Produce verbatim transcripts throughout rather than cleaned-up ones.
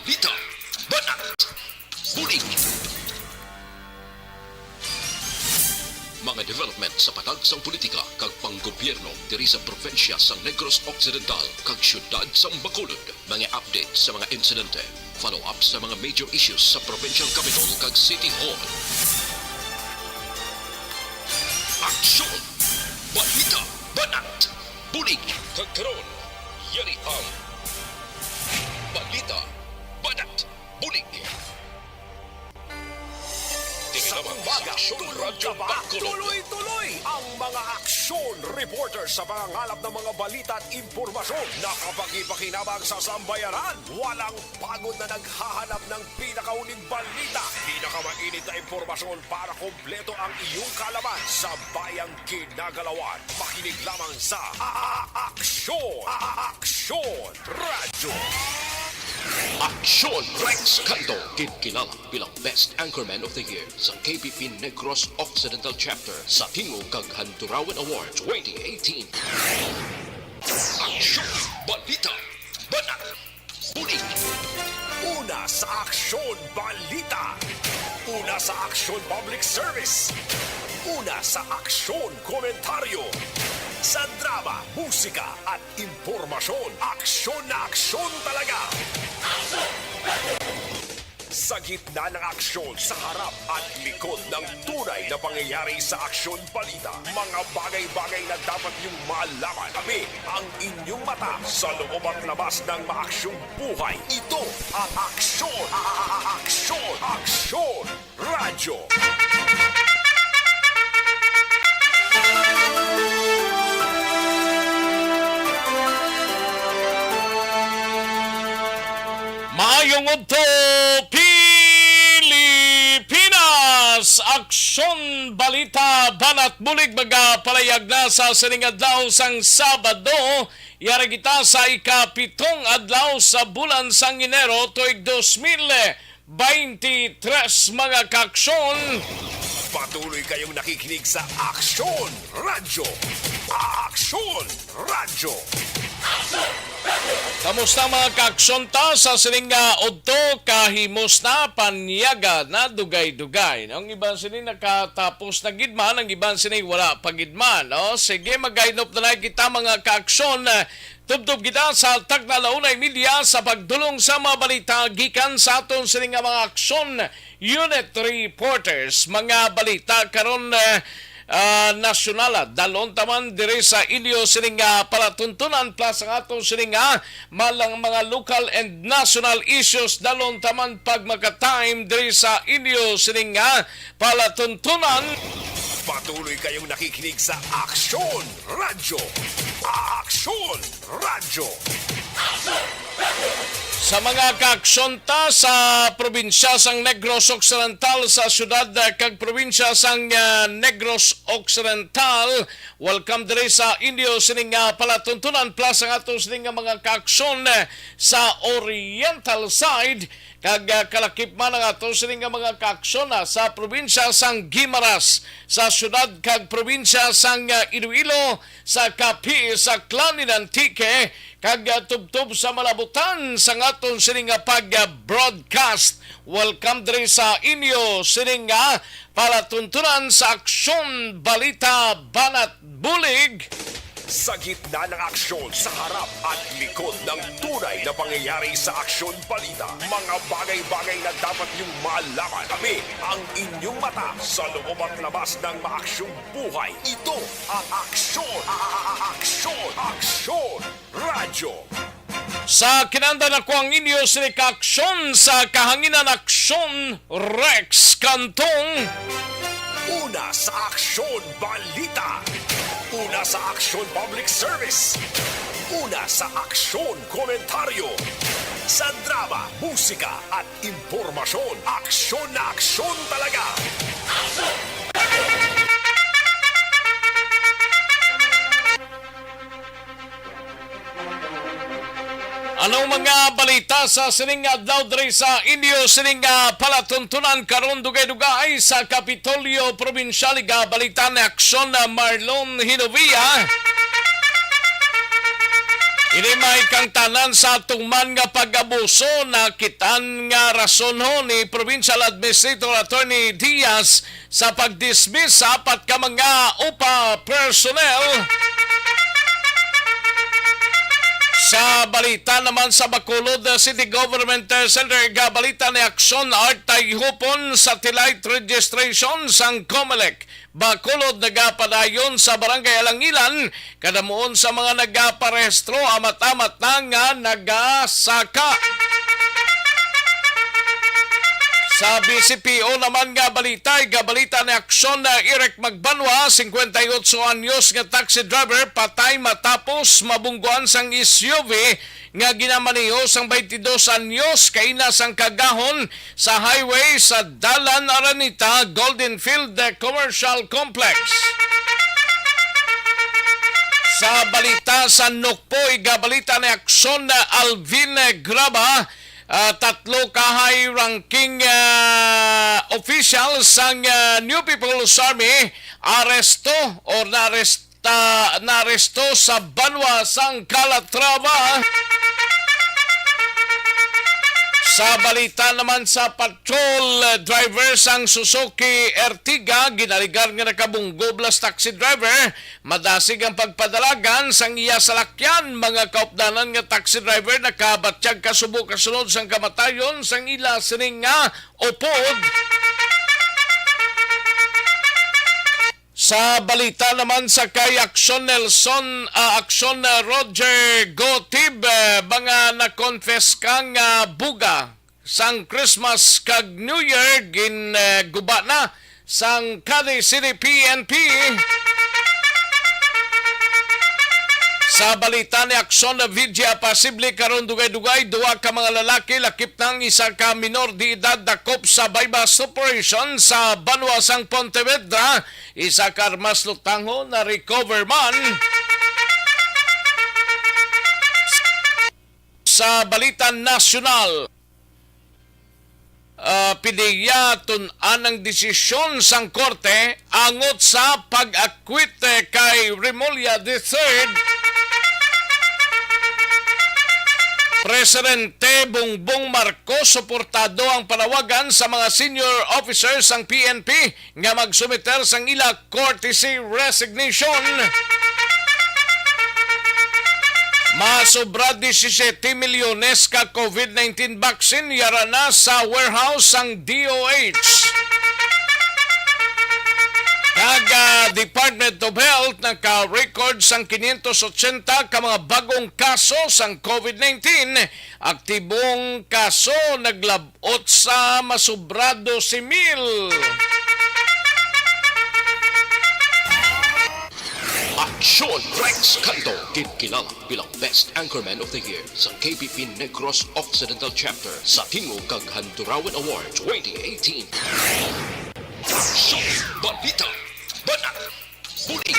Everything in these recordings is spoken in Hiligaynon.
Balita, banat, bulig. Mga development sa patag sang politika kag panggobyerno diri sa probinsya sang Negros Occidental kag siyudad sang Bacolod. Mga update sa mga insidente, follow-up sa mga major issues sa provincial capital kag city hall. Aksyon! Balita, banat, bulig. Kag karon, yari ang balita, banat, bulig. Diri lamang sa Aksyon Radyo Bacolod. Tuloy-tuloy ang mga aksyon reporter sa pangangalap ng mga balita at impormasyon. Nakapagpakinabang sa sambayanan. Walang pagod na naghahanap ng pinakauling balita, pinakamainit na impormasyon para kompleto ang iyong kaalaman sa bayang kinagalawan. Makinig lamang sa A-, A-, Aksyon, A-, A-, Aksyon Radyo. Aksyon Rex Canto, ginkilala bilang Best Anchorman of the Year sa K P P Negros Occidental Chapter sa Tingog kag Handurawan Award twenty eighteen. Aksyon, balita, banat, bulig. Una sa aksyon, balita. Una sa aksyon, public service. Una sa aksyon, komentaryo. Sa drama, musika, at impormasyon, aksyon na aksyon talaga. Sa gitna ng aksyon, sa harap at likod ng tunay na pangyayari sa Aksyon Balita, mga bagay-bagay na dapat niyong malaman. Kami ang inyong mata sa loob at labas ng maaksyong buhay. Ito ang Aksyon, A-, A-, A-, Aksyon, Aksyon Radyo. Maayong udto, Pilipinas! Aksyon, balita, banat, bulig, magapalayag na sa sining adlaw sang Sabado. Yari kita sa ikapitong adlaw sa bulan sang Enero, tuig dos mil twenty-three, mga kaaksyon. Patuloy kayong nakikinig sa Aksyon Radyo. Aksyon Radyo. Kamusta, mga kaaksyon, ta sa sining nga udto? Kahimos na, panyaga na, dugay-dugay. Ang iban sini nakatapos na gid man, ang iban sini wala pa gid man, no? Sige, magkahinop na lang kita, mga kaaksyon. Tubtob kita sa takna, la una y media, sa pagdulong sa mga balita gikan sa aton sini nga mga aksyon unit reporters. Mga balita karon, eh, ah, nasyonal, ah, dalon ta man diri sa inyo sini nga palatuntunan, plus ang aton sini nga malang mga local and national issues, dalon ta man pag maka-time diri sa inyo sini nga palatuntunan. Patuloy kayong nakikinig sa Aksyon Radyo. Aksyon Radyo. Sa mga kaaksyon ta sa probinsya sang Negros Occidental, sa siyudad, eh, kag probinsya sang, eh, Negros Occidental, welcome diri sa inyo sining, ah, palatuntunan, plus ang ato sining nga mga kaaksyon, eh, sa Oriental side. Kag, ah, kalakip man ang ato sini nga mga kaaksyon, ah, sa probinsya sang Guimaras, sa siyudad kag probinsya sang, ah, Iloilo, sa Capiz, sa Aklan, in Antique, kag, ah, tubtob sa malabutan sang aton sini nga pag, ah, broadcast. Welcome diri sa inyo sini nga palatuntunan sa Aksyon, Balita, Banat, Bulig. Sa gitna ng aksyon, sa harap at likod ng tunay na pangyayari sa Aksyon Balita, mga bagay-bagay na dapat niyong malaman. Kami ang inyong mata sa loob at labas ng maaksyong buhay. Ito ang Aksyon, A-, A-, A-, Aksyon, Aksyon Radyo. Sa kinanda na ko ang inyo sini ka aksyon sa kahanginan, Aksyon Rex Cantong. Una sa Aksyon Balita. Una sa Aksyon Public Service. Una sa Aksyon Komentaryo. Sa drama, musika at impormasyon, aksyon na aksyon talaga. Anong mga balita sa sining adlaw diri sa inyo sining, ah, palatuntunan karon, dugay-dugay sa Kapitolyo Probinsyal? Igabalita ni Aksyon, ah, Marlon Hinovia. Ini may kangtanan sa tuman nga pag-abuso, nakit-an nga rasonhon ni Provincial Administrator Attorney Diaz sa pag-dismiss sa apat ka mga upa personnel. Sa balita naman sa Bacolod City Government Center, gabalita ni Aksyon Art Tayhupon, satellite registration sang Comelec Bacolod nagapadayon sa Barangay Alangilan. Kadamuon sa mga nagaparehistro, amat-amat na nga nagasaka. Sa B C P O naman nga balita, gabalita ni Aksyon na Eric Magbanwa, singkwenta y otso anyos nga taxi driver, patay matapos mabungguan sang S U V nga ginamaneho sang twenty-dos anyos kaina sang kagahon sa highway sa Dalan Araneta, Golden Field Commercial Complex. Sa balita sa Nukpo, igabalita ni Aksyon na Alvin Graba, ah, tatlo ka high ranking, ah, official sang, ah, New People's Army aresto or naarest-, naaresto sa banwa sang Calatrava. Sa balita naman sa patrol, ah, driver sang Suzuki Ertiga, ginaligar nga nakabunggob las taxi driver, madasig ang pagpadalagan sang iya salakyan. Mga kaupdanan nga taxi driver nakabatyag kasubo kasunod sang kamatayon sang ila sining nga upod. Sa balita naman sa kay Aksyon Nelson, ah, Aksyon, ah, Roger Gotib, eh, mga nakonfeska nga buga sang Christmas kag New Year gin, eh, guba na sang Cadiz City P N P. Sa balita ni Aksyon na Vidya, posible karon dugay-dugay, duha ka mga lalaki lakip na ang isa ka minor de edad dakop sa buy-bust operation sa banwa sang Pontevedra. Isa ka armas lutangon na recover man. Sa balita nasyonal, ah, pidiya tun-an ang desisyon sang korte angot sa pag-acquit, eh, kay Remulla the third. Presidente Bongbong Marcos suportado ang panawagan sa mga senior officers sang P N P nga magsumiter sang ila courtesy resignation. Masobra disisiete milyones ka COVID nineteen vaccine yara na sa warehouse sang D O H. Kag, ah, Department of Health naka-record sang quinientos ochenta ka mga bagong kaso sang COVID nineteen. Aktibong kaso naglab-, Otsa, masobra dose mil. Aksyon Rex Canto, ginkilala bilang Best Anchorman of the Year sa K P P Negros Occidental Chapter sa Tingog kag Handurawan Award twenty eighteen. Aksyon Balita, Banat Bulig.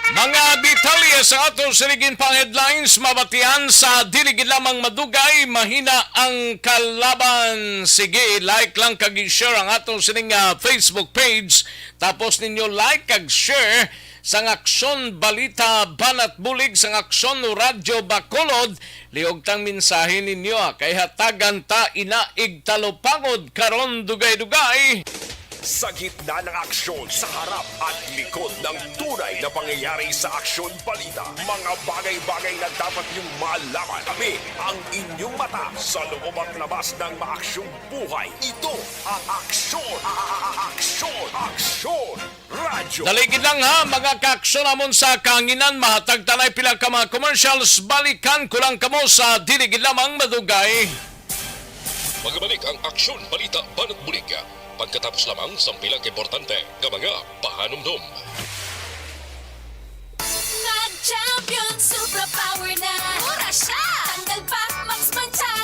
Mga detalye sa aton sining pang headlines mabatian sa dili gid lamang madugay, mahina ang kalaban. Sige, like lang kag i-share ang aton sining, ah, Facebook page. Tapos ninyo like kag share sang Aksyon Balita Banat Bulig sang Aksyon Radyo Bacolod. Liog tang mensahe ninyo, ah, kay hatagan ta ina ig talupangod karon dugay-dugay. Sa gitna ng aksyon, sa harap at likod ng tunay na pangyayari sa Aksyon Balita, mga bagay-bagay na dapat niyong malaman. Kami ang inyong mata sa loob at labas ng maaksyong buhay. Ito ang Aksyon, a-, a-, a-, Aksyon, Aksyon Radyo. Dali gid lang ha, mga kaaksyon namon sa kahanginan, mahatag ta nay pila ka mga commercials, balikan ko lang kamo sa dili gid lamang madugay. Magabalik ang Aksyon Balita Banat Bulig pagkatapos lamang sang pila ka importante nga mga pahanumdom. Mag-Champion Supra Power na! Mura siya! Tanggal pa, Max Mancha!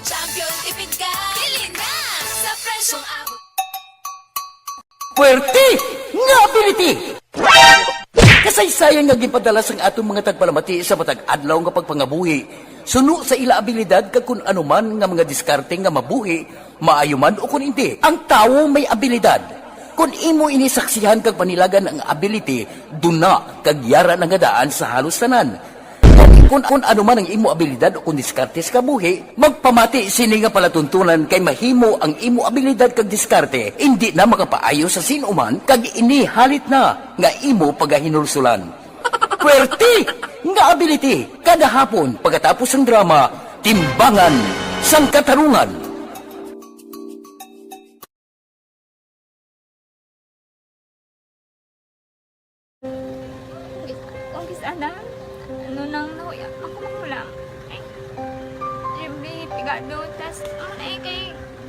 Champion, tipid ka! Bili na! Sa presyong abot. Puwerte nga ability! Kasaysayan nga ginpadala sang aton mga tagpalamati sa matag adlaw nga pagpangabuhi, suno sa ila abilidad kag kun ano man nga mga diskarte nga mabuhi, maayo man o kun indi. Ang tawo may abilidad. Kon imo ini saksihan kag panilagan ang ability, duna kag yara na nga daan sa halos tanan. Kon, kon ano man ang imo abilidad o kon diskarte sa kabuhi, magpamati sini nga palatuntunan kay mahimo ang imo abilidad kag diskarte indi na makapaayo sa sin-o man kag ini halit na nga imo pagahinulsulan. Pwerte nga ability kada hapon pagkatapos sang drama, Timbangan sang Katarungan. Kung kis-, ana, ano nang nahuya, ako makulang. Ay, Jimmy, pigado, tas, ano na eh, kay,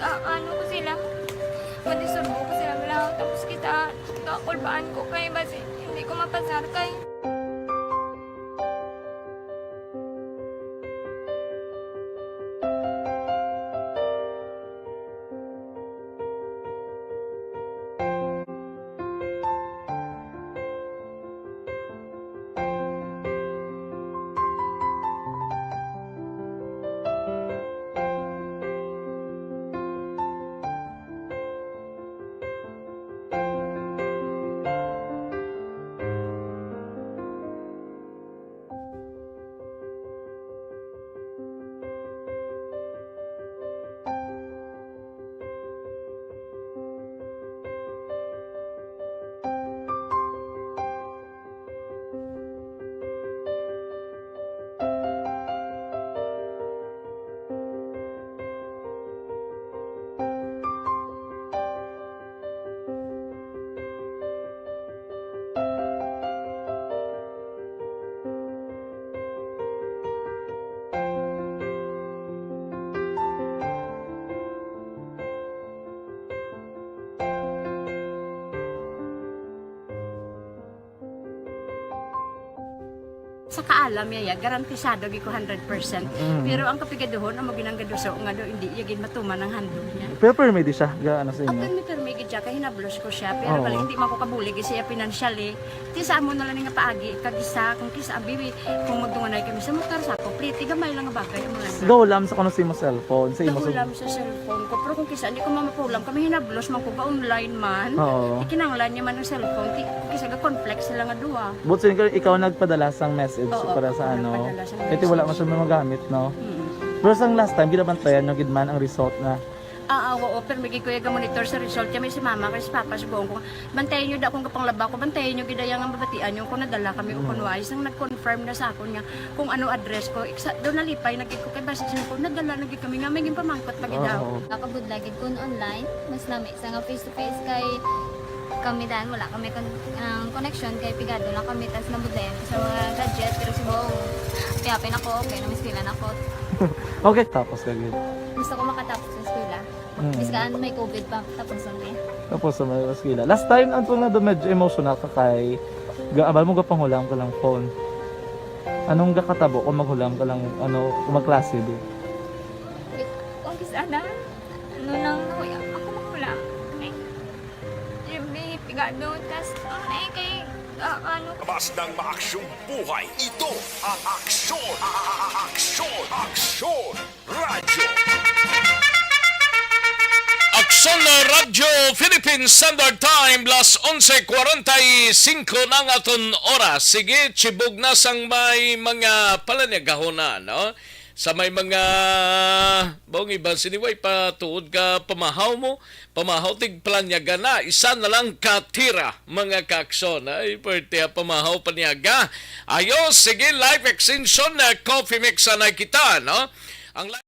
ah, ano ko sila, madisurbo ko sila, wala, tapos kita, kakulbaan ko kay, basi, hindi ko mapasar kay. Sa kaalam niya, ya, garantisado gid ko hundred percent. Mm. Pero ang kapigaduhon, amo ginang gaduso nga do, hindi iya gid matuman ang handog niya. Pero permi di siya, ga, ano sa inyo? Permi, permi gid siya, kay hinablos ko siya. Pero Oo. bali, hindi man ko kabulig siya financially. Ti sa amo na lang nga paagi, kag isa, kung kisa, bibi, kung magdunganay kami sa motor, sa ako, pliti, gamay lang nga bagay, amo lang. Gahulam sa kuno sa imo cellphone, sa imo sa Gahulam sa cellphone ko. Pero kung kisa, hindi ko mamapulam, kami hinablos man ko, ga-online man. Oo. Ikinanglan niya man ang cellphone, ti, kung kisa, ga-conflict sila nga duha. But sin-, ikaw nagpadala sang message Oo, para sa ako ano? nagpadala sang Kaya ti wala man message. siya magamit, no? Mm. Pero sang last time, ginabantayan nyo gid man ang result na? Ah, ah, oo, pero may gid ko iya ga-monitor sa result. Kaya may si mama, kay si papa, sugoon ko, "Bantayan nyo da kung gapanglaba ko, bantayan nyo gid iya nga mabatian nyo kung nadala kami o Mm. kung wala." Sang nag-confirm na sa akon nga kung ano address ko, iksa, doon nalipay na gid ko kay basi siya ko, "Nadala na gid kami nga, may ginpamangkot pa gid Oo, daw." oo. Nakabudlay gid kun online, mas lami sa nga face to face kay kami daan, wala kami kon-, ang connection kay pigado lang kami, tas nabudlayan ko sa mga gadget, pero subong, kaya pa na ko, okay, namiskwela na ko. Okay, tapos ka gid. Gusto ko makatapos sa eskwela. Mm. Biskaan may covid pa, tapos ang eh. Tapos sa mga eskwela. Last time, ang tunga doon medyo emotional ka kay ga-, abal mo gapanghulam ka lang phone. Anong gakatabo kung maghulam ka lang, ano, kung magklase di? Wait, kung kis-, ana? Ano nang nahuya? Ako mahulam. Ay, Jimmy, pigado. Tas, ang eh, kay, ah, ano? Mas ng maaksyong buhay, ito ang Aksyon, a-, a-, a-, Aksyon, Aksyon Radyo. Aksyon Radyo Philippine Standard Time, las onse cuarenta y cinco na ang aton oras. Sige, chibog na sang may mga palanyagahon na, no? Sa may mga, bawang iban, siniway pa tuod ka pamahaw mo, pamahaw tig palanyaga na, isa na lang ka tira, mga kaaksyon. Ay, pwerte, ah, pamahaw paniaga. Ayo, sige, life extension, ah, coffee mix, anay kita, no? Ang li-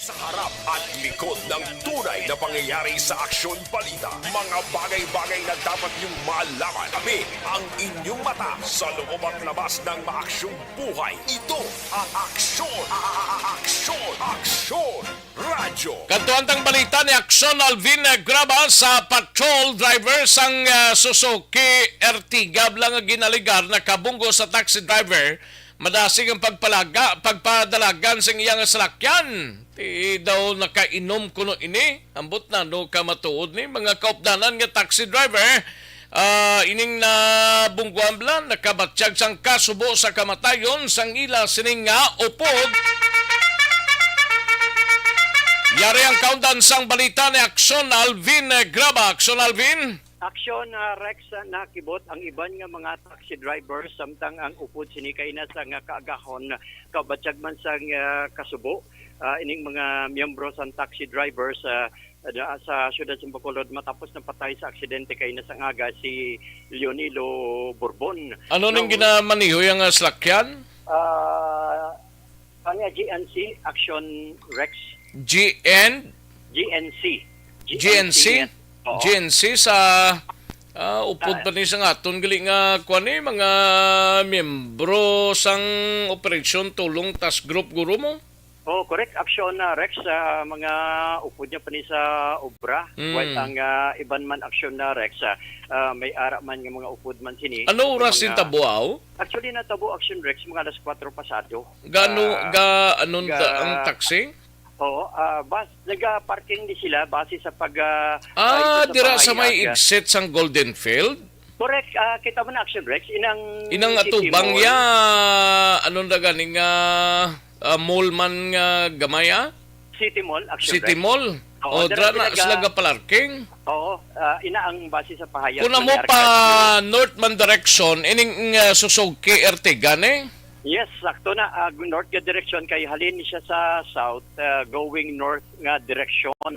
Sa harap at likod ng tunay na pangyayari sa Aksyon Balita, mga bagay-bagay na dapat niyong malaman. Kami ang inyong mata sa loob at labas ng maaksyong buhay. Ito ang Aksyon, a- a- a- Aksyon, Aksyon Radyo. Kadtuan tang balita ni Aksyon Alvin Graba sa patrol driver sang, ah, Suzuki Ertiga bala nga ginaligar nakabunggo sa taxi driver. Madasig ang pagpalaga, pagpadalagan sing iya nga salakyan. Ti daw nakainom kuno ini. Ambot na no ka matuod ni mga kaupdanan nga taxi driver. Ah, ining nabungguan bala, nakabatyag sang kasubo sa kamatayon sang ila sining nga upod. Yari ang kaundan sang balita ni Aksyon Alvin Graba. Aksyon Alvin. Aksyon, ah, Rex, ah, nakibot ang iban nga mga taxi drivers samtang ang upod sini kay na sa nga kaagahon kabatyag man sang, ah, kasubo. Ah, ining mga miyembro sang taxi drivers, ah, da- sa siyudad sa Bacolod matapos napatay sa aksidente kay na sang aga si Leonilo Borbon. Ano ning Now, ginamaniho yang, ah, salakyan? Ah, kanya G N C, Action Rex. G N? G N C. G N C? Oo. G N C sa, ah, upod Ah. pa ni sa nga aton gali nga kuan ni mga miyembro sang Operasyon Tulong Task Group, guro mo? Oh, correct. Action na Rex sa mga upod niya pa ni sa obra. Mm. While ang, ah, iban man action na Rex, ah, ah, may ara man nga mga upod man sini. Ano oras Mga ni tabuaw? Actually, natabo action Rex mga alas kwatro pasado. Gano Ah, ga anon ga- ta- ang taxi? Oo, ah, bas naga-parking di sila base sa pag, ah, Ah, ah, ito sa dira sa may pahayag. Exit sang Golden Field? Correct, ah, kita mo na action Rex, inang Inang City atubang Mall. Ya, ano na gani nga, ah, mall man nga gamay, ah? City Mall, action City Rex. Mall? Oo, O, dira dira na sila sila ga- gapalarking? Oo, ah, ina ang base sa pahayag Kung na amo may pa archive. North man direction, ining, ah, Suzuki Ertiga ni? Yes, sakto na. Ah, north nga direksyon kay halin siya sa south, ah, going north nga direksyon.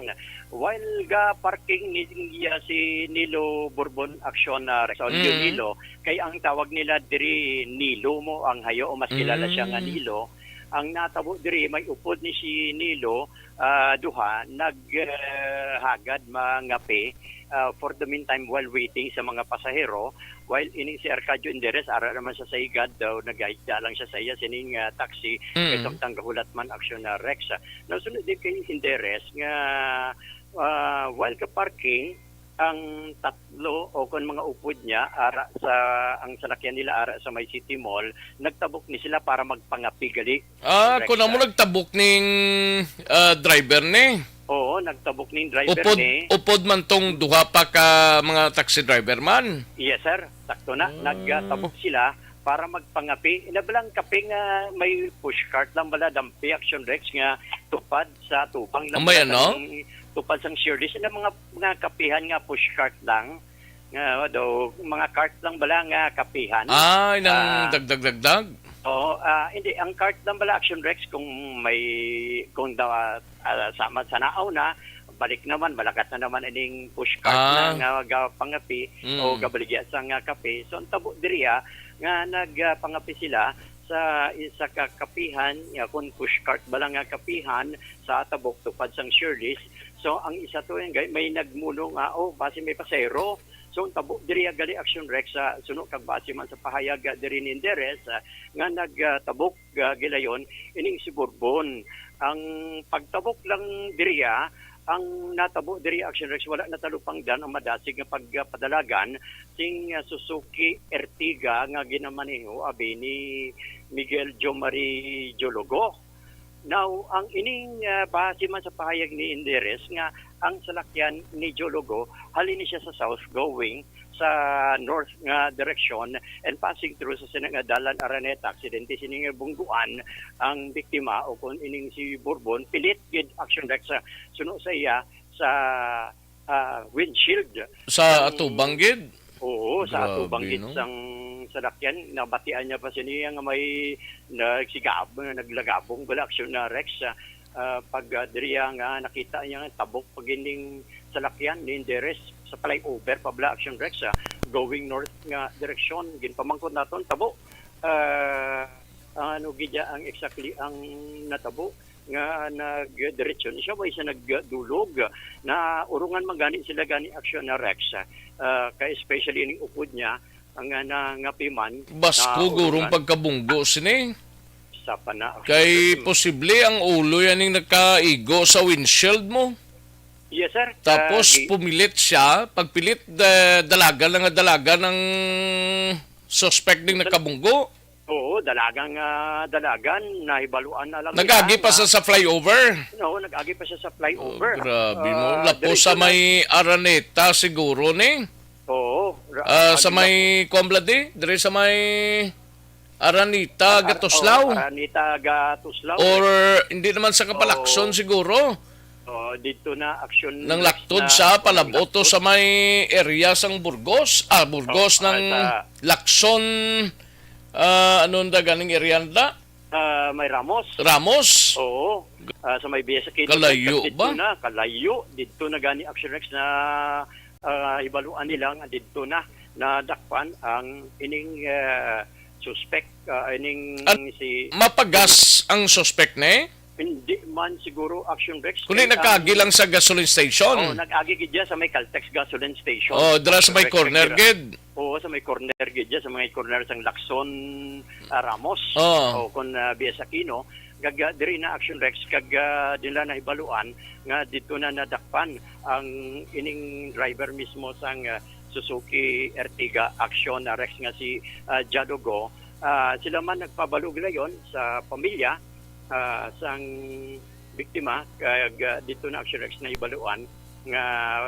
While ga parking ni, niya si Nilo Bourbon Action na Rex, Mm. Nilo, kay ang tawag nila diri Nilo mo ang hayo o mas kilala siya nga Mm. Nilo. Ang natabo diri may upod ni si Nilo, ah, duha nag, ah, hagad mangape, ah, for the meantime while waiting sa mga pasahero, while ining si Arcadio Enderes ara naman siya sa higad daw nagahigda lang siya sa iya sining, ah, taxi Mm. kay samtang gahulat man aksyon na Rex. Nasunod din kay Enderes nga, ah, while ka parking ang tatlo o kon mga upod niya ara sa ang salakyan nila ara sa may City Mall, nagtabok ni sila para magpangapi gali. Ah, Correct, kung amo sir. Nagtabok ning, ah, driver ni? Oo, nagtabok ning driver Upod, ni. Upod man tong duha pa ka mga taxi driver man? Yes, sir. Sakto na. Ah. Nagtabok sila para magpangapi. Ina balang kape nga may pushcart lang bala, dampi action Rex nga tupad sa tubang lang Ang may bala ano? Sang, tupad sang Shirley's. Ina mga, mga kapihan nga pushcart lang. Nga daw, mga cart lang bala nga kapihan. Ah, inang Ah. dagdag-dagdag? Oo, ah, hindi. Ang cart lang bala, Action Rex, kung may, kung daw, ah, ah, sa, sa naaw na, balik naman, malakat na naman ining push cart Ah. Na nga gapangapi Mm. o gabaligya sa nga kape. So, ang tabo diri, ah, nga nagpangapi sila sa isa ka kapihan, nga kung push cart bala nga kapihan sa tabok tupad sang Shirley's. So, ang isa to, yung gay-, may nagmuno nga, "Oh, basi may pasero." So, ang tabo diri, ah, gali Action Rex, sa suno kag base man sa pahayag, ah, diri ni Enderes, ah, nga nagtabok, ah, gilayon ining si Bourbon. Ang pagtabok lang diri, ah, ang natabo diri, Action Rex, wala natalupangdan ang madasig nga pagpadalagan sing, ah, Suzuki Ertiga nga ginamaneho abi ni Miguel Jomari Jologo. Now, ang ining, ah, base man sa pahayag ni Enderes nga ang salakyan ni Jologo, halin ni siya sa south going sa north nga direksyon and passing through sa sini nga dalan Araneta, aksidente sini nga bungguan ang biktima o kung ining si Bourbon, pilit gid Action Rex sa suno sa iya sa, ah, windshield. Sa Ang atubang gid? Oo, sa Grabe, atubang gid no? Sang salakyan. Nabatian niya pa sini nga may nagsigab-, naglagabong bala aksyon na Rex, ah, ah, pag, ah, diriya nga nakita niya nga tabok pag ining salakyan ni Enderes sa flyover pa bala aksyon Rex, ah, going north nga direksyon. Ginpamangkot naton tabo, ah, ano gid ang exactly ang natabo. nga nagdiretso ni siya, way siya nagdulog. Na urungan man gani sila gani aksyon na Rex, ah, kay especially ning upod niya, ang, ah, nangapi man, Basko na gurong urungan pagkabunggo sini. Sa pana. Kay posible ang ulo yan ning nakaigo sa windshield mo. Yes, sir. Tapos Ah, gi- pumilit siya, pagpilit, da- dalagan lang nga dalagan ang suspect ning nakabunggo. Oo, dalagang, ah, dalagan, nahibaluan na lang Nag-agi nila pa na sa, sa flyover. Oo, nag-agi pa siya sa flyover. Oh, grabe mo. Ah, Lapos sa diretso na may Araneta siguro ni. Oo, ra- Ah, sa agi na may kuwan bala di? Diri sa may Araneta, Ar- Gatuslaw? Oh, Araneta, Gatuslaw. Or hindi naman sa Kapalakson Oo. siguro? Oh, dito na action Nang laktod na sa palabot to sa may area sang Burgos. Ah, Burgos Oh, ah, ng sa Lakson. Ah, ano nda ganing area nda? Ah, may Ramos. Ramos? Oo. Ah, sa may Bias Aquino, Kalayo dito ba? na, kalayo. Dito na gani, Action Rex, na, ah, hibaluan nila nga dito na nadakpan ang ining, ah, suspect, ah, ining An- si Mapagas ang suspect, ne? Hindi man siguro, Action Rex, Kundi kay nagkaagi ang lang sa gasoline station. Oo, nag-agi gid siya sa may Caltex gasoline station. Oh, dira sa may Correct, corner, correct. gid. Oo, sa may corner gid siya, sa may corner sang Lacson, ah, Ramos. Oh. O kung, ah, Bias Aquino, gaga diri na, Action Rex, kag, ah, dila nahibaluan nga dito na nadakpan ang ining driver mismo sang, ah, Suzuki Ertiga, Action Rex, nga si, ah, Jadogo. Ah, sila man nagpabalo gilayon sa pamilya, ah, sang biktima, kag, ah, dito na, Action Rex, nahibaluan nga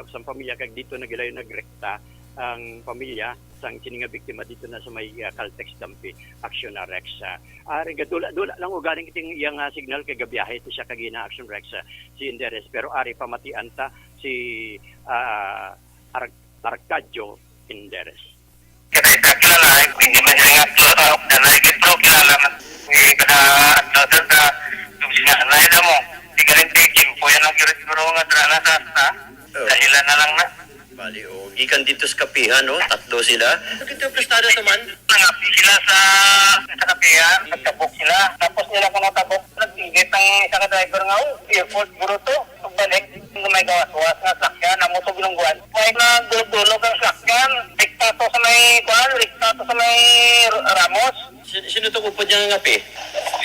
sa pamilya, kag dito na gilayon nagrekta ang pamilya sang sini nga biktima dito na sa may, ah, Caltex Dampi, Action Rex. Ah, ari, gadula-dula lang ugaling iting iyang, ah, signal kay gabiyahe to siya kagina, Action Rex, ah, si Inderes. Pero ari pamatian ta si, ah, Ar-, Arcadio Inderes. Kita, kita kilala, eh, hindi man siya nga aktor, ah, na lagi, pero kilala man. Eh, kada adlaw, sir, sa, yung sinasanay na mo. Di ka rin, eh, kimpo yan ang kira siguro nga drana sa, sa, Oh. Sa ila na lang na. Bali, oh, gikan dito sa kapihan, no? Tatlo sila. Dito, prestada sa man? Nangapi sila sa, sa kapihan, nagtabok sila. Tapos nila ko natabok, nag-ingit ang isa ka driver nga, "Oh, airport, guro to." Pagbalik, may gawas-was nga sakyan, amo to binungguan. May nagdulog-dulog ang sakyan. Rikta to sa may, kuan, rikta to sa may R-, Ramos. Si-, sino to upod niya nga ngapi?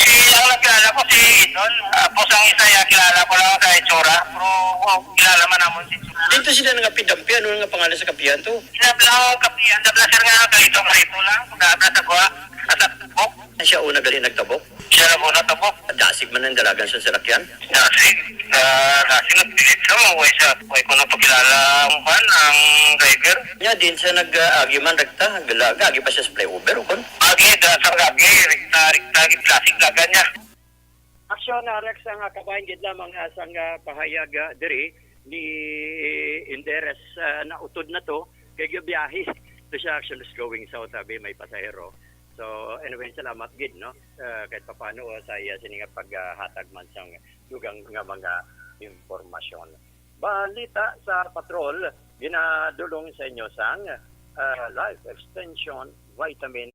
Si, ang nakilala ko, si Idol. Tapos ang isa, ya, kilala ko lang sa itsura. Pero, oh, kilala man namon si itsura. Dito sila nga pidampi, ano nga pangalan sa kapihan to? Sila lang ang kapihan, sila, sir, nga kalito-kalito lang. Sila, sila sa guwa, sa tabok. Siya una gali nagtabok? Siya lang una tabok. Dasig man ang dalagan sa salakyan? Dasig. Ah, dasig, nagpilit siya, way siya, way ko na pakilala ang kwan, ang driver. Nya, din siya nag-, ah, agi man rekta, gala-, agi pa siya sa flyover, o kon? Agi, da, sa agi, rekta, rekta, agi, plastic lagan niya. Aksyon, ah, Rex, ang, ah, kabahin gid lamang, ah, sang, ah, pahayag, ah, diri ni Inderes, ah, nautod na to, kay gabiyahe to siya, actually, is going south, sabi, may pasahero. So, anyway, salamat gid, no? Ah, kahit papano, ah, sa iya sini nga paghatag man sang dugang nga mga impormasyon. Balita sa Patrol, ginadulong sa inyo sang, ah, Life Extension Vitamin.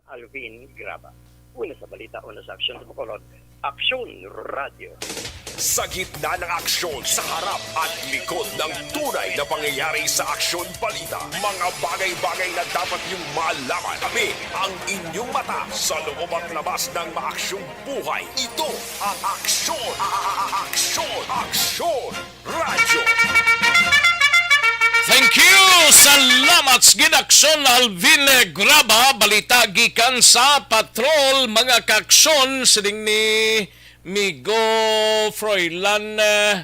Alvin Graba. Una sa balita, una sa aksyon sa Bacolod, Aksyon Radio. Sa gitna ng aksyon, sa harap at likod ng tunay na pangyayari sa Aksyon Balita, mga bagay-bagay na dapat niyong malaman. Tabi ang inyong mata sa loob at labas ng maaksyong buhay. Ito ang Aksyon, a-, a-, a-, Aksyon, Aksyon Radyo. Thank you! Salamat sa gid, Aksyon Alvin Graba. Balita gikan sa Patrol, mga kaaksyon, siling ni Migo Froilan, eh,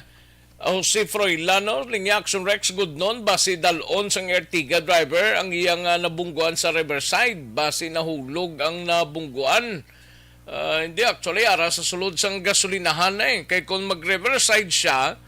O si Froilan, no? Linya Action Rex, gudnon, basi dal-on sang Ertiga driver ang iyang, ah, nabungguan sa Riverside. Basi nahulog ang nabungguan. Ah, hindi, actually, ara sa sulod sang gasolinahan na eh. Kay kung mag-Riverside siya,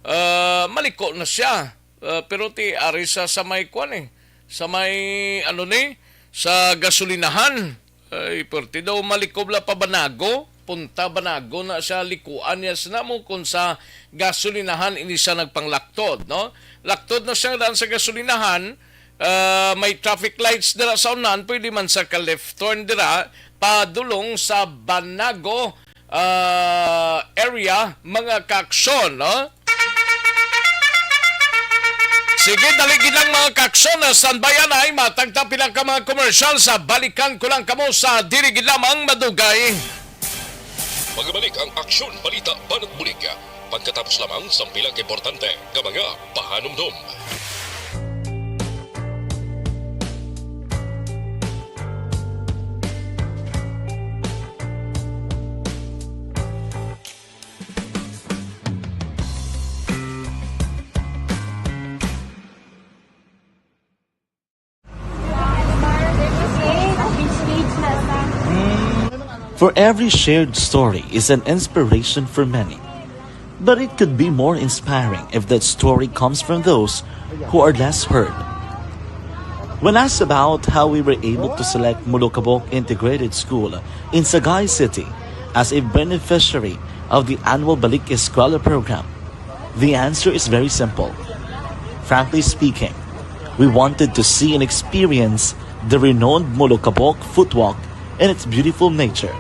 ah, maliko na siya. Ah, pero ti ari sa, sa may kwan eh. Sa may, ano ni? Sa gasolinahan. Ay, perti daw malikob la pa Banago. Punta Banago na siya, likuan niya sa namo kung sa gasolinahan ini siya nagpanglaktod, no? Laktod na siya daan sa gasolinahan, ah, may traffic lights dira sa unahan, pwede man sa ka-left turn dira, padulong sa Banago, ah, area, mga kaaksyon, no? Sige, dali gid lang, mga kaaksyon, na standby anay, matagta pila ka mga commercial sa balikan ko lang kamo sa diri gid lamang madugay. Magbalik ang Aksyon Balita Banat Bulig pagkatapos lamang sang pila ka importante nga mga pahanumdom. For every shared story is an inspiration for many. But it could be more inspiring if that story comes from those who are less heard. When asked about how we were able to select Molokabok Integrated School in Sagay City as a beneficiary of the annual Balik Eskwela program, the answer is very simple. Frankly speaking, we wanted to see and experience the renowned Molokabok Footwalk and its beautiful nature.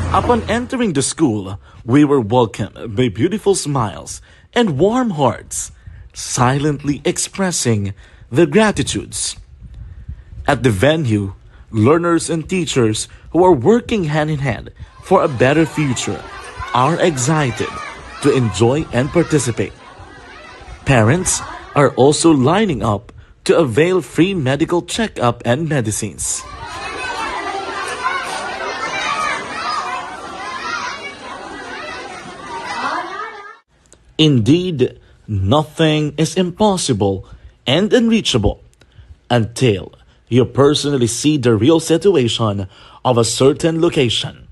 Upon entering the school, we were welcomed by beautiful smiles and warm hearts, silently expressing their gratitudes. At the venue, learners and teachers who are working hand in hand for a better future are excited to enjoy and participate. Parents are also lining up to avail free medical checkup and medicines. Indeed, nothing is impossible and unreachable until you personally see the real situation of a certain location.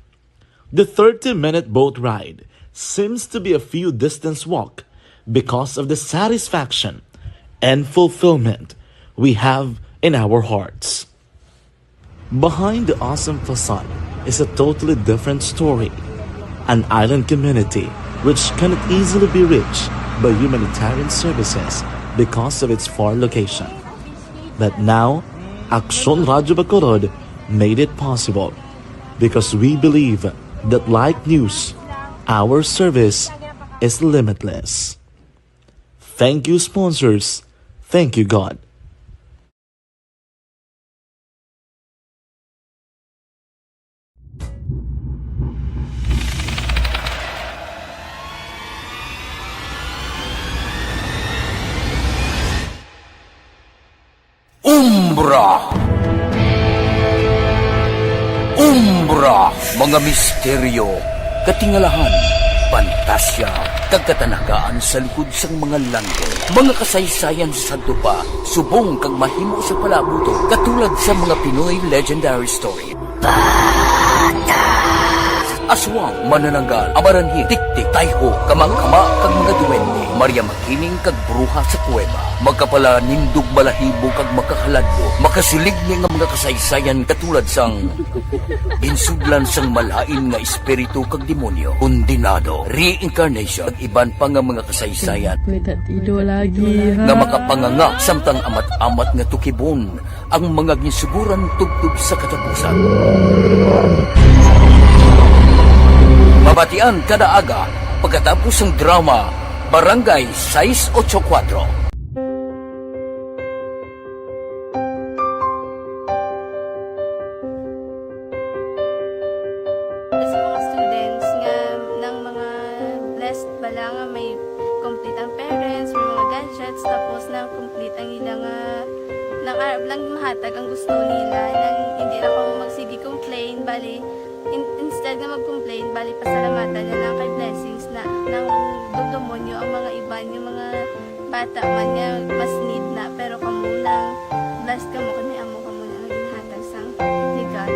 The thirty-minute boat ride seems to be a few distance walk because of the satisfaction and fulfillment we have in our hearts. Behind the awesome facade is a totally different story, an island community which cannot easily be reached by humanitarian services because of its far location. But now, Aksyon Radyo Bacolod made it possible because we believe that like news, our service is limitless. Thank you, sponsors. Thank you, God. Umbra. Umbra, mga misteryo, katingalahan, pantasya, kag katanagaan sa likod sang mga langit. Mga kasaysayan sa sadto pa, subong kag mahimo sa palabuton, katulad sa mga Pinoy legendary story. Aswang, manananggal, amaranhit, tiktik, tayho, kama-kama, kag mga duwende, Maria Makiling, kag bruha sa kuweba. Makapalanindog, balahibo, kag makahaladlok, makasiligni nga mga kasaysayan katulad sang ginsudlan sang malain nga espiritu kag demonyo, kondenado, reincarnation, kag iban pa nga mga kasaysayan May tatido lagi, ha? Nga makapanganga samtang amat-amat nga tukibon ang mga ginsuguran tubtob sa katapusan. Mabatian kada aga pagkatapos sang drama Barangay sais ocho kuwatro. Sa mga students nga nang mga blessed bala nga may complete ang parents, may mga gadgets, tapos nang complete ang ila nga, nang arab lang mahatag ang gusto nila, nang hindi na ko magsige complain, bali, In-, instead nga mag-complain, bali pasalamatan na lang kay blessings na nang dudumonyo ang mga iban, yung mga bata man nga mas need na, pero kamo lang, blessed kamo kay may amo kamo na nga ginhatag sang ni God.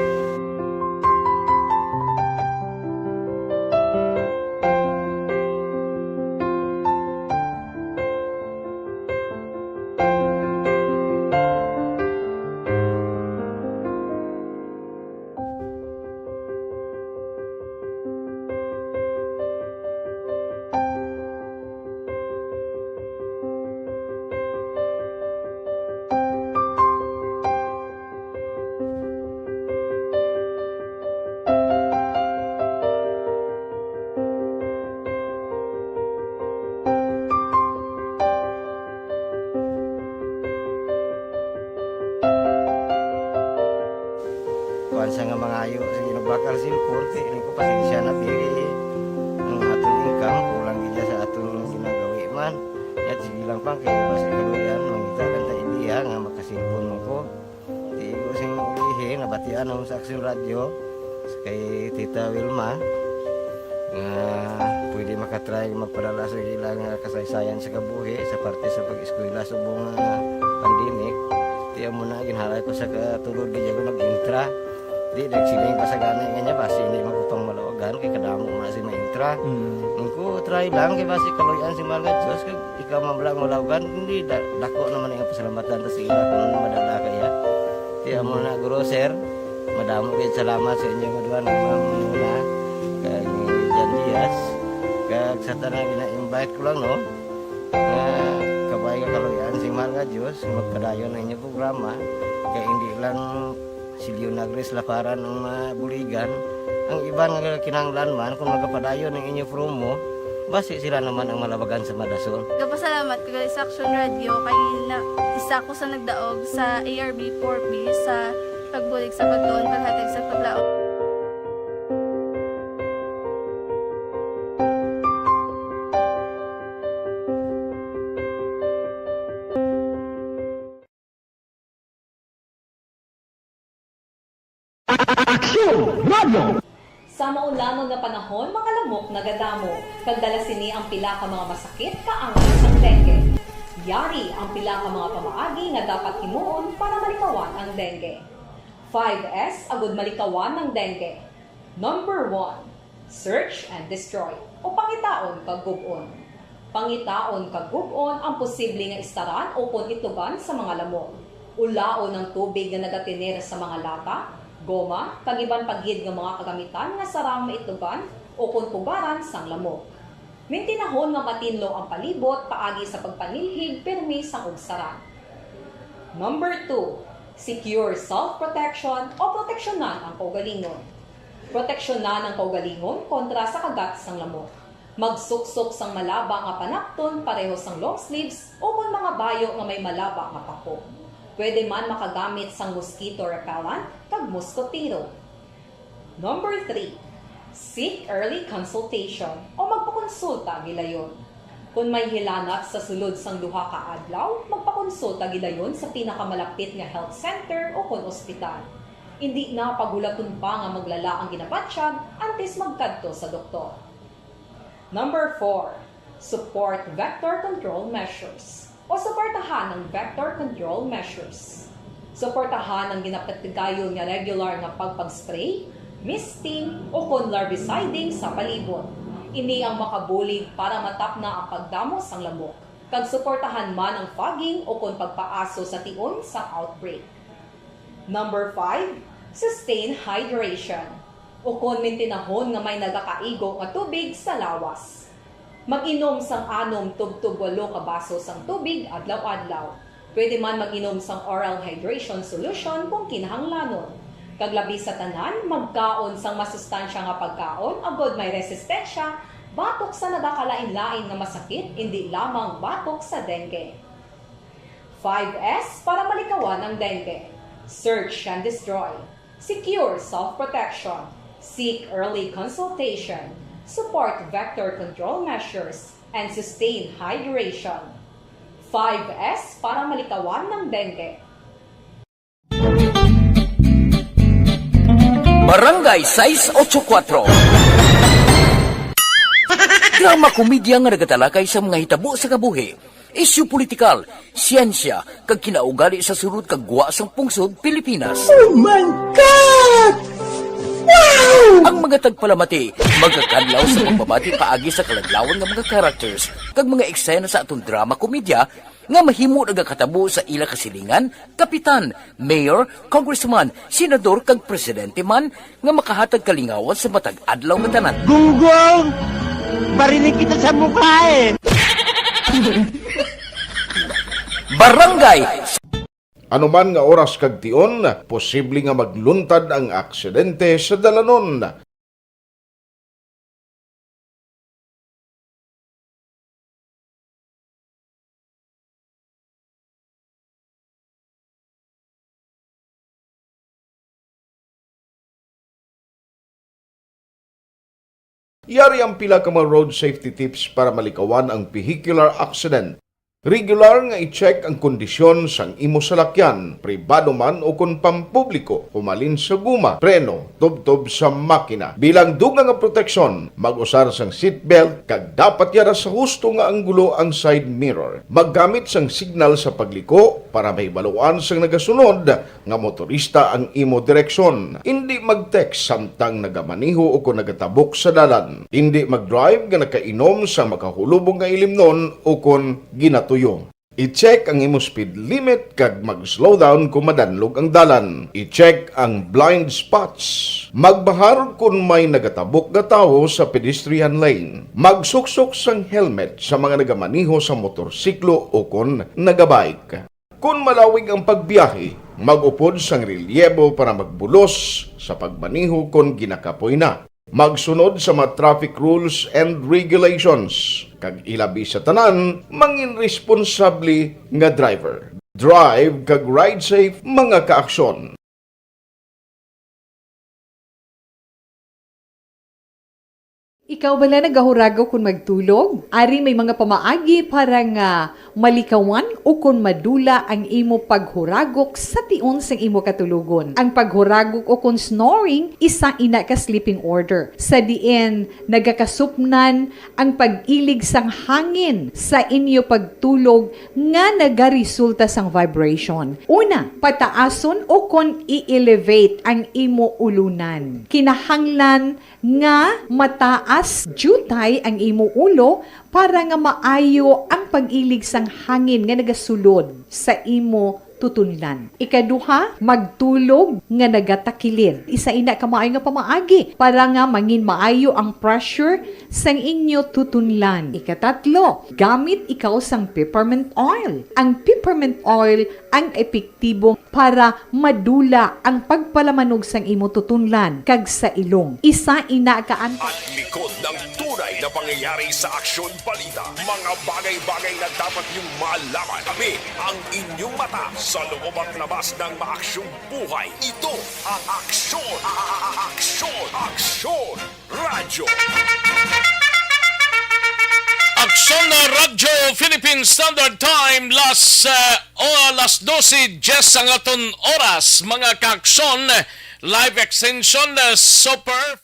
Kuan sa nga mangayo, sige, nagbakal cellphone, kay rin ko pasensya na, diri ang aton income, kulang gid sa aton ginagawi man. Yat, sige lang pa, kay basi kaluyan, mangita lang ta ideya nga makasilpon mo ko. Di ko sing ulihi, nabatian ako sa Action Radio, kay Tita Wilma, nga pwede makatry magpadala sa ilang, ah, kasaysayan sa kabuhi sa parte sa pag-eskwela subong nga pandemic. Di amo na, ginhalay ko sa katulod, di ako nag-intra. Di, nagsiling pa sa gani nga niya, basi hindi man ko pang malawagan, kay kadamo mo na si maintra. Mm. Ang ko, try lang, kay basi kaluyan si mga Diyos, kag ikaw man lang malawagan, hindi, da-, dako naman ang pasalamatan ta sa ila kung ano madala kaya. Kaya mo na, Guro, sir, madamo kayo salamat sa inyo nga duha, Ma'am Muna, kag ni Jan Diaz, kag sa tanan gina-invite ko lang, no, nga kabay nga kaluyan sing mahal nga Dios, magpadayon ang inyong programa, kay hindi lang si Leonagris Laparan ang mabuligan, ang iban nga kinahanglan man, kung magapadayon ang inyong promo, basi sila naman ang malabagan sa madasol. Gapasalamat ko gali sa Action Radio, kay na, isa ko sa nagdaog sa A R B four B sa pagbulig sa pagtuon, paghatag sa paglaom. Aksyon Radio. Sa maulanon nga panahon, mga lamok nagadamo, kag dala sini ang pila ka mga masakit kaangay sang dengue. Yari ang pila ka mga pamaagi nga dapat himuon para malikawan ang dengue. Five S agud malikawan ang dengue. Number one, search and destroy, o pangitaon kag gub-on. Pangitaon kag gub-on ang posible nga istaran ukon itlogan sa mga lamok. Ulaon ang tubig nga nagatener sa mga lata, goma, kag iban pa gid nga mga kagamitan nga sarang maitlogan ukon pugaran sang lamok. Mintinahon nga matinlo ang palibot paagi sa pagpanilhig pirmi sang ugsaran. Number two, secure self-protection o proteksyonan ang kaugalingon. Proteksyonan ang kaugalingon kontra sa kagat sang lamok. Magsuksok sang malaba nga panapton pareho sang long sleeves ukon mga bayo nga may malaba nga pako. Pwede man makagamit sang mosquito repellent kag moskotero. Number three, seek early consultation o magpakonsulta gilayon. Kon may hilanat sa sulod sang duha ka adlaw, magpakonsulta gilayon sa pinakamalapit nga health center ukon ospital. Indi na paghulaton pa nga maglala ang ginabatyag antes magkadto sa doktor. Number four, support vector control measures o suportahan ang vector control measures. Suportahan ang ginapatigayon nga regular nga pagpag-spray, misting, ukon larviciding sa palibot. Ini ang makabulig para matapna ang pagdamo sang lamok, kag suportahan man ang fogging ukon pagpaaso sa tion sang outbreak. Number five, sustain hydration, ukon mintinahon nga may nagakaigo nga tubig sa lawas. Mag-inom sang anom tubtob walo ka baso sang tubig adlaw-adlaw. Pwede man mag-inom sang oral hydration solution kung kinahanglanon. Kag labi sa tanan, magkaon sang masustansya nga pagkaon agod may resistensya batok sa nagakalain-lain nga masakit, indi lamang batok sa dengue. Five S para malikawan ang dengue. Search and destroy. Secure self-protection. Seek early consultation. Support vector control measures. And sustain hydration. Five S para malikawan ang dengue. Barangay Sais Ocho Cuatro. Drama komedya nga nagatalakay sa mga hitabo sa kabuhi, isyu politikal, siyensya, kag kinaugali sa sulod kag gwa sang pungsod Pilipinas. Oh my God! Wow! Ang mga tagpalamati magakadlaw sa pagbabati paagi sa kaladlawan nga mga characters kag mga eksena sa aton drama komedya nga mahimo nagakatabo sa ila kasilingan, kapitan, mayor, congressman, senador, kag presidente man nga makahatag kalingawan sa matag adlaw nga tanan. Gunggong! Barinig kita sa mukha eh! Barangay. Anuman nga oras kag tion, posible nga magluntad ang aksidente sa dalanon. Yari ang pila ka mga road safety tips para malikawan ang vehicular accident. Regular nga i-check ang kondisyon sang imo salakyan, pribado man o kon pampubliko, humalin sa guma, preno, tubtob sa makina. Bilang dugang nga proteksyon, mag-usar sang seatbelt kag dapat yara sa husto nga anggulo ang side mirror. Maggamit sang signal sa pagliko para mahibaluan sang nagasunod nga motorista ang imo direksyon. Indi mag-text samtang nagamaneho o kon nagatabok sa dalan. Indi mag-drive nga nakainom sa makahulubong nga ilimnon o kon ginatuyo. I-check ang imo speed limit kag mag-slow down kon madanlog ang dalan. I-check ang blind spots. Magbahar kon may nagatabok nga tawo sa pedestrian lane. Magsuksok sang helmet sa mga nagamaneho sa motorsiklo o kon nagabike. Kon malawig ang pagbiyahe, mag-upod sang relyebo para magbulos sa pagmaneho kon ginakapoy na. Magsunod sa mga traffic rules and regulations, kag ilabi sa tanan, mangin responsable nga driver. Drive kag ride safe, mga kaaksyon. Ikaw bala nagahuragok kon magtulog? Ari may mga pamaagi para nga malikawan ukon madula ang imo paghuragok sa tion sang imo katulogon. Ang paghuragok ukon snoring isa ina ka sleeping order, sa diin nagakasupnan ang pag-ilig sang hangin sa inyo pagtulog nga nagaresulta sang vibration. Una, pataason ukon i-elevate ang imo ulunan. Kinahanglan nga mataas diutay ang imo ulo para nga maayo ang pag-ilig sang hangin nga nagasulod sa imo tutunlan. Ikaduha, magtulog nga nagatakilid. Isa ina ka maayo nga pamaagi para nga mangin maayo ang pressure sang inyo tutunlan. Ikatatlo, gamit ikaw sang peppermint oil. Ang peppermint oil ang epektibo para madula ang pagpalamanog sang imo tutunlan kag sa ilong. Isa ina ka an- At likod ng tunay na pangyayari sa aksyon balita, mga bagay-bagay na dapat niyong malaman. Kami ang inyong mata sa loob at labas ng maaksyong buhay. Ito ang Aksyon, Aksyon, Aksyon Radyo. Aksyon na Radyo Philippine Standard Time, las, uh, o alas dose diez ang aton oras, mga kaaksyon, live extension, uh, super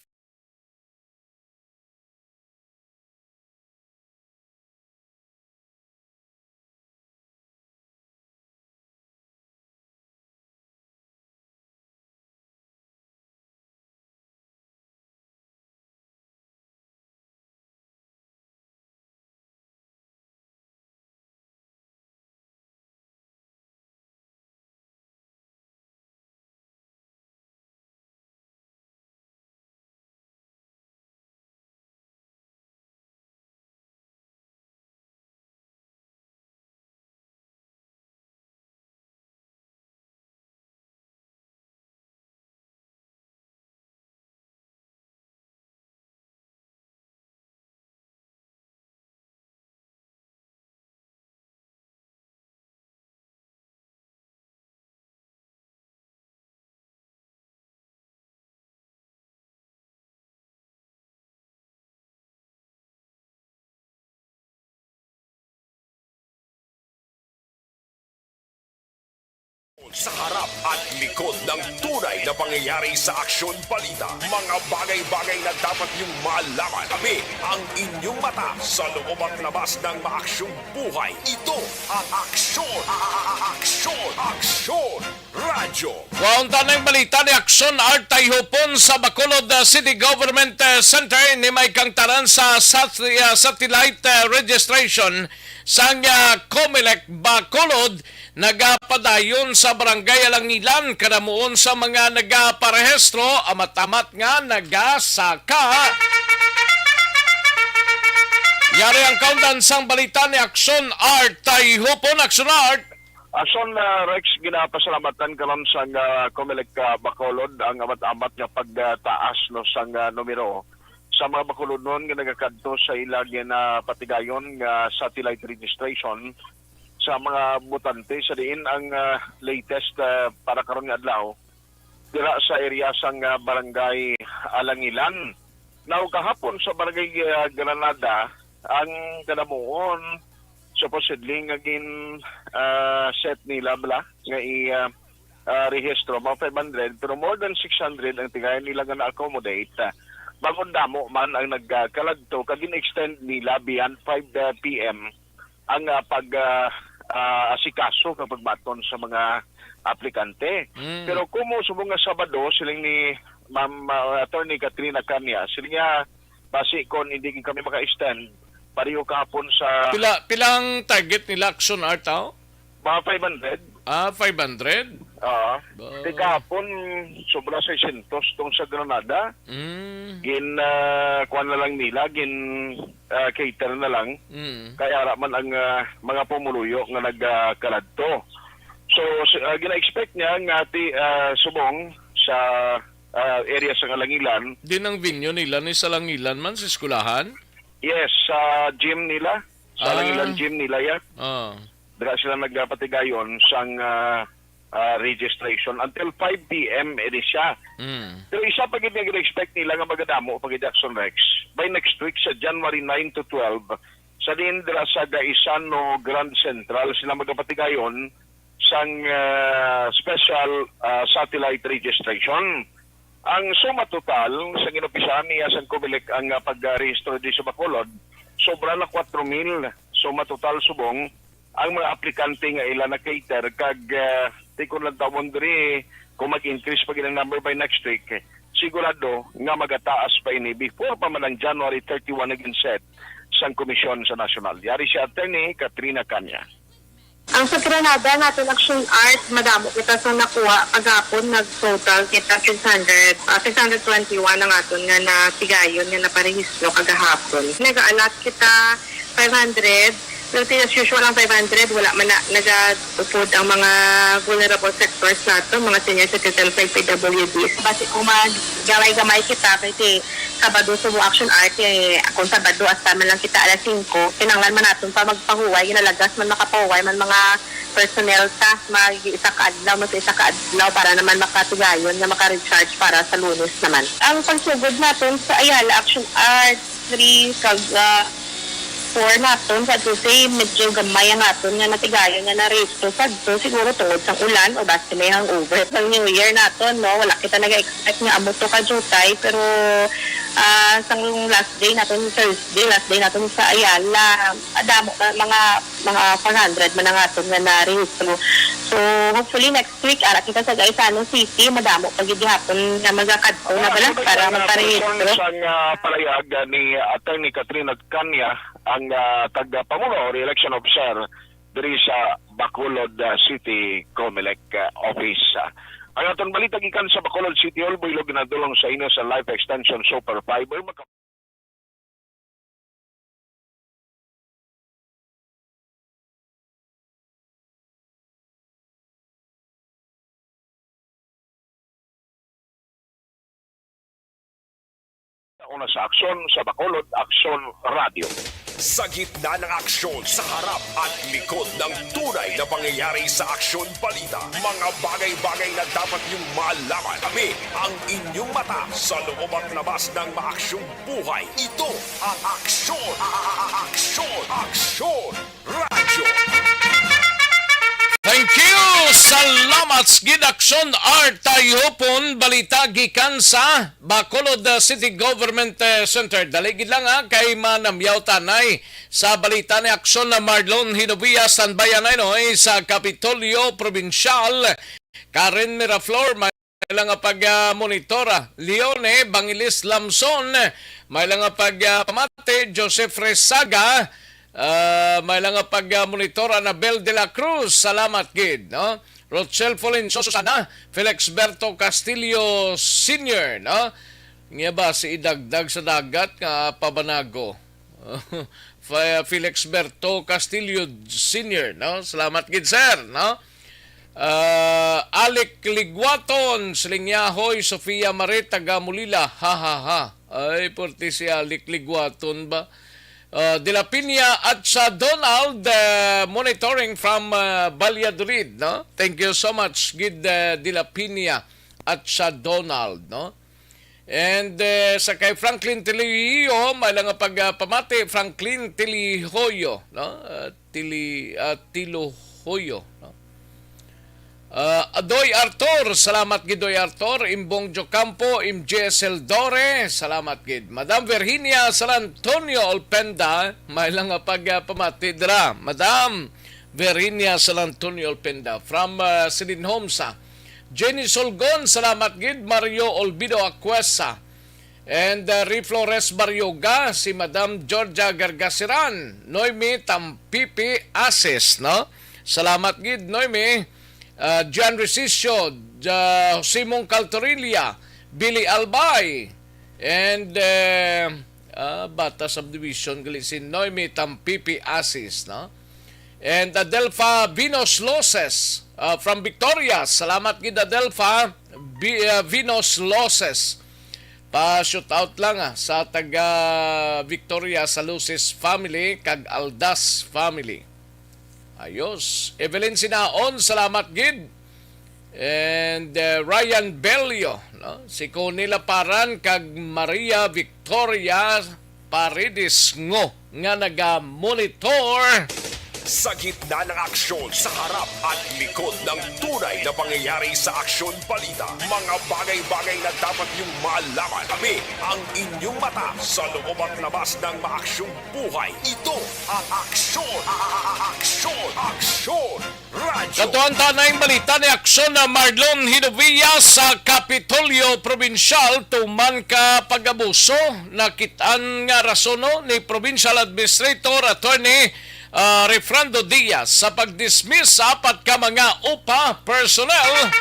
Sa harap at likod ng tunay na pangyayari sa Aksyon Balita, mga bagay-bagay na dapat niyong malaman. Kami ang inyong mata sa loob at labas ng maaksyong buhay. Ito ang Aksyon, a-, a-, a-, Aksyon, Aksyon Radyo. Kuhaon ta na ang balita ni Aksyon Art Tayhupon sa Bacolod, ah, City Government, ah, Center ni may kangtaran sa sat-, ah, satellite, ah, registration sang, ah, Comelec Bacolod. Nagapadayon sa Barangay Alangilan kanamuon sa mga nagaparehistro, amat-amat nga nagasaka. Yari ang kaundan sang balita ni Aksyon Art Tayhupon. Aksyon Art. Aksyon, ah, Rex, ginapasalamatan karon sang, ah, Comelec, ah, Bacolod ang amat-amat nga pagtaas, no, sang, ah, numero sa mga Bacolodnon nga nagakadto sa ila ginapatigayon nga satellite registration sa mga botante, sa diin ang, ah, latest, ah, para karon nga adlaw dira sa area sang, ah, Barangay Alangilan. Now, kahapon sa Barangay, ah, Granada, ang kanamuon supposedly nga gin, ah, set nila bala nga i, ah, ah, rehistro, mga five hundred, pero more than six hundred ang tigayon nila nga na-accommodate. Ah, bangod damo man ang nagkaladto, kag gin-extend nila beyond five p m ang, ah, pag, ah, ah, asikaso kag pagbaton sa mga aplikante. Mm. Pero kumo subong nga Sabado, siling ni Ma'am, ah, Attorney Katrina Canya, siling niya, basi kon hindi gid kami maka-extend, pareho kahapon sa Pila, pila ang target nila, Aksyon Art, aw? Mga five hundred. Ah, five hundred? Oo. Ba- Di kahapon, sobra seiscientos tong sa Granada. Mm. Gin, ah, kuwan na lang nila, gin, ah, cater na lang. Mm. Kay ara man ang, ah, mga pumuluyo nga nagkaladto. So, s-, ah, gina-expect niya nga ti, ah, subong sa, ah, area sa Alangilan. Din ang venue nila ni sa Alangilan man, sa eskwelahan? Yes, sa gym nila. Sa Ah. Alangilan gym nila, ya. Ah. Dira sila nagapatigayon sang, ah, ah, registration until five p m ini siya. Mm. Pero isa pa gid nga gina-expect nila nga magadamo pa gid, Aksyon Rex. By next week, sa January nine to twelve, sa diin dira sa Gaisano Grand Central, sila magapatigayon sang, ah, special, ah, satellite registration. Ang suma total sa ginumpisahan niya sang Comelec ang, ah, pagrehistro di sa Bacolod, sobra na kwatro mil. Suma total subong ang mga aplikante nga ila na-cater kag, ah, tikon lang tawon diri, kung mag-increase pa gid ang number by next week, sigurado nga magataas pa ini before pa man ang January thirty-one nga gin-set sang komisyon sa nasyonal. Yari si Attorney Katrina Canya. Ang sa Granada, ang aton Action Art, madamo kita sa nakuha kagahapon, nag-total kita six hundred, ah, six hundred twenty-one ang aton nga natigayon nga naparehistro kagahapon. Nag-allot kita five hundred, pero as usual ang five hundred, wala man na nagaupod ang mga vulnerable sectors nato, mga senior citizens, like P W Ds. Basi kung maggamay-gamay kita, kay si Sabado subong Action Art, eh, kung Sabado, hasta man lang kita alas singko, kinahanglan man naton pa magpahuway, ginalagas man makapahuway man mga personnel ta, mag-isa ka adlaw, mag-isa ka adlaw para naman makatigayon nga maka-recharge para sa Lunes naman. Ang pagsugod naton sa Ayala Action Art three kag, ah, four naton, sa Tuesday, medyo gamay ang aton nga natigayon nga na-rehistro sadto, siguro tungod sang ulan o basi may hangover. Sa New Year naton, no, wala kita naga-expect nga amo to ka jutay, pero, ah, sang last day naton, Thursday, last day naton sa Ayala, adamo na, mga, mga four hundred man ang aton nga narehistro. So, hopefully next week, ara kita sa Gaisano City, madamo pa gid gihapon nga magakadto na bala para magparehistro. Sang, ah, palayag ni Attorney Katrina Canya, ang, ah, tagapamuno o re-election officer diri sa Bacolod, ah, City Comelec, ah, Office. Ang aton balita gikan sa Bacolod City Hall, Iloilo, ginadulong sa inyo sa Life Extension Super Fiber. Maka- Una sa aksyon sa Bacolod, Aksyon Radio. Sa gitna ng aksyon, sa harap at likod ng tunay na pangyayari sa Aksyon Balita, mga bagay-bagay na dapat niyong malaman. Kami ang inyong mata sa loob at labas ng maaksyong buhay. Ito ang Aksyon, a-, a-, a-, Aksyon, Aksyon Radyo. Thank you! Salamat! Salamat gid, Aksyon Art Tayhupon, balita gikan sa Bacolod, uh, City Government, uh, Center. Dali gid lang, ha, kay manamyaw tanay sa balita ni Aksyon na Marlon Hinovia, standby anay, no, eh, sa Kapitolyo Probinsyal. Karen Miraflor, may lang nga pag, ah, monitora. Leone Bangilis Lamson, may lang nga pag, ah, pamati. Joseph Resaga, ah, may lang nga pag, ah, monitor. Anabel de la Cruz, salamat gid, no? Rochelle Fulgencio Susana, Felix Berto Castillo Senior, no? Nga ba si idagdag sa dagat nga pabanago? Fe-, Felix Berto Castillo Senior, no? Salamat gid, sir, no? Ah, Alec Liguaton, siling niya, "Hoy, Sofia Marie, taga Mulila, ha, ha, ha." Ay, purti si Alec Liguaton ba? Ah, De La Piña at sa Donald, ah, monitoring from, ah, Valladolid, no? Thank you so much, gid, ah, De La Piña at sa Donald, no? And, eh, sa kay Franklin Tilihoyo, may lang nga pag, ah, pamati, Franklin Tilihoyo, no? Ah, Tili-, ah, Tilohoyo, no? Ah, Adoy Arthur, salamat gid, Doy Arthur. Imbong Jocampo, M J S Eldore, salamat gid. Madam Virginia San Antonio Olpenda, may lang nga pag, ah, pamati dira. Madam Virginia San Antonio Olpenda, from, ah, Silinhomsa. Jenny Solgon, salamat gid. Mario Olvido Acuesa, and, uh, Ri Flores Barrioga, si Madam Georgia Gargasiran, Noemi Tampipi Asis, no? Salamat gid, Noemi. Uh, John Resicio, uh, Simon Caltorilla, Billy Albay, and, uh, uh, Bata Subdivision, gali si Noemi Tampipi Asis, no? And Adelfa Vinos Loses, uh, from Victoria. Salamat gid, Adelfa. Bi-, uh, Vinos Loses. Pa-shout out lang, ah, sa taga Victoria, sa Loses family kag Aldas family. Ayos. Evelyn Sinaon, salamat gid. And, uh, Ryan Bello, no? Si Connie Laparan kag Maria Victoria Paredes Ngo nga naga-monitor. Sa gitna ng aksyon, sa harap at likod ng tunay na pangyayari sa Aksyon Balita, mga bagay-bagay na dapat niyong malaman. Kami ang inyong mata sa loob at labas ng maaksyong buhay. Ito ang Aksyon, a-, a-, a-, Aksyon, Aksyon Radyo. Katuan ta na ang balita ni Aksyon na Marlon Hinovia sa Kapitolyo Probinsyal tuman ka pag-abuso. Nakit-an nga rason, no, ni Provincial Administrator Attorney, ah, Refrando Diaz sa pag-dismiss sa apat ka mga upa personnel.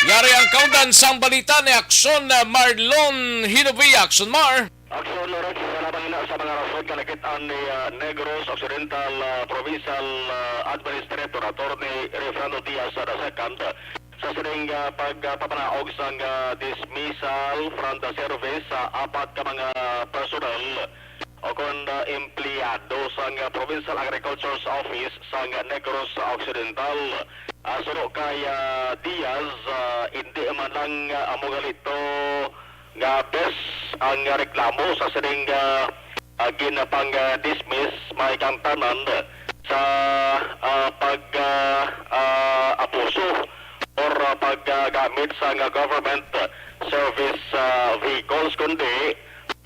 Yari ang kaundan sang balita ni Aksyon na Marlon Hinovia. Aksyon, Mar. Aksyon, Lawrence, sa labang ina sa mga rason nga nakit-an ni, ah, Negros Occidental, ah, Provincial, ah, Administrator Attorney Refrando Diaz the second, sa sining, ah, pagpapanaog sang, ah, dismissal from the service sa apat ka mga personnel o kon, ah, empleyado sang, ah, Provincial Agriculture's Office sang Negros Occidental. Ah, suno kay, ah, Diaz, ah, indi man lang, ah, amo gali to nga bes ang reklamo sa sining, ah, ah, ginapang, ah, dismiss may kantanan sa, ah, pag, ah, ah, abuso or, ah, paggamit sang government service, ah, vehicles, kundi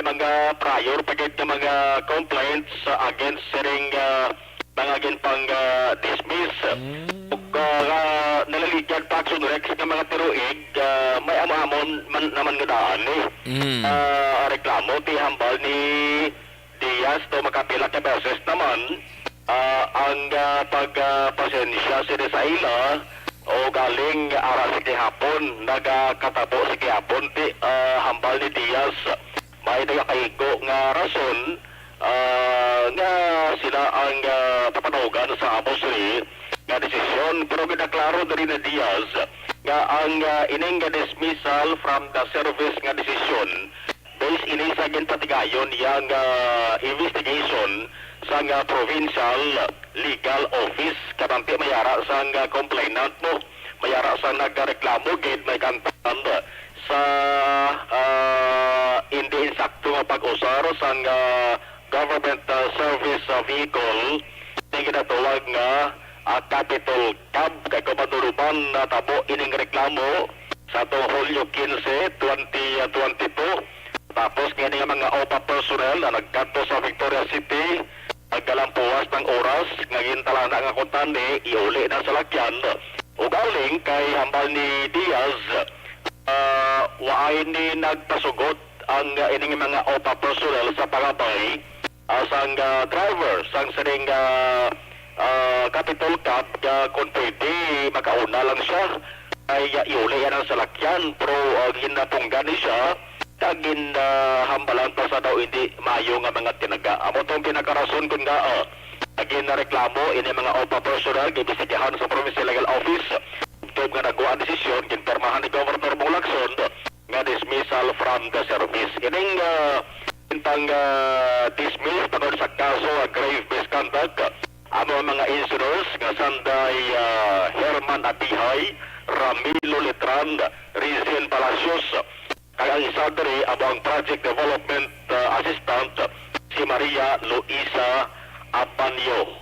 mga prior pa gid nga mga complaints, ah, against sining, ah, mga ginpang, ah, dismiss. Mm. Ug, ah, nga nalaligyag pa, Aksyon Rex, nga mga tinuig, ah, may amo-amo man, naman nga daan, eh. Mm. Ah, reklamo ti hambal ni Diaz, to, makapila ka beses naman, ah, ang, ah, pag, ah, pasensya sini sa ila, o galing ara sa gihapon, nagakatabo sa gihapon, ti, ah, hambal ni Diaz, may nagakaigo nga rason, ah, nga sila ang, ah, papanaogan sa amo sini nga desisyon. Pero ginaklaro diri ni Diaz nga ang, ah, ining nga dismissal from the service nga desisyon, base ini sa ginpatigayon niya nga investigation sang, ah, Provincial Legal Office, kabang ti may ara sang, ah, complainant, no, may ara sang nagreklamo gid, may kantanan sa, ah, indi insakto nga pag-usar sang, ah, government, ah, service, ah, vehicle, nga ginatawag nga ah, Capitol Cab, kay kung maduruman natabo ining reklamo sa atong Hulyo quince, twenty twenty-two. Tapos nga ini nga mga OPA personnel na nagkadto sa Victoria City, nagkalampuas ng oras nga gintalana nga kuntani iuli na sa lakyan. Ugaling kay hambal ni Diaz, ah, waay ni nagpasugot ang, ah, ining mga OPA personnel sa pangabay, ah, sang, ah, driver sang sining, ah, ah, Capitol Cab nga kung pwede makauna lang siya kay, ah, iuli ang salakyan, pero, ah, ginapunggan ni siya kag gin, ah, hambalan pa sa daw hindi maayo nga mga tinaga. Amo tong pinakarason kun ngaa, ah, ginareklamo ini mga OPA personnel, giimbestigahan sa Provincial Legal Office. Tubtob nga nakuha ang desisyon, ginpormahan ni Governor Bong Lacson nga dismissal from the service. Ining, ah, intang, ah, dismiss tungod sa kaso nga grave misconduct amo ang mga engineers nga sanday, ah, Herman Atihay, Ramilo Letran, Rizin Palacios, kag ang isa diri amo ang project development, ah, assistant, si Maria Luisa Abanyo.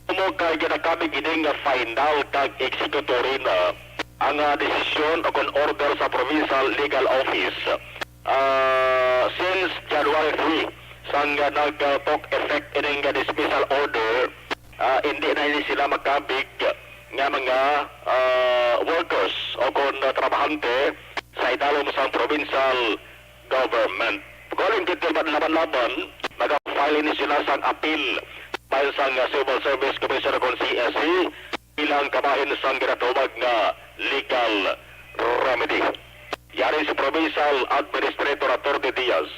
Tungod kay ginakabig ini nga final kag executory na ang, ah, desisyon o kon order sa Provincial Legal Office, ah, since January three, sang, ah, nag, ah, took effect ining, ah, dismissal order, ah, hindi na ini sila makabig nga mga, ah, workers o kon, ah, trabahante sa idalom sang provincial government. Galing kay laban-laban, nag-file ini sila sang apil bahin sang Civil Service Commission o kon C S C bilang kabahin sang ginatawag nga legal remedy. Yari si Provincial Administrator Attorney Diaz.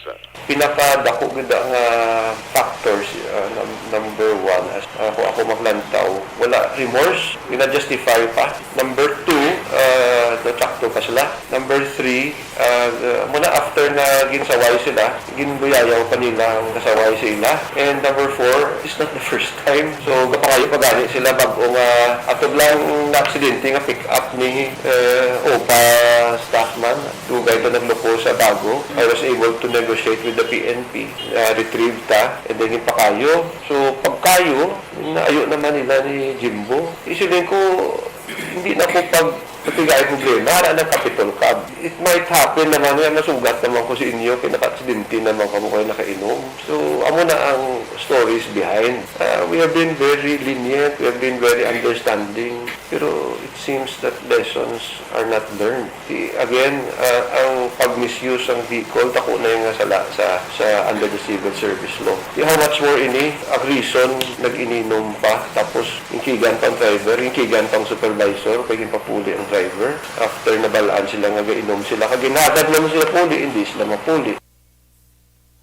Pinakadako gid nga factors, ah, num-, number one, as, ah, kung ako maglantaw, wala remorse, gina-justify pa. Number two, ah, natakto pa sila. Number three, ah, muna after na ginsaway sila, ginbuyayaw pa nila ang kasaway sa ila. And number four, it's not the first time. So, gapangayo pa gani sila bag-o nga ato lang na aksidente nga pick up ni, eh, OPA staff man. Dugay to nagluko sa bago. I was able to negotiate with the P N P. Ah, retrieve ta, and then ginpakayo. So, pagkayo, naayo naman nila ni Jimbo. Isiling ko, hindi na ko pag matigaay problema, ara ng Capitol Cab. It might happen naman nga nasugat naman ko sa inyo, kay naka-aksidente naman kamo kay nakainom. So, amo na ang stories behind. Ah, we have been very lenient, we have been very understanding. Pero it seems that lessons are not learned. Di, again, ah, ang pag-misuse ang vehicle, dako na yung nga sala sa, sa under the civil service law. Di, how much more ini, ang reason, nag-ininom pa, tapos inkigan pang driver, inkigan pang supervisor, kay ginpapuli ang driver. After nabalaan sila nga gainom sila, kag ginhatag naman sila puli, hindi sila mapuli.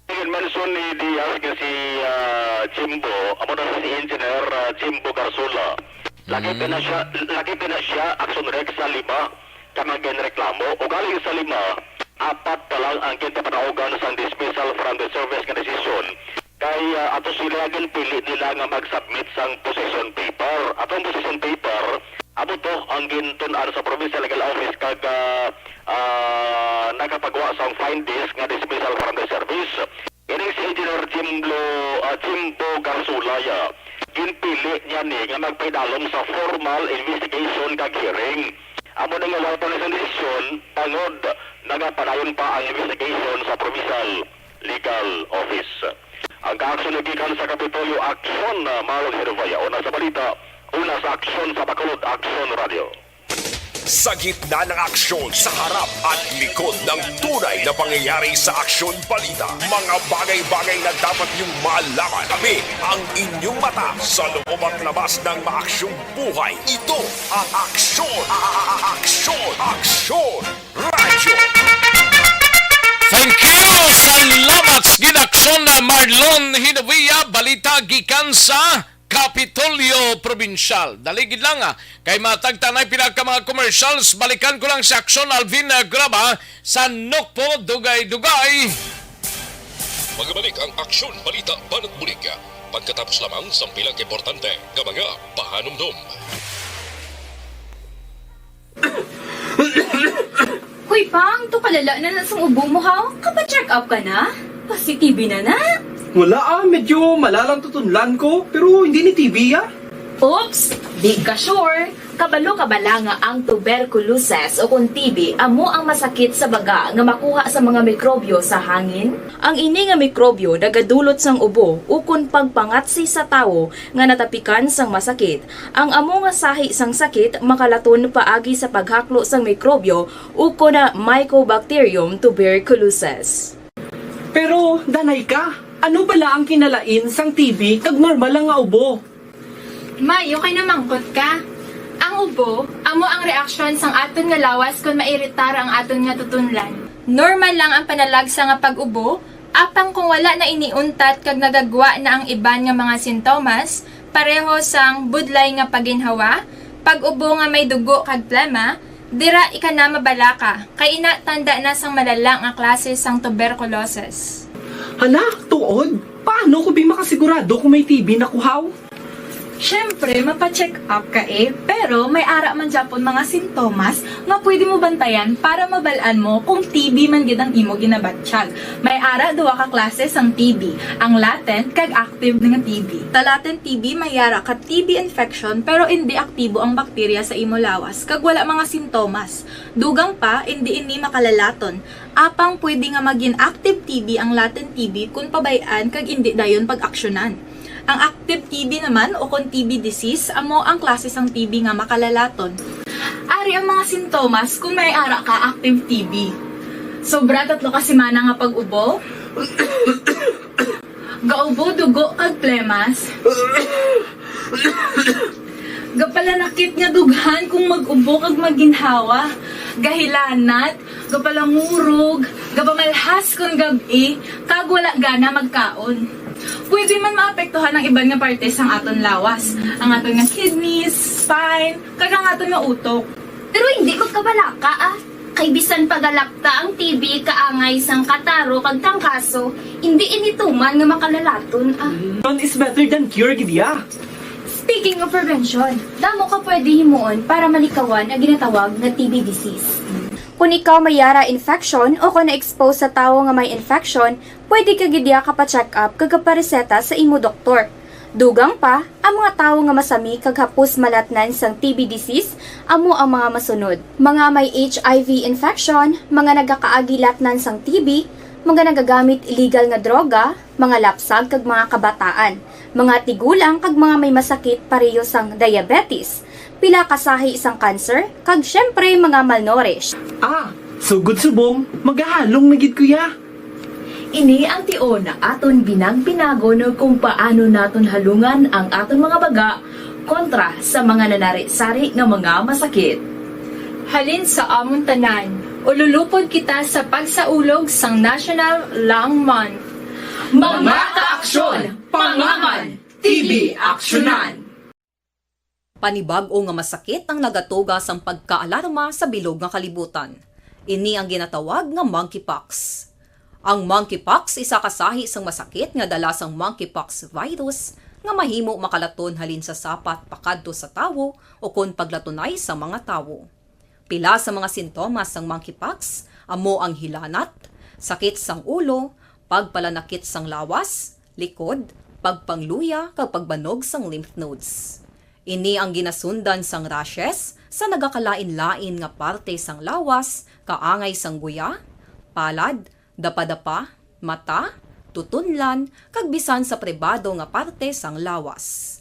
Mention ni Diaz nga si, ah, Jimbo, amo na si Engineer, ah, Jimbo Garsola. Lagi Mm. pa na siya, lagi pa na siya, action rek sa lima ka mga ginreklamo. Ugaling sa lima, apat pa lang ang ginpapanaugan sang dismissal from the service nga desisyon. Kay, ah, ato sila ginpili nila nga mag-submit sang possession paper. Atong possession paper, amo to ang gintun-an sa Provincial Legal Office kag, ah, ah, nakapagwa sang findings nga dismissal from the service. Ining si Engineer Jimlo, ah, Jimbo Garsulaya, ginpili niya ni nga magpaidalom sa formal investigation kag hearing. Amo na nga wala pa na siyang desisyon, tangod nagapadayon pa ang investigation sa Provincial Legal Office. Ang kaaksyon nagikan sa Kapitolyo Aksyon, ah, Marlon Hervaya, una sa balita, una sa aksyon sa Bacolod Aksyon Radio. Sa gitna ng aksyon, sa harap at likod ng tunay na pangyayari sa Aksyon Balita, mga bagay-bagay na dapat niyong malaman. Kami ang inyong mata sa loob at labas ng maaksyong buhay. Ito ang Aksyon, a-, a-, a-, Aksyon, Aksyon Radyo. Thank you! Salamat sa ginaksyon na Marlon Hinovia. Balita gikan sa Kapitolyo Probinsyal. Dali gid lang, ah, kay matagtanay pila ka mga commercials. Balikan ko lang si Aksyon Alvin, ah, Graba sa Nokpo, Dugay-Dugay. Magbalik ang Aksyon Balita Banat Bulig pagkatapos lamang sang pila ka importante nga mga pahanumdom. Hoy, Pang, to kalala na na sang ubo mo, ha? Kapa-check up ka na? Pasi-T B na na? Wala, ah, medyo malalang tutunlan ko, pero hindi ni T B, ah. Oops! Di ka sure? Kabalo ka bala nga ang tuberculosis o kon T B amo ang masakit sa baga nga makuha sa mga mikrobyo sa hangin? Ang ini nga mikrobyo nagadulot sang ubo ukon pagpangatsi sa tawo nga natapikan sang masakit. Ang amo nga sahi sang sakit makalaton paagi sa paghaklo sang mikrobyo ukon na Mycobacterium tuberculosis. Pero, danay ka, ano bala ang kinalain sang T B kag normal lang nga ubo? Maayo kay namangkot ka. Ang ubo amo ang reaksyon sang aton nga lawas kon mairitar ang aton nga tutunlan. Normal lang ang panalagsa nga pag-ubo, apang kung wala na ini untat kag nagagwa na ang iban nga mga sintomas, pareho sang budlay nga paginhawa, pag-ubo nga may dugo kag plema, dira ika na mabalaka, kay ina tanda na sang malala nga klase sang tuberculosis. Hala, tuod? Paano ko bi makasigurado kung may T B na ko haw? Siyempre, mapa-check up ka eh, pero may ara man gyapon mga sintomas nga pwede mo bantayan para mabal-an mo kung T B man gid ang imo ginabatyag. May ara duwa ka klase sang T B, ang latent kag active nga T B. Sa latent T B may ara ka T B infection pero indi aktibo ang bakterya sa imo lawas kag wala mga sintomas. Dugang pa, indi ini makalalaton. Apang pwede nga magin active T B ang latent T B kon pabay-an kag indi dayon pag-aksyonan. Ang active T B naman o kon T B disease amo ang klase sang T B nga makalalaton. Ari ang mga sintomas kon may ara ka active T B. Sobra tatlo ka semana nga pag-ubo. Gaubo dugo kag plemas. Gapalanakit nga dughan kung mag-ubo kag maginhawa. Gahilanat, gapalangurog, gapamalhas kon gab-i, kag wala gana magkaon. Pwede man maapektuhan ang iban nga parte sang aton lawas, ang aton nga kidneys, spine, kag ang aton nga utok. Pero hindi magkabalaka ah. Kay bisan pagalakta ang T B kaangay sang kataro kag trangkaso, hindi ini tuman nga makalalaton ah. None is better than cure gid ya. Speaking of prevention, damo ka pwede himuon para malikawan ang ginatawag nga T B disease. Kung ikaw may yara infection o kung na-expose sa tawo nga may infection, pwede ka gid ya kapa-check up kag kapareseta sa imo doktor. Dugang pa, ang mga tawo nga masami kag hapos malatnan sang T B disease amo ang mga masunod: mga may H I V infection, mga nagakaagi latnan sang T B, mga nagagamit illegal nga droga, mga lapsag kag mga kabataan, mga tigulang kag mga may masakit pareho sang diabetes, pila ka sahi sang cancer, kag syempre mga malnourished. Ah, sugod subong, magahalong na gid ko ya. Ini ang tion nga aton binag-binagon kung paano naton halungan ang aton mga baga kontra sa mga nanari-sari nga mga masakit. Halin sa amon tanan, ululupod kita sa pagsaulog sang National Lung Month. Mga kaaksyon, pangaman, T B aksyonan. Panibag-o nga masakit ang nagatuga sang pagkaalarma sa bilog nga kalibutan. Ini ang ginatawag nga monkeypox. Ang monkeypox isa ka sahi sang masakit nga dala sang monkeypox virus nga mahimo makalaton halin sa sapat pakadto sa tawo ukon paglatunay sa mga tawo. Pila sa mga sintomas sang monkeypox amo ang hilanat, sakit sang ulo, pagpalanakit sang lawas, likod, pagpangluya, kag pagbanog sang lymph nodes. Ini ang ginasundan sang rashes sa nagakalain-lain nga parte sang lawas, kaangay sang guya, palad, dapadapa, mata, tutunlan, kag bisan sa pribado nga parte sang lawas.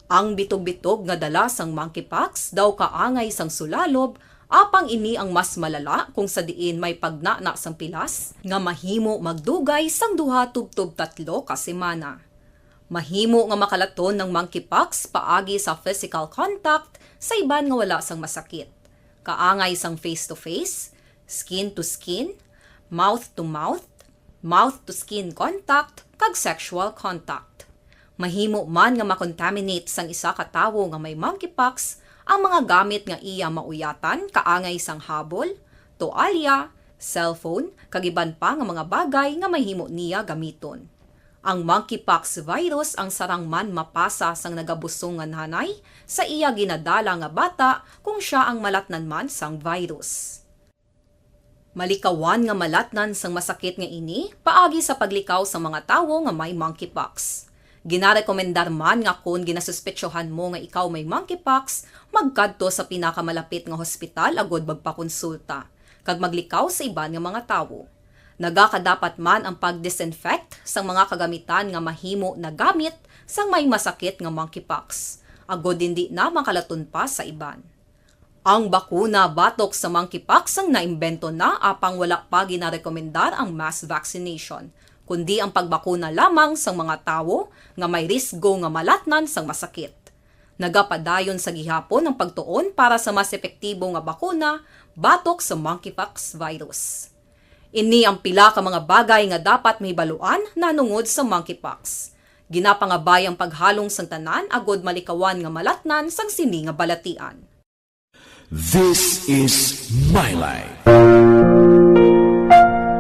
Ang bitog-bitog nga dala sang monkeypox daw kaangay sang sulalob, apang ini ang mas malala kung sa diin may pagnana sang pilas nga mahimo magdugay sang duha tubtob tatlo ka semana. Mahimo nga makalaton ang monkeypox paagi sa physical contact sa iban nga wala sang masakit, kaangay sang face-to-face, skin-to-skin, mouth-to-mouth, mouth-to-skin contact, kag sexual contact. Mahimo man nga makontaminate sang isa ka tawo nga may monkeypox ang mga gamit nga iya mauyatan, kaangay sang habol, toalya, cellphone, kag iban pa nga mga bagay nga mahimo niya gamiton. Ang monkeypox virus ang sarang man mapasa sang nagabusong nga nanay sa iya ginadala nga bata kung sia ang malatnan man sang virus. Malikawan nga malatnan sang masakit nga ini paagi sa paglikaw sa mga tawo nga may monkeypox. Ginarekomendar man nga kon ginasuspetsohan mo nga ikaw may monkeypox, magkadto sa pinakamalapit nga hospital agud magpakonsulta kag maglikaw sa iban nga mga tawo. Nagakadapat man ang pag-disinfect sang mga kagamitan nga mahimo nagamit sang may masakit nga monkeypox, agud hindi na makalaton pa sa iban. Ang bakuna batok sa monkeypox ang naimbento na apang wala pa ginarekomendar ang mass vaccination, kundi ang pagbakuna lamang sang mga tawo nga may risgo nga malatnan sang masakit. Nagapadayon sa gihapon ang pagtuon para sa mas epektibo nga bakuna batok sa monkeypox virus. Ini ang pila ka mga bagay nga dapat mahibaluan nanungod sa monkeypox. Ginapangabay ang paghalong sang tanan agud malikawan nga malatnan sang sini nga balatian. This is My Life.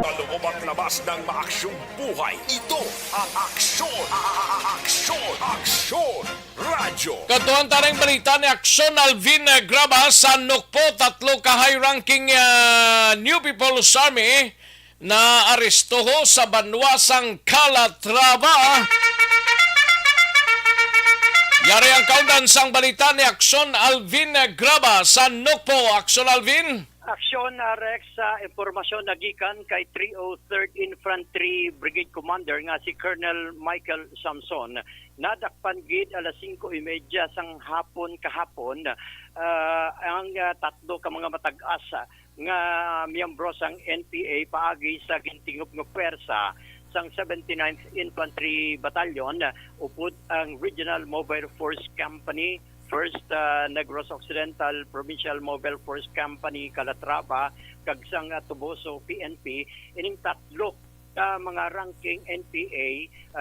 Sa loob at labas ng maaksyong buhay, ito ang aksyon. A- a- a- Aksyon. Aksyon. Radyo. Katuan taring balita ni Aksyon Alvin Graba sa Nukpo. Tatlo ka high-ranking ah, New People's Army na aresto ho sa banwa sang Calatrava. Yari ang kaundan sang balita ni Aksyon Alvin Graba sa Nukpo. Aksyon Alvin. Aksyon, ah, Rex, sa impormasyon na gikan kay three oh third Infantry Brigade Commander nga si Colonel Michael Samson, nadakpan gid alas singko y media sang hapon kahapon, ah, ang, ah, tatlo ka mga matag-as, ah, nga miyembro sang N P A paagi sa gintingob nga pwersa sang seventy-ninth Infantry Battalion, upod ang Regional Mobile Force Company, First, ah, Negros Occidental Provincial Mobile Force Company, Calatrava, kag sang, ah, Toboso P N P, ining tatlo ka mga ranking N P A,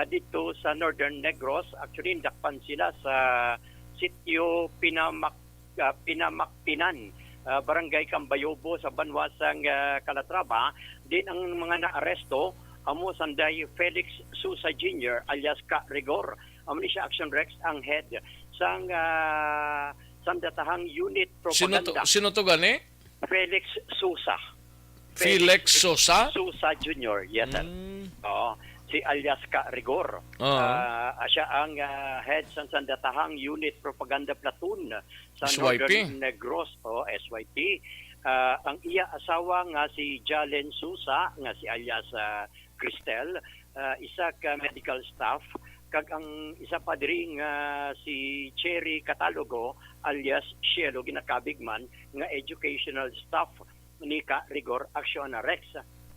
ah, dito sa Northern Negros. Actually, indakpan sila sa sitio Pinamak-, ah, Pinamakpinan, ah, Barangay Cambayobo sa banwa sang, ah, Calatrava. Din ang mga naaresto amo sanday Felix Sousa Junior alias Ka Rigor. Amo ni siya, Action Rex, ang head sang, ah, sandatahang unit Sino to, propaganda. Sino to gani? Felix Sousa. Felix Sosa? Sousa Junior, yes, sir. Mm. Oo. Si alias Ka Rigor. Oo. Ah, siya ang, ah, head sang sandatahang unit propaganda platoon sa S Y P. Northern Negros, o S Y P. Ah, ang iya asawa nga si Jalen Sousa, nga si alias, ah, Cristel, ah, isa ka medical staff, kag ang isa pa diri nga si Cherry Catalogo alias Shelo, ginakabig man nga educational staff ni Ka Rigor Acciona Rex.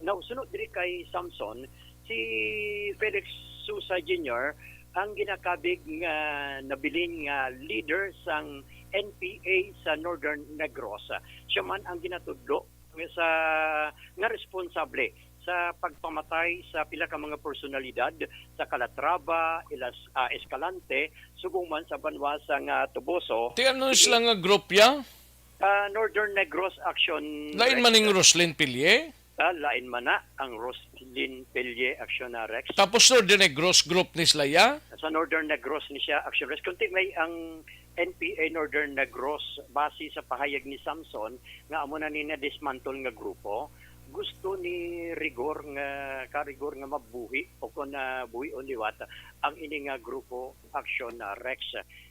Now, sunod diri kay Samson, si Felix Sousa Junior ang ginakabig nga nabilin nga leader sang N P A sa Northern Negros. Siya man ang ginatudlo sa, nga responsable sa pagpamatay sa pila ka mga personalidad sa Calatrava, Ilas-, ah, Escalante, subong man sa banwa sang Toboso. Ti ano sila nga group ya? Ah, Northern Negros Action Lain man ning Rex. Roslyn Pille? Ah, lain man na ang Roslyn Pille Action na Rex. Tapos Northern Negros group ni sila ya? Sa Northern Negros ni siya Action Rex. Kunti may ang N P A Northern Negros, base sa pahayag ni Samson nga amo na ni na-dismantle nga grupo, gusto ni Rigor nga, Ka Rigor nga mabuhi o kon, ah, buhion liwat ang ini nga grupo Action, ah, Rex.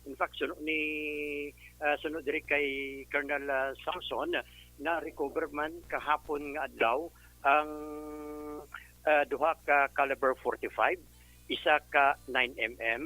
In fact, suno ni, ah, suno diri kay Colonel, ah, Samson, na-recover man kahapon nga adlaw ang, ah, duha ka caliber forty-five, isa ka nine M M,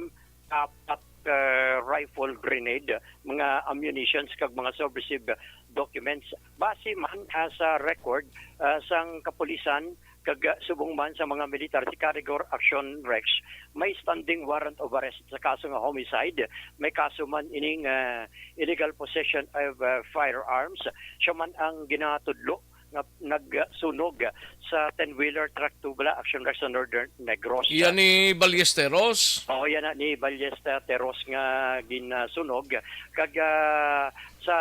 apat ka rifle grenade, mga ammunitions kag mga subversive documents. Base man, ah, sa record, ah, sang kapulisan kag, ah, subong man sa mga militar si Ka Rigor Action Rex, may standing warrant of arrest sa kaso nga homicide, may kaso man ining, ah, illegal possession of, ah, firearms. Siya man ang ginatudlo nga nagsunog sa ten-wheeler truck tubla Action Rex sa Northern Negros. Iya ni Ballesteros? Oo, yan na ni Ballesteros nga ginasunog. Kag, ah, sa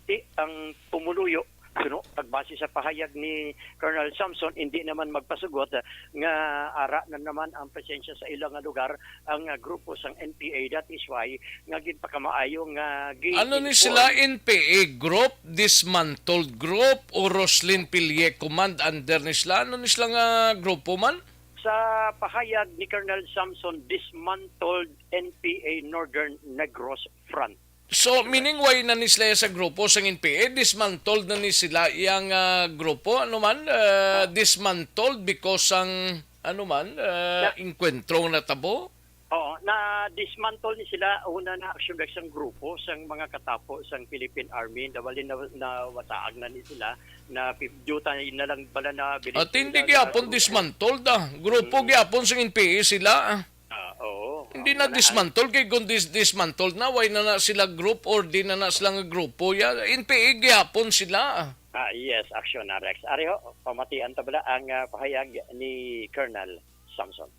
ti, ang pumuluyo, suno, pagbase sa pahayag ni Colonel Samson, hindi naman magpasugot, ah, nga ara na naman ang presensya sa ila nga lugar ang, ah, grupo sang N P A. That is why nga ginpakamaayo nga gi- Ano ni sila, N P A group, dismantled group, o Roslyn Pille Command under ni sila? Ano ni sila nga grupo man? Sa pahayag ni Colonel Samson, dismantled N P A Northern Negros Front. So, meaning, way na ni sila sa grupo sang N P A, dismantled na ni sila iyang, ah, grupo, ano man, ah, dismantled because sang, ano man, ah, Na- engkwentro nga natabo? Oo, na-dismantle ni sila, una na aksyon sang grupo, sang mga katapo sang Philippine Army, na bali na, nawataag na ni sila, na pi-, duta na lang bala na At hindi nila na gyapon dismantled, ah. Grupo Mm. gyapon sang N P A sila, ah. Ah, oo. Hindi Ang na wala, dismantle, kay kung dis-, dismantle na, way na na sila group or di na na sila nga grupo, ya, N P A gyapon sila, ah. Ah, yes, action na, Rex. Ari ho, pamatian ta bala ang, ah, pahayag ni Colonel Samson.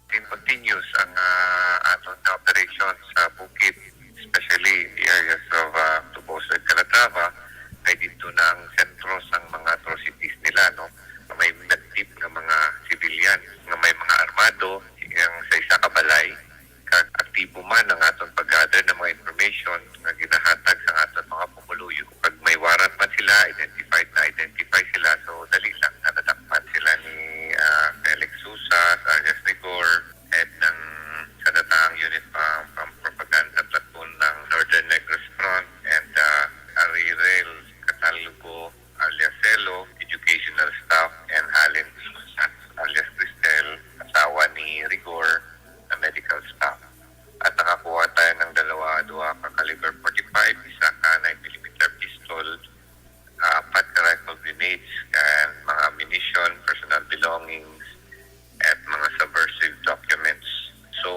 Continuous ang, ah, aton nga operation sa bukid, especially the areas of, ah, Toboso and Calatrava, kay dito na ang sentro sang mga atrocities nila, no? May nagtip nga mga civilian, nga may mga armado, ang sa isa ka balay, kag aktibo man ang aton pag-gather ng mga information nga ginahatag sa aton mga pumuluyo. Pag may warrant man sila, identified na identify sila, so dali lang na nadakpan sila ni, ah, Felix Sousa, alias Rigor, head ng Sandatahang Unit pa, from Propaganda Platoon ng Northern Negros Front, and, ah, Arirel Catalgo, alias Celo, educational staff, and Halen Sousa, alias Cristel, asawa ni Rigor, na medical staff. At nakakuha tayo ng dalawa, duha ka caliber forty-five, isa ka nine millimeter pistol, apat ka rifle grenades, and mga ammunition, personal belongings, at mga subversive documents. So,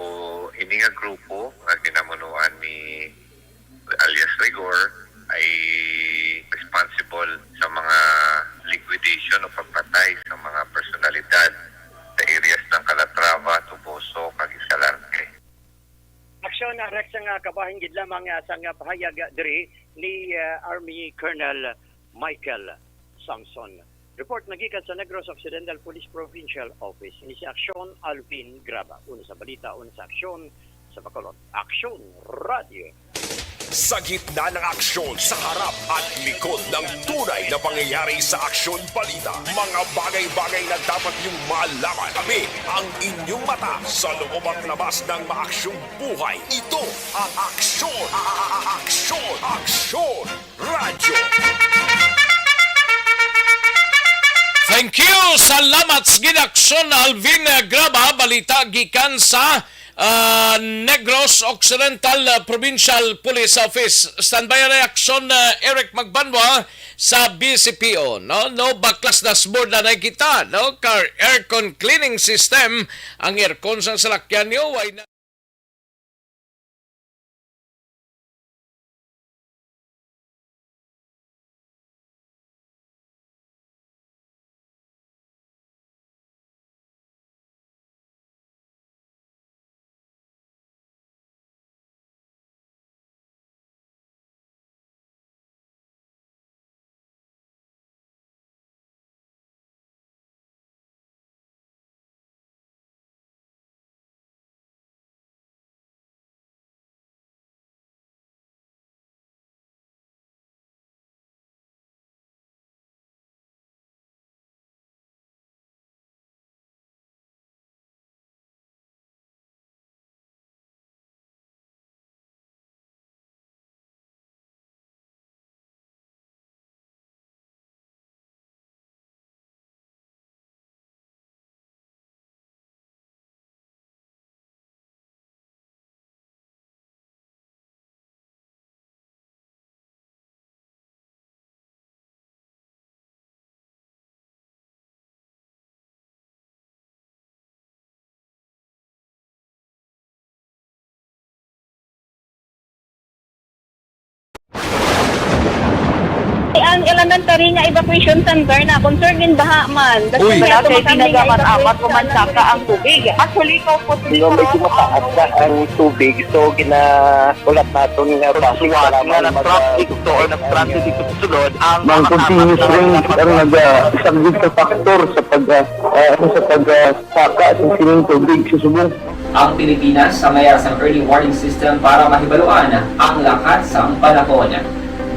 ini nga grupo nga ginamunuan ni alias Rigor ay responsible sa mga liquidation o pagpatay sa mga personalidad sa areas ng Calatrava, Toboso, kag Escalante. Aksyon, ah, Rex, nga kabahin gid lamang, ah, sang pahayag, ah, diri ni, ah, Army Colonel Michael Samson. Report nagikan sa Negros Occidental Police Provincial Office. Ini si Aksyon Alvin Graba. Una sa balita, una sa aksyon, sa Bacolod. Aksyon Radio. Sa gitna ng aksyon, sa harap at likod ng tunay na pangyayari sa Aksyon Balita, mga bagay-bagay na dapat niyong malaman. Kami ang inyong mata sa loob at labas ng maaksyong buhay. Ito ang Aksyon, a-, a-, a-, Aksyon, Aksyon Radyo. Thank you. Salamat sa gid, Aksyon Alvin Graba. Balita gikan sa, ah, Negros Occidental, ah, Provincial Police Office. Standby ang reaksyon, ah, Eric Magbanwa sa B C P O, no? No, baklas dashboard na nakita, no? Car aircon cleaning system, ang aircon sa salakyan niyo, way na Ang elementary nga evacuation center na concern din baha man. Uy. Wala kay tinaga man amat ko man saka ang tubig. Actually, ko po. Di ba, medyo mataas na ang tubig, so ginaulat naton nga traffic nga nag-traffic to or nag-transit dito sa sulod ang mga continuous rain ang naga-, isang good factor sa pag, ah, ah, sa pag, ah, saka sa sining tubig sa subong. Ang Pilipinas sa mayar sang early warning system para mahibaluan ang lakat sang panahon.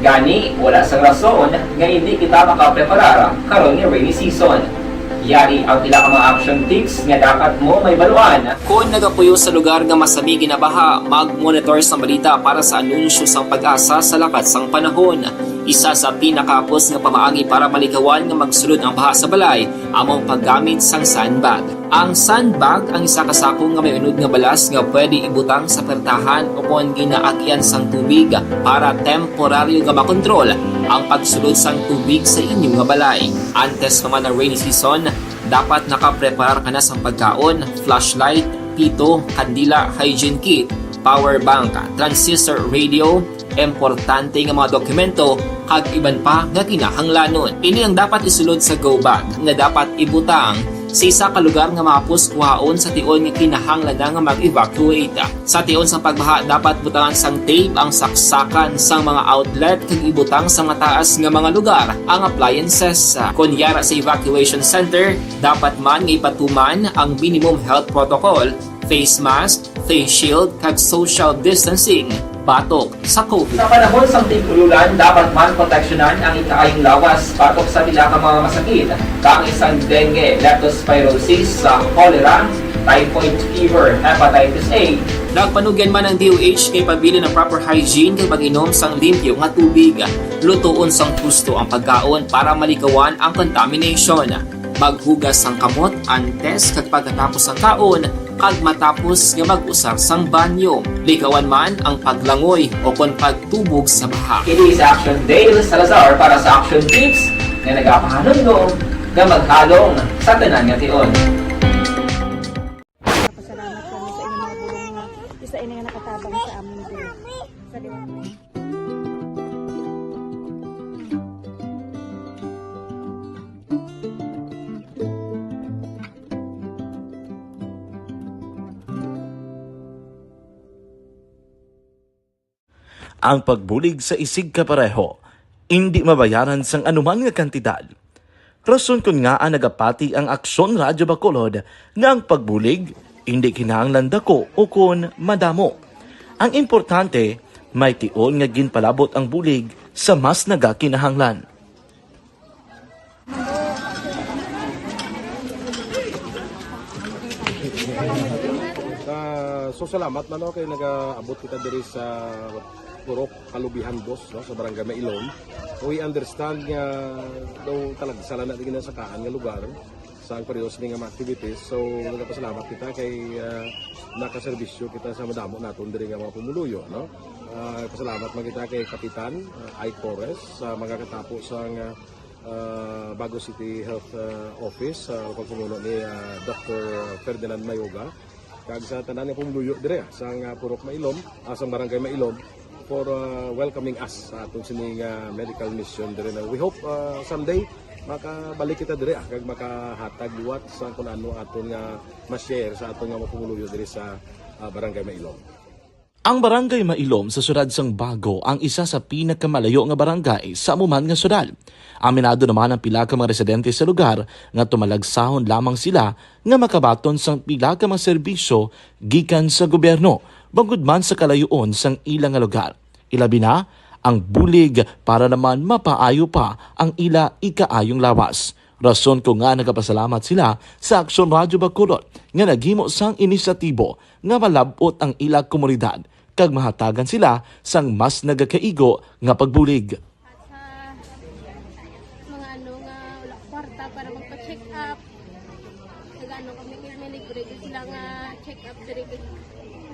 Gani, wala sang rason nga hindi kita makapreparar karon nga rainy season. Yari ang pila ka mga action tips nga dapat mo mahibaluan. Kon nagapuyo sa lugar nga masami ginabaha, mag-monitor sang balita para sa anunsyo sang PAGASA sa lakat sang panahon. Isa sa pinakahapos nga pamaagi para malikawan nga magsulod ang baha sa balay amo ang paggamit sang sandbag. Ang sandbag ang isa ka sako nga may unod nga balas nga pwede ibutang sa pertahan o kon ginaagian sang tubig para temporaryo nga makontrol ang pagsulod sang tubig sa inyo nga balay. Antes pa man ang rainy season, dapat nakapreparar ka na sang pagkaon, flashlight, pito, kandila, hygiene kit, power bank, transistor radio, importante nga mga dokumento, kag iban pa nga kinahanglanon. Ini ang dapat isulod sa go bag nga dapat ibutang sa isa ka lugar nga mahapos kuhaon sa tion nga kinahanglan na nga mag-evacuate. Sa tion sang pagbaha, dapat butangan sang tape ang saksakan sang mga outlet kag ibutang sa mataas nga mga lugar ang appliances. Kon yara sa evacuation center, dapat man nga ipatuman ang minimum health protocol, face mask, face shield, kag social distancing batok sa COVID. Sa panahon sang tig-ululan, dapat man proteksyonan ang ikaayong lawas batok sa pila ka mga masakit, kaangay sang dengue, leptospirosis, sa cholera, typhoid fever, hepatitis A. Nagpanugyan man ang D O H kay pabilin ang proper hygiene kag pag-inom sang limpyo nga tubig. Lutoon sang husto ang pagkaon para malikawan ang contamination. Maghugas sang kamot antes kag pagkatapos sang kaon kag matapos nga mag-usar sang banyo. Likawan man ang paglangoy o kon pagtubog sa baha. Kini si Action Dale Salazar para sa Action Tips nga nagapahanumdom nga maghalong sa tanan nga tion. Nagapasalamat kami sa inyong mga bulong nga isa ini nga nakatabang sa amon diri. Sa liwanag. Ang pagbulig sa isigkapareho indi mabayaran sang anuman nga kantidad. Rason kon ngaa nagapati ang Aksyon Radyo Bacolod nga ang pagbulig indi kinahanglan daku ukon madamo. Ang importante, may tion nga ginpalabot ang bulig sa mas nagakinahanglan. Ah, so salamat man, no, kay nagaabot kita diri sa Purok Kalubihan Dos, no, sa Barangay Mailom. We understand nga daw talagsa lang na ginasakaan nga lugar sa ang periodo sini nga mga activities. So, nagapasalamat kita kay, ah, nakaserbisyo kita sa madamo naton diri nga mga pumuluyo, no? Ah, pasalamat man kita kay Kapitan, ah, Ike Torres sa mga katapo sang, ah, ah, Bago City Health, ah, Office, ah, pagpamuno ni, ah, Doktor Ferdinand Mayoga, kag sa tanan nga pumuluyo dire, ah, sang, ah, Purok Mailom, ah, sang Barangay Mailom, for, ah, welcoming us sa aton sini nga medical mission dire na. We hope, ah, someday makabalik kita dire, ah, kag makahatag liwat sa kun ano aton nga ma-share sa aton nga mga pumuluyo dire sa, ah, Barangay Mailom. Ang Barangay Mailom sa siyudad sang Bago ang isa sa pinakamalayo nga barangay sa amo man nga siyudad. Aminado naman ang pila ka mga residente sa lugar nga tumalagsahon lamang sila nga makabaton sang pila ka mga serbisyo gikan sa gobyerno, bangod man sa kalayoon sang ila nga lugar. Ilabi na ang bulig para naman mapaayo pa ang ila ikaayong lawas. Rason ko nga nagapasalamat sila sa Aksyon Radyo Bacolod nga naghimo sang inisyatibo nga malab-ot ang ila komunidad kag mahatagan sila sang mas nagakaigo nga pagbulig. At sa mga ano nga wala kwarta para magpa-check up, nag-ano kami, kay may libre gyud sila nga check up diri, kag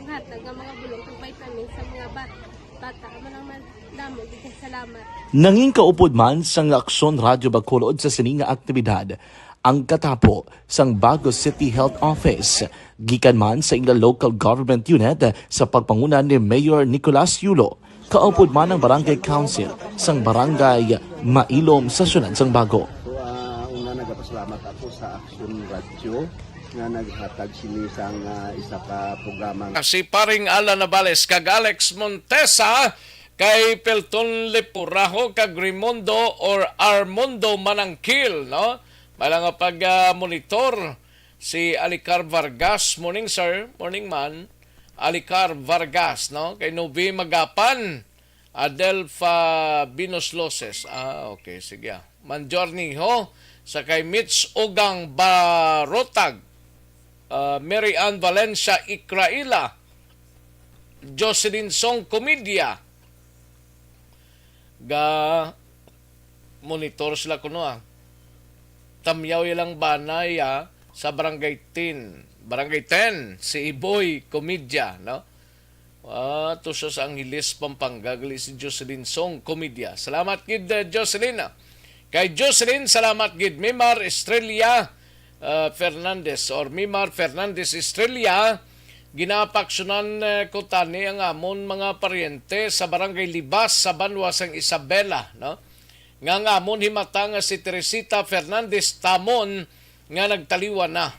hatag nga mga bulong kag vitamins sa mga bat-, bata. Amo lang man, damo gyud kay salamat. Nangin kaupod man sang Aksyon Radyo Bacolod sa sini nga aktibidad ang katapo sang Bago City Health Office, gikan man sa ila local government unit sa pagpanguna ni Mayor Nicolas Yulo. Kaupod man ang Barangay Council sang Barangay Mailom sa siyudad sang Bago. So, ah, una, nagapasalamat ako sa Aksyon Radyo nga naghatag sini sang, ah, isa ka programa. Si Paring Alan Navales kag Alex Montesa kay Pelton Leporajo kag Raimundo or Armando Manangkil, no? May lang nga pag, ah, monitor si Alicar Vargas. Morning, sir. Morning, man. Alicar Vargas, no? Kay Novi Magapan, Adelfa Binos Loses. Ah, okay, sige, ah. Manjorniho, sa kay Mitch Ugang Barotag, ah, Mary Ann Valencia Ikraila, Jocelyn Song Comedia, ga monitor sila kuno, ah. Tamyaw ilang banay, ah, sa Barangay ten. Barangay ten, si Iboy Comedia, no? Ah, tuso sa Angeles, Pampanga, gali si Jocelyn Song Comedia. Salamat gid, eh, Jocelyn, ah. Kay Jocelyn, salamat gid. Mimar Estrella, ah, Fernandez or Mimar Fernandez Estrella, ginapaaksyonan, eh, ko tani ang amon mga paryente sa Barangay Libas sa banwa sang Isabela, no? Nga ang amon himata nga si Teresita Fernandez Tamon nga nagtaliwan na.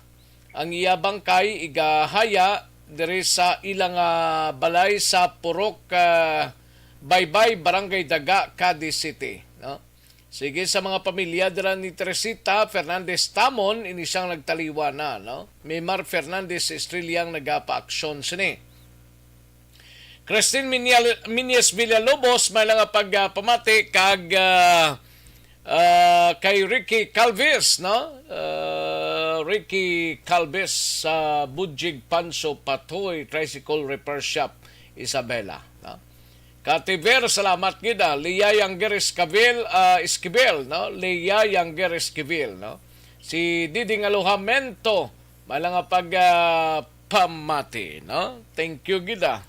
Ang iya bangkay igahaya diri sa ilang, ah, balay sa Purok, ah, Baybay, Barangay Daga, Cadiz City, no? Sige sa mga pamilya dira ni Teresita Fernandez Tamon, ini siyang nagtaliwan na, no? Mimar Fernandez Estrella ang nagapaaksyon sini. Christine Minyal-, Minyes Villalobos, may lang nga pagpamati kag, ah, ah, kay Ricky Calvis, no? Ah, Ricky Calvis sa Budjig Panso Patoy Tricycle Repair Shop, Isabela, no? Kativer, salamat gid, ah. Leah Younger Esquivel, ah, Esquivel, no? Leah Younger Esquivel, no? Si Diding Alojamento, may lang nga pag, ah, pamati, no? Thank you gid, ah.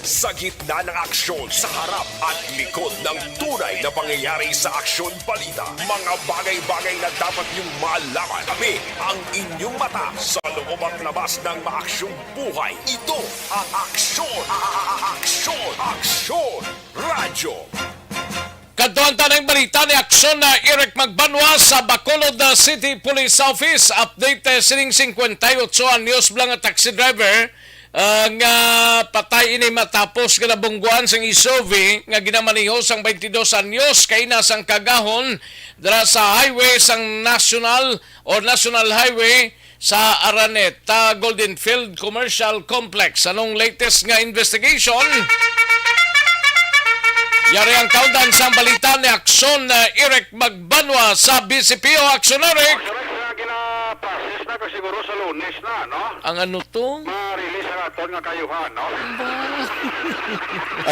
Sa gitna ng aksyon, sa harap at likod ng tunay na pangyayari sa Aksyon Balita, mga bagay-bagay na dapat niyong malaman. Kami ang inyong mata sa loob at labas ng maaksyong buhay. Ito ang Aksyon, a-, a-, a-, Aksyon, Aksyon Radyo. Kadtuan ta na ang balita ni Aksyon na Eric Magbanwa sa Bacolod, uh, City Police Office. Update, uh, sining singkwenta y otso anyos bala nga taxi driver, uh, nga patay ini matapos nga nabungguan sang S U V nga ginamaneho sang twenty-dos anyos kaina sang kagahon dira sa highway sang National or National Highway sa Araneta Golden Field Commercial Complex. Anong latest nga investigation? Yari ang kaundan sang balita ni Aksyon, uh, Eric Magbanwa sa B C P O. Aksyon, Eric. Aksyon, Eric, sa gina-process na, pero siguro sa Lunes na, no? Ang ano to? Ma-release ang aton nga kayuhan, no? Ba?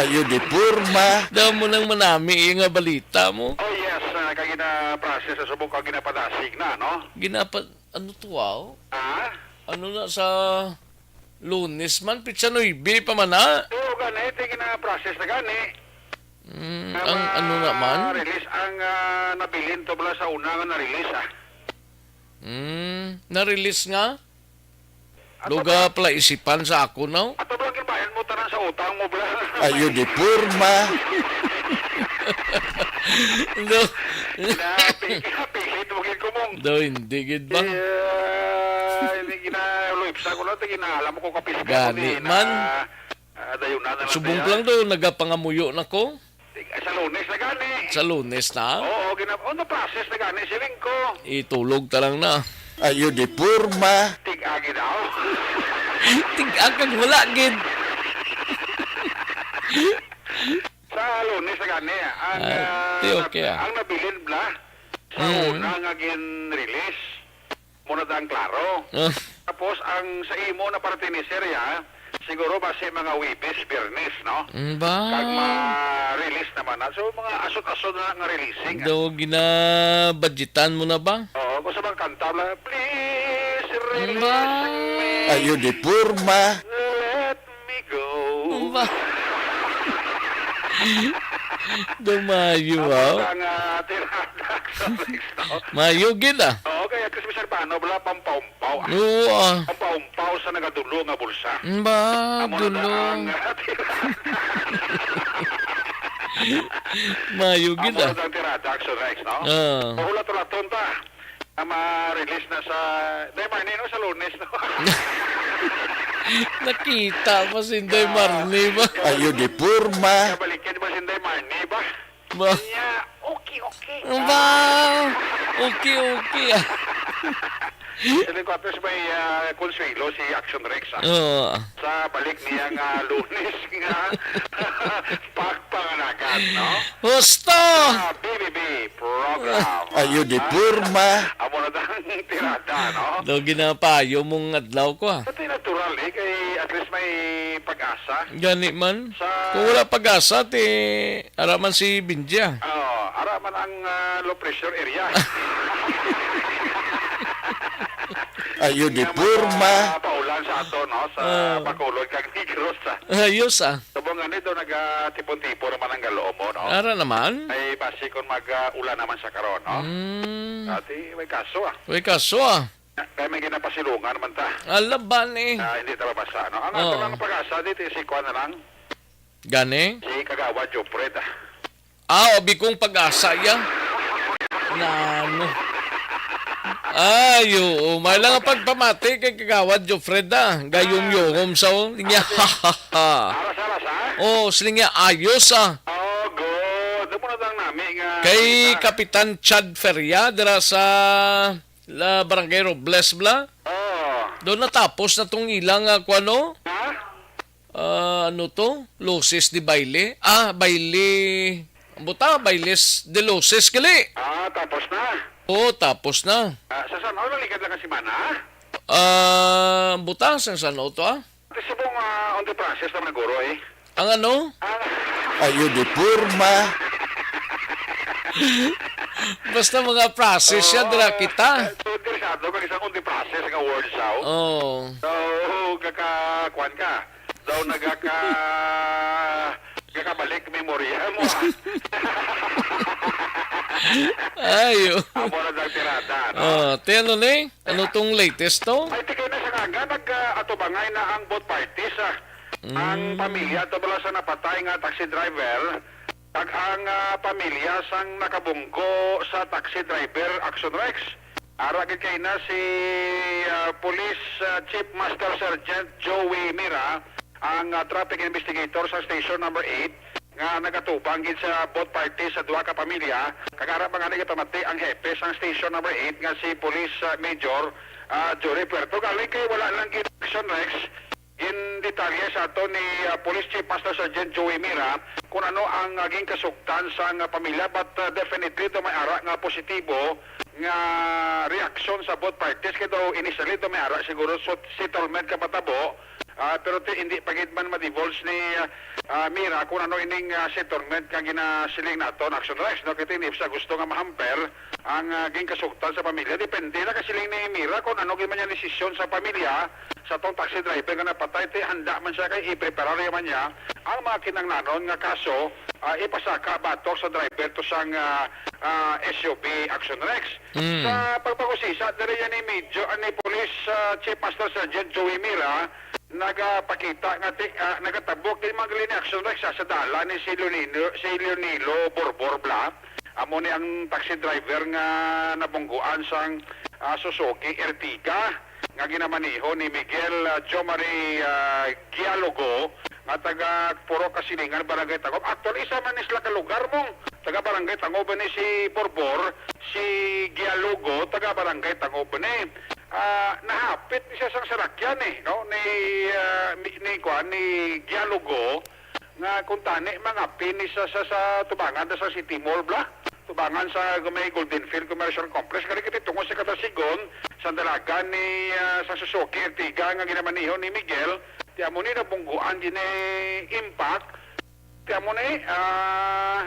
Ayo di porma. Damo nang manami, eh, nga balita mo. Oh, yes, ah, kay gina-process sa subok, kag ginapadasig na, no? Ginapa-, ano to, aw? Ha? Ano na sa Lunes man, pitsa nuebe pa man na? Oo, gani, ti gina-process na gani. Mm, ang ano naman? Release ang, ah, nabilin to bala sa una nga na-release, ah. Mm, na-release nga? Ato Luga ba? Pala isipan sa ako, no? Ato ba ang bayan mo tanan sa utang mo, bala? Ayo di porma. No. Ginapi-, ginapilit mo gid, Kumong. Do, hindi gid ba? Iya, hindi gina-, luipsa ko lang, ti ginaalam ko kapiska ko Gani ni man. Na, ah, dayunan na lang Subong siya. Lang do, nagapangamuyo na ko. Sa Lunes na gani. Sa Lunes na? Oo, gina-, oh, na-process na gani, siling ko. Itulog ta lang na. Ayo di porma. Tig-agi daw. Tig-ag kag wala gid. Sa Lunes na gani, ang, Ah, ah, di okay, ah. Ang nabilin bala sa Mm. una nga gin-release, muna ta ang klaro. Ah. Tapos, ang sa imo na parte ni Sir, ya, siguro ba si mga Webes, Biyernes, no? Mm, ba? Kag ma-release naman na. So, mga asot-asot na nga releasing, ah. Daw ginabudgetan mo na ba? Oo, kung sa mga kanta, bala, "Please release Ba? Me." Ayo di porma. Let me go. Ba? Dumayo, Amo ah. Ang, ah, tirada sa next, no? Mayo gid, ah. Oo, kaya Chris Mister Bano, bala, pampaumpaw, ah. Oo, ah. Pampaumpaw sa nagadulo nga bulsa. Ba, Amo na dulo. Ang, ah, tirada. Mayo gid, Amo ah. Na ang tirada, Action Rex, no? Ah. Pahulat-hulaton ta. Ah, ma-release na sa, Day Marnie, no? Sa Lunes, no? Nakita pa si Inday Ah, Marnie ba? Ayo di porma. Kabalikin ba si Inday Marnie ba? Ba? Niya, okay, okay. Ba? Okay, okay, ah. Sa Lingkwates may, ah, konsuelo si Action Rex, ah. Oo. Sa balik niya nga Lunes nga pagpanganakan, no? Husto! Sa B B B program. Ayo di porma. Amo na ang tirada, no? Daw ginapayo mong adlaw ko, ah. Pati natural, eh, kay at least may pag-asa. Gani man. Sa Kung wala pag-asa, ti, ara man si Binja. Oo, ara man ang, ah, low pressure area. Ayo di Nga mga porma. Paulan sa ato, no? Sa Ah. Bacolod kag Negros, ah. Ayos, ah. Subong nga nito, nagatipon-tipon naman ang galomo, no? Ara naman. Ay, basi kung mag, ah, ulan naman sa karon, no? Mm. Ati, may kaso, ah. May kaso, ah. Kaya may ginapasilungan naman ta. Alaban, eh. Ah, hindi ta mabasa, no? Ang ato Oo. lang pag-asa, di, si kuwan na lang. Gani? Si Kagawad Jopred, ah. Ah, abi kong pag-asa, ya. Na, ano? Ay, oo. May lang ang pagpamati kay Kagawad Jopred, ah. Gayong-yongom sa, oh. Niya, ha, ha, ha. Aras-aras, ha? Oh, sila niya, ayos, ah. Oh, good. Amo na lang nami nga Kay kita. Kapitan Chad Feria, dira sa la Barangay Robles, bla? Oh. Doon natapos na tong ilang, ah, kuwan, no? Ha? Ah, ano to? Luces de baile? Ah, baile. Ang buta, bailes de luces, gali. Ah, tapos na. Oo, tapos na. Ah, sa San Juan, naligad lang ang semana? Ah, buta, sa San Juan to, ah? Ate, subong, ah, on the process naman, guro, eh. Ang ano? Ah. Ayo di porma. Basta mga process siya, Oo. dira kita. So, interesado ka isang on the process nga word siya, oh. Oo. So, kaka-, kuwan ka. Daw nagaka-, kakabalik memorya mo, ah. Ayo. Amo na ang tirada, no? Oh, te, ano ni? Ano tong latest to? Ay, tigay na sa nga, nga nag, ah, atubangay na ang both parties, ah. Ang Mm. pamilya to bala sa napatay nga taxi driver, kag ang, ah, pamilya sang nakabunggo sa taxi driver, Action Rex. Ara gid kay na si, ah, Police, ah, Chief Master Sergeant Joey Mira, ang, ah, traffic investigator sa Station Number Eight, nga nagatubang gid sa both parties sa duha ka pamilya, kag ara pa nga nagapamati ang hepe sang Station Number Eight nga si Police, ah, Major, ah, Jory Puerto. Galing kay wala lang gid Action Rex, gindetalye sa ato ni, ah, Police Chief Master Sergeant Joey Mira kung ano ang, ah, ginkasugtan sang, ah, pamilya, but, ah, definitely to may ara nga positibo nga reaksyon sa both parties, kay daw initially to may ara siguro sut-, settlement ka matabo, ah, pero ti, hindi pa gid man ma-divulge ni, ah, ah, Mira kung ano ining, ah, settlement nga ginasiling naton, Action Rex, no? Kay ti, hindi siya gusto nga mahamper ang, ah, ginkasugtan sa pamilya. Depende na kasiling ni Mira kung ano gid man yung desisyon sa pamilya sa tong taxi driver nga napatay. Ti, handa man siya kay ipreparar man niya ang mga kinanglanon nga kaso, ah, ipasaka batok sa driver to sang, ah, ah, S U V, Action Rex. Mm. Sa pagpag-usisa diri yan ni Major, ah, ni Police, ah, Chief Master Sergeant Joey Mira, nagapakita nga ti-, ah, nagatabok din mga linya Action Rex sa, sa dalan ni si Leonino, si Leonilo Borbor Bla. Amo ni ang taxi driver nga nabungguan sang, ah, Suzuki Ertiga nga ginamaneho ni Miguel, ah, Jomari, ah, Gialogo, nga taga Purok Kasilingan, Barangay Tangub. Actually, isa man ni sila ka lugar, mong taga Barangay Tangub ni si Borbor, si Gialogo, taga Barangay Tangub ni. Ah, nahapit ni siya sang salakyan, eh, no? Ni, ah, ni, ni, kuan, ni Gialogo, nga kung tani, mga pin ni sa, sa, sa tubangan na sa City Mall, bla? Tubangan sa may Golden Field Commercial Complex. Kani kiti tungod sa katasigon sa dalagan ni, ah, sa Suzuki Ertiga nga ginamaneho ni Miguel, ti amo ni nabungguan din ni impact. Ti amo ni, ah,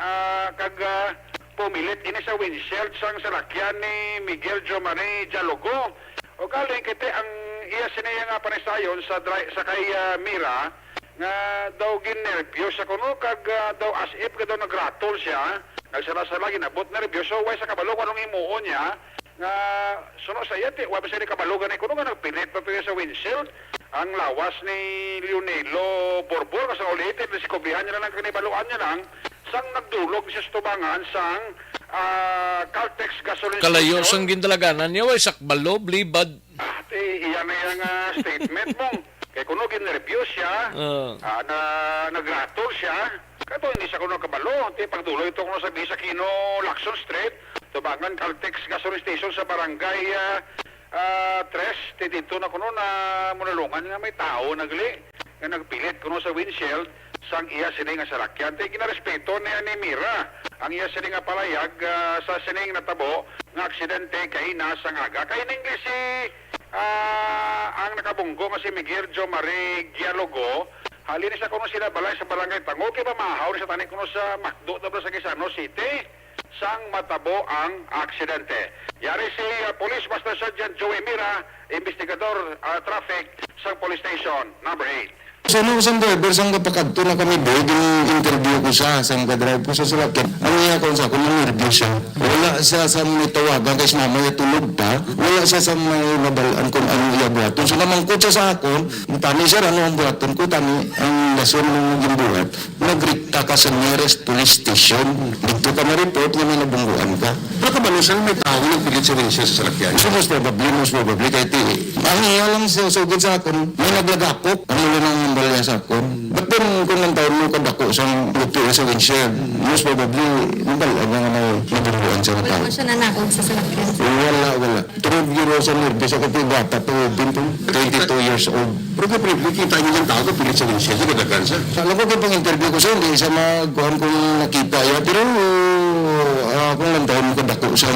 ah, kag, ah, pumilit ini sa windshield sang salakyan ni Miguel Jomari Dialogo. O galing kiti ang iya sini nga panisayon sa dri-, sa kay, ah, Mira, nga daw ginnerbyos sa kuno kag, ah, daw as if ka daw nagratol siya, nagsala-sala, ginabot nerbyos. So, way sa kabalo kung anong himuon niya, nga suno sa iya, ti, wa ba siya ni kabalo gani kuno nga nagpilit pa to sa windshield ang lawas ni Leonelo Borbor, nga sa ulitin, diskubrihan niya lang, kanibaluan niya lang, sang nagdulog siya sa tubangan sang, ah, Caltex gasoline Kalayo station. Sang gindalaganan niya, way sakbalo, blibad. Ah, ti, iya na iya nga statement mo. Kay kuno ginnerbyos siya, Ah. ah, na, nagratol siya. Kato, hindi siya kuno kabalo. Ti, pagduloy to kuno sa Bisakino, Lacson Street, tubangan Caltex gasoline station sa barangay, ah, ah, tres, ti dito na kuno na munalungan nga may tao nagli, nga nagpilit kuno sa windshield. sang iya sini nga salakyan. Ti ginarespeto niya ni Mira ang iya sini nga palayag, ah, sa sining natabo nga aksidente kaina sang aga. Kay ningli si, ah, ang nakabunggo nga si Miguel Jo Marie Gialogo, halin sa kuno sila balay sa Barangay Tango, kay mamahaw ni sa tani kuno sa McDo, tabla sa Gaisano City, sang matabo ang aksidente. Yari si, ah, Police Master Sergeant Joey Mira, investigador, ah, traffic sa Police Station number eight. Sino sang driver sang gapakadto na kami, boy, gin-interview ko siya, sang gadrive ko sa salakyan. Ang iya ko sa akon, nervous siya. Wala siya sa may tawagan kay si mama niya tulog pa. Wala siya sa may mabal-an kung ano iya buhaton. So, namangkot siya sa akon, tani, "Sir, ano ang buhaton ko?" Tani, ang rason mo nga ginbuhat, "Nagrikta ka sa nearest police station. Dito ka na-report nga may nabungguan ka." Pero kabalo siya, may tao nagpilit sa windshield sa salakyan. So, most probably, most probably, kay ti, ang iya lang sa sugod sa akon, may naglagapok, ang ulo ng balya sa akon. But then, kung ang taon mo kadako sang lupi sa windshield, most probably, nabal-an niya nga may nabungguan siya nga Wala tao. Ba siya nanakog sa salakyan? Wala, wala. Tungod giro sa nervous ako, kay bata pa, ubin po, twenty-two years old. Pero kay, pre, kita niyo yung tao, pilit sa windshield, kadaghan siya. Alam ko, kay pang-interview ko siya, hindi siya magkuhan kung nakita niya. Pero, ah, kung lang taon mo kadako sa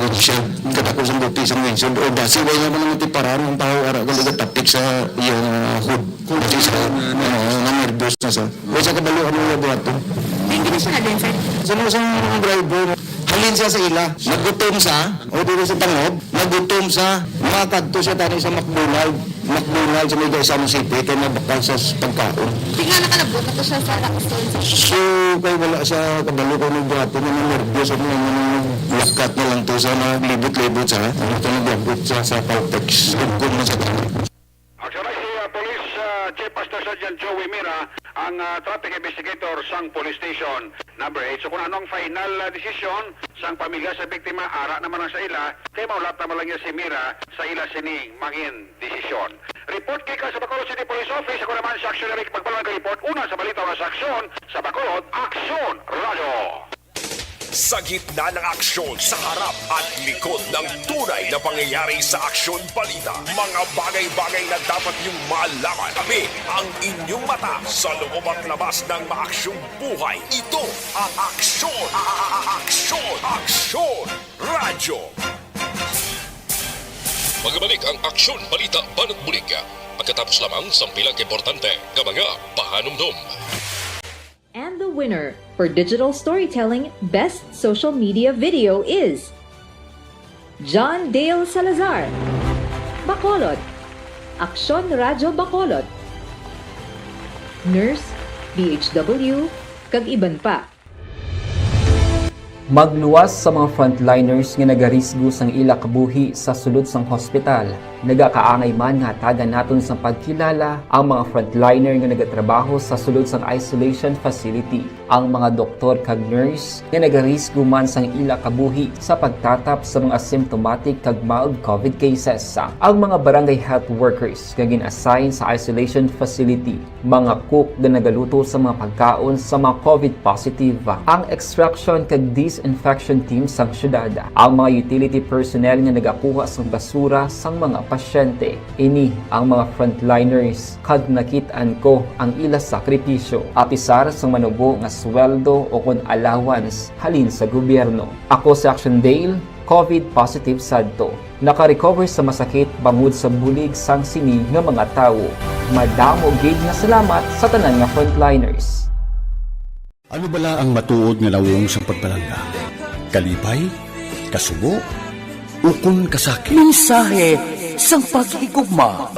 windshield, kadako sa buti sa windshield, o basi, wala naman naman tiparan ang tao, ara, galugat tapik sa iyang, ah, hood. Kasi sa, oo, na-nervous na siya. Wala siya kabalo, ano yung buhat to? Hindi na siya na din, sir. Sa mga, sa mga driver, halin siya sa ila, nagutom siya, o dito sa tangob, nagutom siya, makakadto siya tani sa McDonald, McDonald sa may Gaisano City, kay mabakal sa s-, pagkaon. Tingnan na kalabot na to siya sa Roxton. So, kay wala siya kabalo kung ano buhaton, na nervous ako, ano, lakat na lang to sa naglibot-libot siya, ano to, naglabot siya sa Caltex, sugod na sa tangob. Actually, si, ah, Police, ah, Chief Master Sergeant Joey Mira, ang, ah, traffic investigator sang Police Station number eight. So, kung ano ang final, ah, desisyon sang pamilya sa biktima, ara naman lang sa ila, kay maulat naman lang niya si Mira sa ila sining mangin desisyon. Report gikan sa Bacolod City Police Office, ako naman si Action Eric Magbalon, nag-report una sa balita, una sa aksyon sa Bacolod Aksyon Radio. Sa gitna ng aksyon, sa harap at likod ng tunay na pangyayari sa Aksyon Balita, mga bagay-bagay na dapat niyong malaman. Kami ang inyong mata sa loob at labas ng maaksyong buhay. Ito ang Aksyon, a-, a-, a-, Aksyon, Aksyon Radyo. Magbalik ang Aksyon Balita Banat Bulig, pagkatapos lamang sang pila ka importante nga mga pahanumdom. And the winner for digital storytelling best social media video is John Dale Salazar, Bacolod, Aksyon Radyo Bacolod, Nurse, D H W, kag iban pa. Magluwas sa mga frontliners nga nagarisgo sang ila kabuhi sa sulod sang hospital. Nagakaangay man nga hatagan naton sang pagkilala ang mga frontliner nga nagatrabaho sa sulod sang isolation facility, ang mga doktor kag nurse nga nagarisgo man sang ila kabuhi sa pagtatap sa mga asymptomatic kag mild covid cases, ang mga barangay health workers nga gin-assign sa isolation facility, mga cook nga nagaluto sa mga pagkaon sa mga covid positive, ang extraction kag disinfection team sang syudad, ang mga utility personnel nga nagakuha sang basura sang mga pasyente. Ini ang mga frontliners, kag nakit-an ko ang ila sakripisyo, apisar sang manubo nga sweldo o kon allowance halin sa gobyerno. Ako si Action Dale, covid positive sadto. Naka-recover sa masakit bangod sa bulig sang sini nga mga tawo. Madamo gid nga salamat sa tanan nga frontliners. Ano bala ang matuod nga nawong sang pagpalangga? Kalipay? Kasubo? Ukon kasakit? Mensahe sang paghigugma.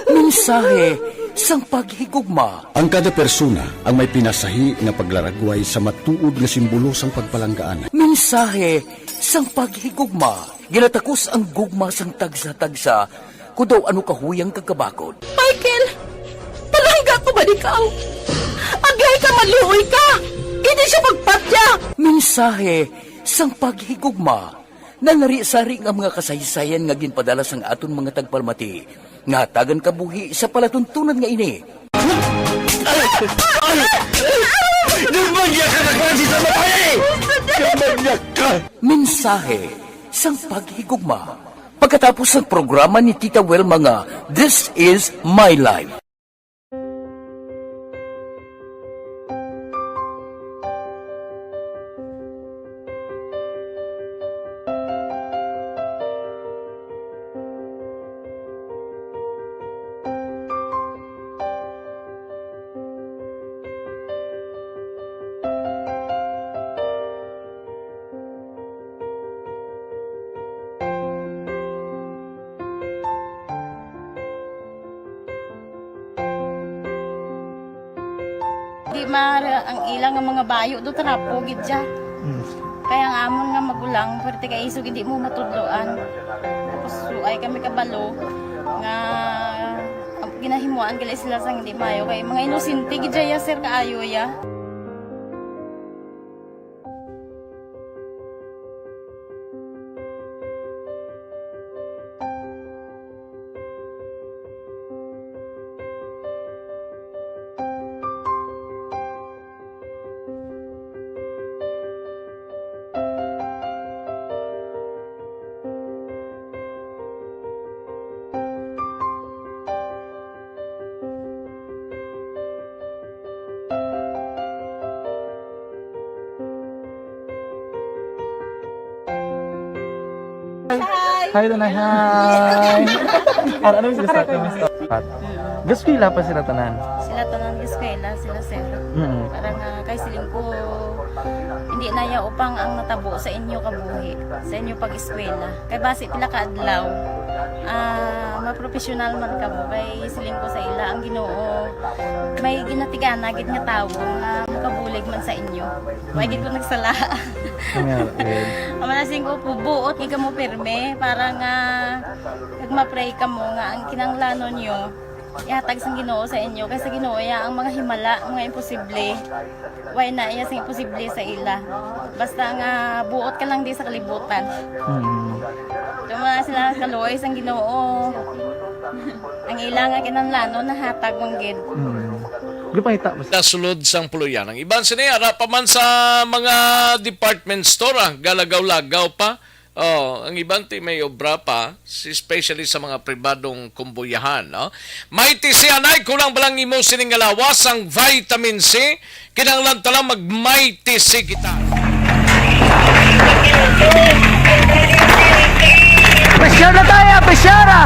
Mensahe sang paghigugma. Ang kada persona ang may pinasahi nga paglaragway sa matuod nga simbolo sang pagpalanggaan. Mensahe sang paghigugma. Ginatakos ang gugma sang tagsa-tagsa, kon daw ano kahuyang kag kabakod. Michael, palangga ko ba ikaw? Agay ka, maluoy ka! Hindi siya pagpatya! Mensahe sang paghigugma. Nalari-sari nga mga kasaysayan nga ginpadala sang aton mga tagpalamati nga hatagan kabuhi sa palatuntunan nga ini. Ay! Ay! Ay! Nagmanyag ka na klase sa babae! Nagmanyag ka! Mensahe Sang paghigugma, pagkatapos sang programa ni Tita Wilma nga This Is My Life. Di mara ang ila nga mga bayo do trapo gid siya. Mm. Kaya ang amon nga magulang, pwerte kay isog hindi mo matudloan. Tapos suay kami kabalo nga ginahimuan gali sila sang hindi maayo kay mga inosente gid siya, sir, kaayo ya. Hi! Hi, Tanay. Hi! Ar-, ano yung gusto? Ano yung gusto? Gaskwela pa sila tanan? Sila tanan gaskwela, sila sir. Mm. Para nga kay siling ko, hindi na ya upang ang natabo sa inyo kabuhi, sa inyo pag-eskwela. Kay basi pila ka adlaw, ah, mapropesyonal man kamo. Kay siling ko sa ila, ang Ginoo may ginatigana gid nga tawo nga makabulig man sa inyo. Wa gid ko nagsala. Ang nga, eh. Ang mga siling ko, buot gid kamo pirme para nga kag ma-pray kamo nga ang kinahanglanon nyo ihatag sang Ginoo sa inyo, kay sa Ginoo ya ang mga himala, mga imposible. Way na iya sing imposible sa ila. Basta nga buot ka lang di sa kalibutan. Mm. Tuma sila kaluoy sang Ginoo. Ang ila nga kinahanglanon nahatag man gid. Mm. Gipangita mo sa Nasulod sang puloyan. Ang iban sini, ara pa man sa mga department store, ah, galagaw-lagaw pa. Oh, ang iban ti may obra pa, si-, especially sa mga pribadong kumbuyahan, no? Mighty C, anay, kulang ba lang imo sining nga lawas ang vitamin C? Kinahanglan ta lang mag Mighty C kita. Pressure na tayo, pressure, ah!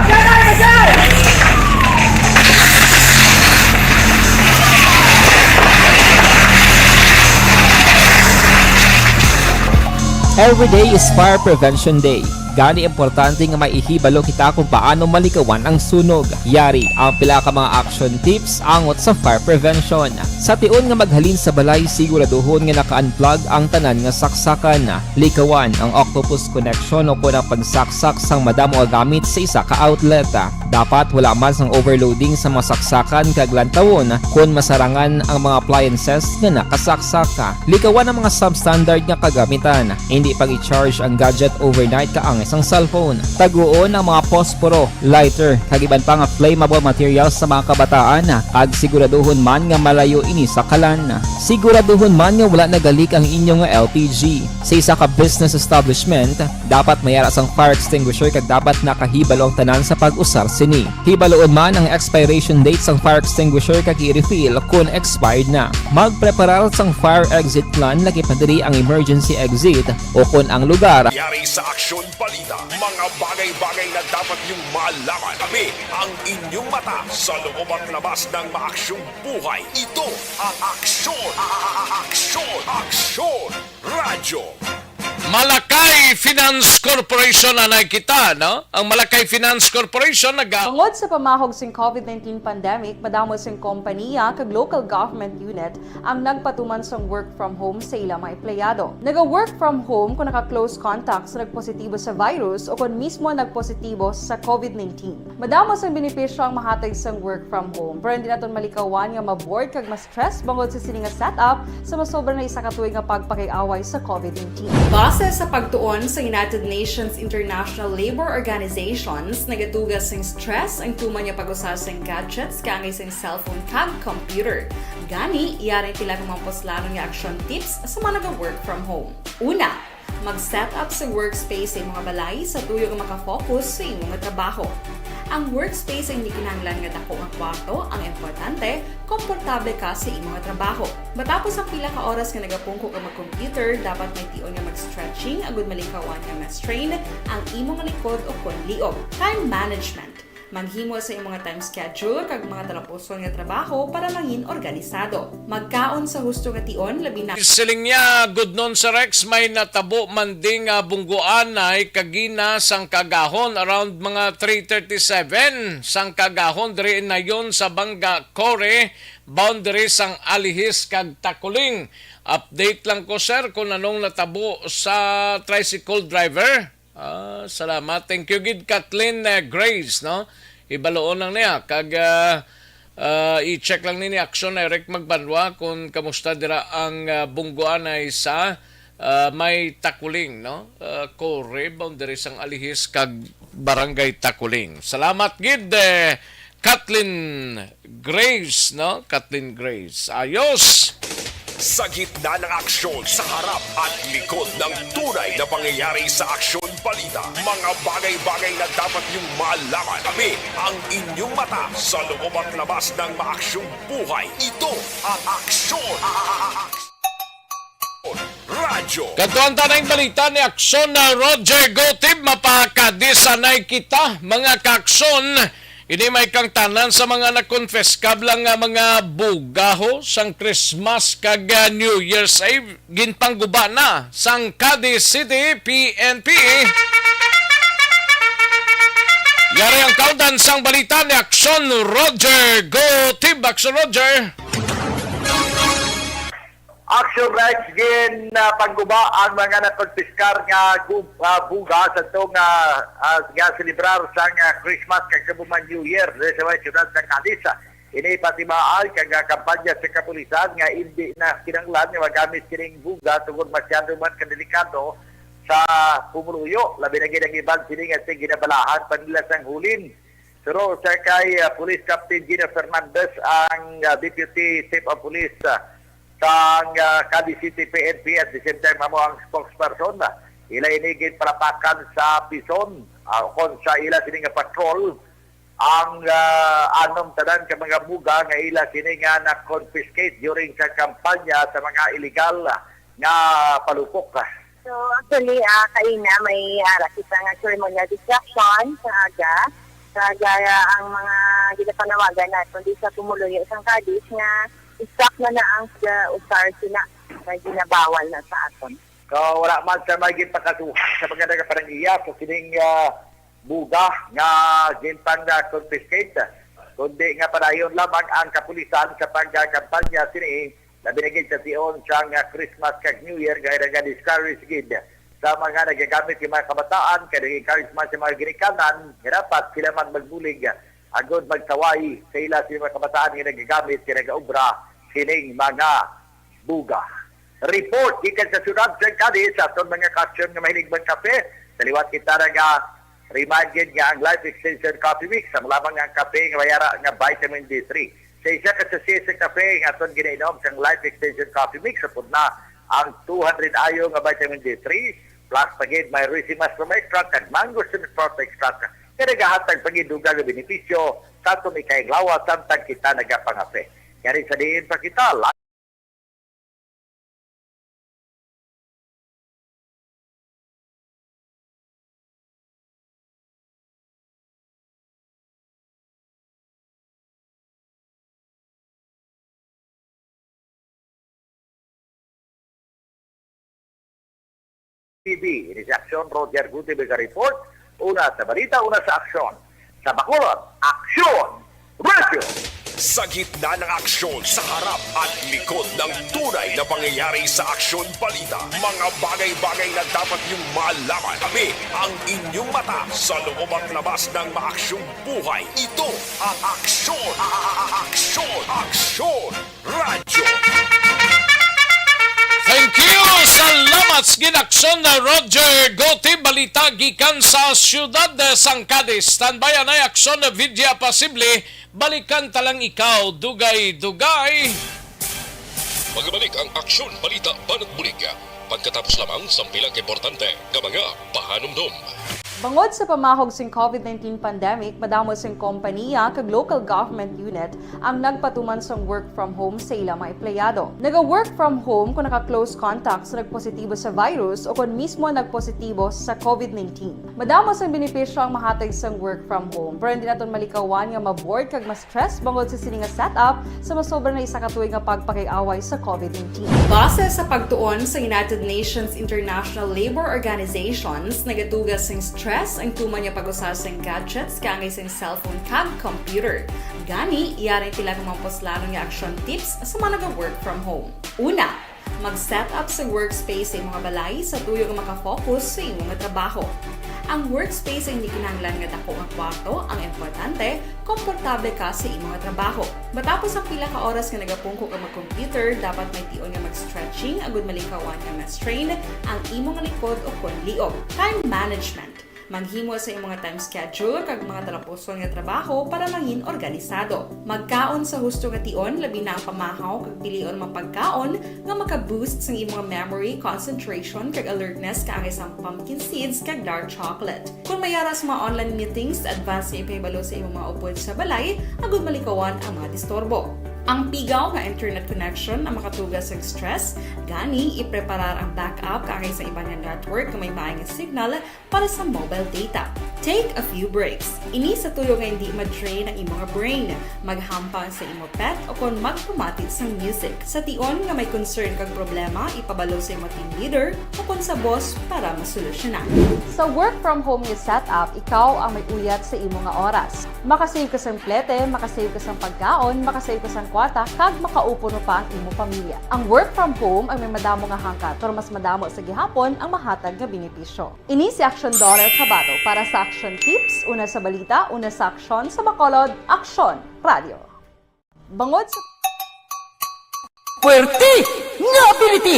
Every day is Fire Prevention Day. Gani, importante nga may ihibalo kita kung paano malikawan ang sunog. Yari ang pila ka mga action tips angot sa fire prevention. Sa tion nga maghalin sa balay, siguraduhon nga naka-unplug ang tanan nga saksakan. Likawan ang octopus connection o kon ang pagsaksak sang madamo nga gamit sa isa ka outlet. Dapat wala man sang overloading sa mga saksakan kag lantawon kon masarangan ang mga appliances nga nakasaksak. Likawan ang mga substandard nga kagamitan. Hindi pag-i-charge ang gadget overnight kaangay sang cellphone. Taguon ang mga posporo, lighter, kag iban pa nga flammable materials sa mga kabataan, kag siguraduhon man nga malayo ini sa kalan. Siguraduhon man nga wala nagalik ang inyo nga L P G. Sa isa ka business establishment, dapat may ara sang fire extinguisher kag dapat nakahibalo ang tanan sa pag-usar sini. Hibaluon man ang expiration date sang fire extinguisher kag i-refill kon expired na. Magpreparar sang fire exit plan, lakip na diri ang emergency exit o kon ang lugar. Yari sa Aksyon Balita, mga bagay-bagay na dapat niyong malaman. Tabi ang inyong mata sa loob at labas ng maaksyong buhay. Ito ang Aksyon, a-, a-, a-, Aksyon, Aksyon Radyo. Malakay Finance Corporation, anay kita, no? Ang Malakay Finance Corporation naga- Tungod sa pamahog sing covid nineteen pandemic, madamo sing kompanya kag local government unit ang nagpatuman sang work from home sa ilang mga empleyado. Naga-work from home kung naka-close contact sa nagpositibo sa virus o kon mismo nagpositibo sa covid nineteen. Madamo sang benepisyo ang mahatag sang work from home, pero hindi naton malikawan nga ma-bored kag ma-stress bangod sa sini nga setup sa masobra na isa ka tuig nga pagpakig-away sa covid nineteen. Base sa pagtuon sa United Nations International Labour Organizations, nagaduga sing stress ang tuman nga pag-usa sing gadgets kaangay sing cellphone kag computer. Gani, yari ang pila ka mga puslanon nga action tips sa mga naga-work from home. Una, Mag-set up sa workspace sa imong balay sa tuyo nga makafocus sa imong trabaho. Ang workspace ay hindi kinahanglan nga dako nga kwarto, ang importante, komportable ka sa imong trabaho. Matapos ang pila ka oras nga nagapungko ka mag-computer, dapat may tion nga mag-stretching agud malikawan nga ma-strain ang imong likod o kon liog. Time management. Maghimo sa imong time schedule kag mga talapuson nga trabaho para mangin organisado. Magkaon sa husto nga tion, labi na Siling niya, "Good noon, Sir Rex, may natabo man ding, ah, bungguanay kagina sang kagahon around mga three thirty-seven sang kagahon diri nayon sa Banga Core, boundary sang Alihis kag Taculing. Update lang ko, sir, kung anong natabo sa tricycle driver." Ah, salamat. Thank you gid, Kathleen, eh, Grace, no? Ibaloon lang niya. Kag, ah, ah, i-check lang nini Aksyon Eric Magbanwa kung kamusta dira ang, ah, bungguanay sa, ah, may Taculing, no? Ah, Core, boundary sang Alihis kag Barangay Taculing. Salamat gid, eh, Kathleen Grace, no? Kathleen Grace. Ayos! Sa gitna ng aksyon, sa harap at likod ng tunay na pangyayari sa Aksyon Balita, mga bagay-bagay na dapat niyong malaman. Kami ang inyong mata sa loob at labas ng maaksyong buhay. Ito ang Aksyon. Radyo. Kadtuan ta na ang balita ni Aksyon na Roger Gotib. Mapakadisanay kita, mga kaaksyon. Ini may kang tanan sa mga nakonfiskab lang nga mga bugaho sang Christmas kag, ah, New Year's Eve ginpangguba na sang Cadiz City P N P. Yari ang kaundan sang balita ni Aksyon Roger. Go, Team Aksyon Roger! Action Rex, gin, ah, pangguba ang mga nakonpiskar nga gu-, ah, buga sa to nga, ah, nga selebrar sang, ah, Christmas kag kabuman New Year diri sa may siyudad sa Cadiz. Ini patimaan kag, ah, kampanya sa kapulisan nga indi na kinahanglan nga magamit kining buga tungod masyado man kadelikado sa pumuluyo. Labi na gid ang iban sini nga ginabalahan pa nila sang hulin. Pero sa kay, ah, Police Captain Gino Fernandez, ang, ah, Deputy Chief of Police, ah, sang, ah, Cadiz City P N P, at the same time amo ang spokesperson, ah, ila ini ginpalapakan sa pison, ah, kon sa ila sini nga patrol ang, ah, anom tanan ka mga buga nga ila sini nga na-confiscate during sa kampanya sa mga illegal, ah, nga palupok. So, actually, ah, kaina may ara kita nga ceremonial distraction sa aga. Sa aga, ang mga ginapanawagan naton di sa pumuluyo sang Cadiz nga i-stop na na ang pag-usar sina nga ginabawal na sa aton. So, wala man sa may ginpakasuhan sa mga nagapanag-iya sa sining, ah, buga nga ginpang-confiscate, kundi nga padayon lamang ang kapulisan sa pagkakampanya sini, labi na gid sa tion sang, ah, Christmas kag New Year, nga nag-discourage gid sa mga nagagamit nga mga kabataan, kay nag-encourage man sa mga ginikanan nga dapat sila man magbulig agod magsaway sa ila sa mga kabataan nga nagagamit kag nagaobra sining mga buga. Report gikan sa siyudad sa Cadiz, sa aton mga kaaksyon nga mahilig magkape. Sa liwat kita naga-remind gid nga ang Life Extension Coffee Mix, amo lamang ang kape nga may ara nga vitamin D three. Sa isa ka sachet sa kape nga aton ginainom sang Life Extension Coffee Mix, supod na ang two hundred I U nga vitamin D three, plus pa gid may racemastroma extract kag mangosteen extract nga nagahatag pa gid dugang nga benepisyo sa aton ikayang lawas samtang kita nagapangape. Yari sa diin pa kita, T V. Ini si Aksyon Roger Gutierrez nga report. Una sa balita, una sa aksyon. Sa Bacolod, Aksyon Radio. Sa gitna ng aksyon, sa harap at likod ng tunay na pangyayari sa Aksyon Balita, mga bagay-bagay na dapat niyong malaman. Kami ang inyong mata sa loob at labas ng maaksyong buhay. Ito ang Aksyon, Aksyon, Aksyon Radyo. Thank you! Salamat sa gid, Aksyon na Roger Goti. Balita gikan sa siyudad sang Cadiz. Standby anay, Aksyon na Vidya Pasible. Balikan ta lang ikaw, dugay-dugay. Magbalik ang Aksyon Balita Banat Bulig. Pagkatapos lamang sang pila ka importante nga mga pahanumdom. Bangod sa pamahog sing covid nineteen pandemic, madamo sing kompaniya kag local government unit ang nagpatuman sang work from home sa ila mga empleyado. Naga-work from home kon naka-close contact sa nagpositibo sa virus o kon mismo nagpositibo sa covid nineteen. Madamo sang benepisyo ang mahatag sang work from home, pero hindi naton malikawan nga ma-bored kag ma-stress bangod sa sini nga setup sa masobra na isa ka tuig nga pagpakig-away sa covid nineteen. Base sa pagtuon sa United Nations International Labor Organizations, nagatuga sing stress ang tuman nga pag-usa sing gadgets kaangay sing cellphone kag computer. Gani, yari pila ka mga puslanon nga action tips sa mga naga-work from home. Una, mag-set up sa workspace sa imong balay sa tuyo nga makafocus sa imo nga trabaho. Ang workspace ay hindi kinahanglan nga dako nga kwarto, ang importante, komportable ka sa imo nga trabaho. Matapos ang pila ka oras nga nagapungko ka mag-computer, dapat may tion nga mag-stretching agud malikawan nga ma-strain ang imo nga likod o kon liog. Time management. Maghimo sa imo nga time schedule kag mga talapuson nga trabaho para mangin organisado. Magkaon sa husto nga tion, labi na ang pamahaw, kag pilion ang mga pagkaon nga maka-boost sang imo nga memory, concentration, kag alertness, kaangay sang pumpkin seeds kag dark chocolate. Kon may yara sa mga online meetings, advance nga ipahibalo sa imo mga upod sa balay agud malikawan ang mga disturbo. Ang pigaw nga internet connection ang makatuga sa stress, gani ipreparar ang backup kaangay sa iban nga network nga may maay nga signal para sa mobile data. Take a few breaks. Ini sa tuyo nga hindi ma-drain ang imo nga brain. Maghampang sa imo pet o kon magpamati sang music. Sa tion nga may concern kag problema, ipabalo sa imo team leader o kon sa boss para masolusyonan. Sa work from home nga setup, ikaw ang may uyat sa imo nga oras. Makasave ka sang plete, makasave ka sang pagkaon, makasave ka sang kwarta, kag makaupod pa ang imo pamilya. Ang work from home ang may madamo nga hangkat, pero mas madamo sa gihapon ang mahatag nga benepisyo. Ini si Aksyon Daughter Kabato para sa Aksyon Tips, una sa balita, una sa aksyon, sa Bacolod, Aksyon Radio. Bangod sa Puwerte nga ability!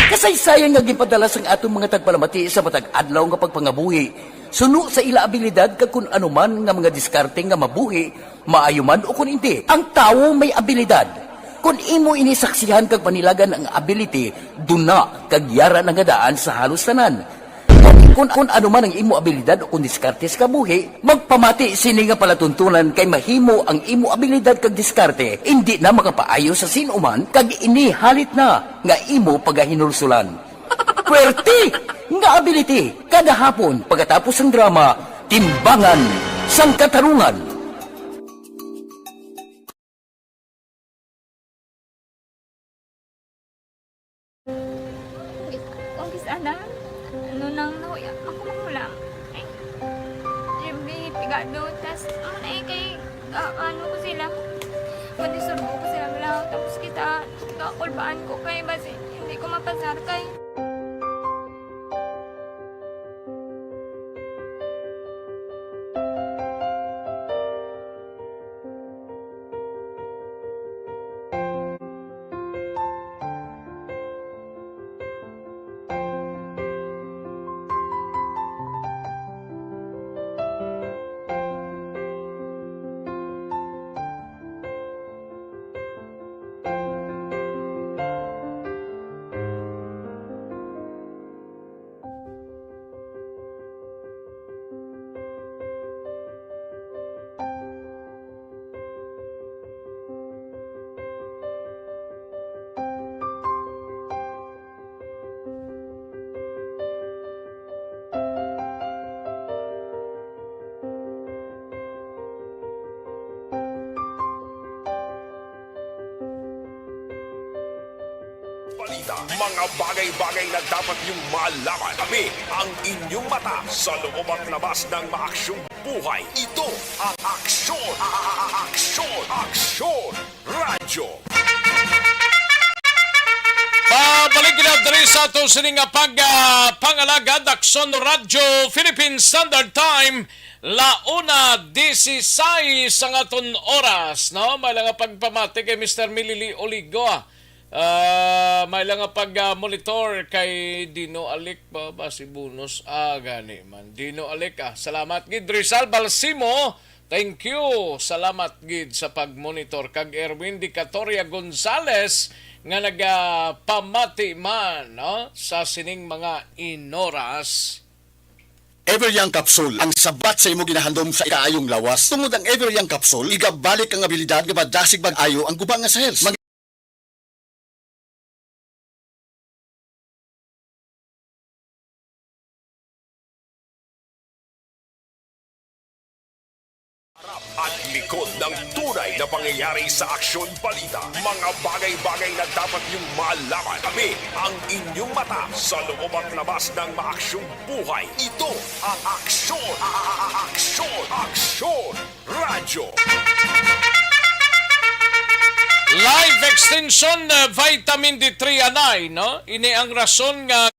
Kasaysayan nga ginpadala sang aton mga tagpalamati sa matag adlaw nga pagpangabuhi, suno sa ila abilidad kag kun ano man nga mga diskarte nga mabuhi, maayo man o kun indi, ang tawo may abilidad. Kon imo ini saksihan kag panilagan ang ability, duna kag yara na nga daan sa halos tanan. Kon, kon ano man ang imo abilidad o kon diskarte sa kabuhi, magpamati sini nga palatuntunan kay mahimo ang imo abilidad kag diskarte indi na makapaayo sa sin-o man kag ini halit na nga imo pagahinulsulan. Puwerte nga ability! Kada hapon, pagkatapos sang drama, Timbangan sang Katarungan. Uy, umpisa na. Ano nang nahuya ako magulang? Ay, Jimmy, pigado. Tas, ano na eh, kay, ah, ano ko sila? Madisturbo ko sila, wala. Tapos kita, kakulbaan ko kay basi hindi ko mapasar kay Balita, mga bagay-bagay na dapat niyong malaman. Tabi ang inyong mata sa loob at labas ng maaksyong buhay. Ito ang Aksyon, a-, a-, a-, Aksyon, Aksyon Radyo. Pabalik kita diri sa ato sini nga pag, ah, pangalagad, Aksyon Radyo, Philippine Standard Time, la una dieciséis ang aton oras, no? May lang nga pagpamati kay Mister Milili Oligo, ah. Ah, may lang nga pag, ah, monitor kay Dino Alik ba, ba si Bonus? Ah, gani man. Dino Alik, ah. Salamat gid. Rizal Balsimo, thank you. Salamat gid sa pag-monitor. Kag Erwin Dicatoria Gonzales, nga nagapamati man, no, sa sining mga inoras. Ever Young Capsule, ang sabat sa imo ginahandom sa kaayong lawas. Tungod ang Ever Young Capsule, igabalik ang abilidad nga madasig mag-ayo ang guba nga cells. Mag- Harap at likod ng tunay na pangyayari sa Aksyon Balita. Mga bagay-bagay na dapat niyong malaman. Kami ang inyong mata sa loob at labas ng maaksyong buhay. Ito ang Aksyon, a- a- a- Aksyon, Aksyon Radyo. Life Extension, uh, Vitamin D three anay, no? Ini ang rason nga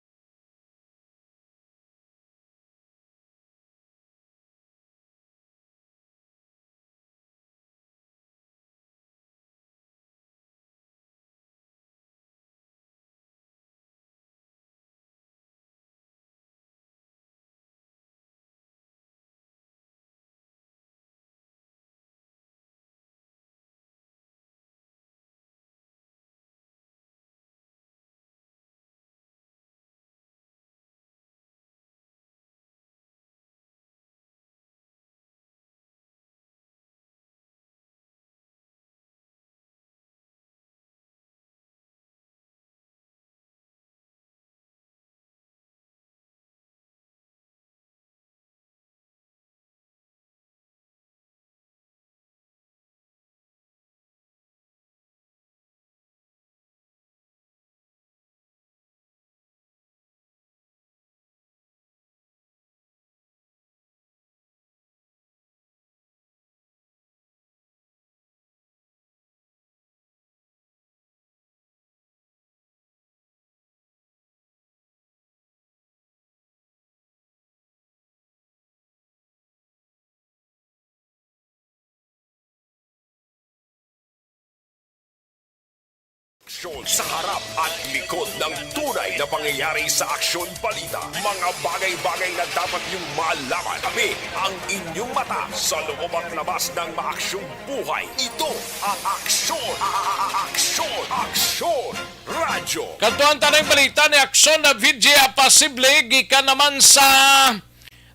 Aksyon sa harap at likod ng tunay na pangyayari sa Aksyon Balita. Mga bagay-bagay na dapat niyong malaman. Kami ang inyong mata sa loob at labas ng maaksyong buhay. Ito ang Aksyon, a- a- a- Aksyon, Aksyon Radyo. Kadtuan ta ning balita ni Aksyon na V J Apasible gikan naman sa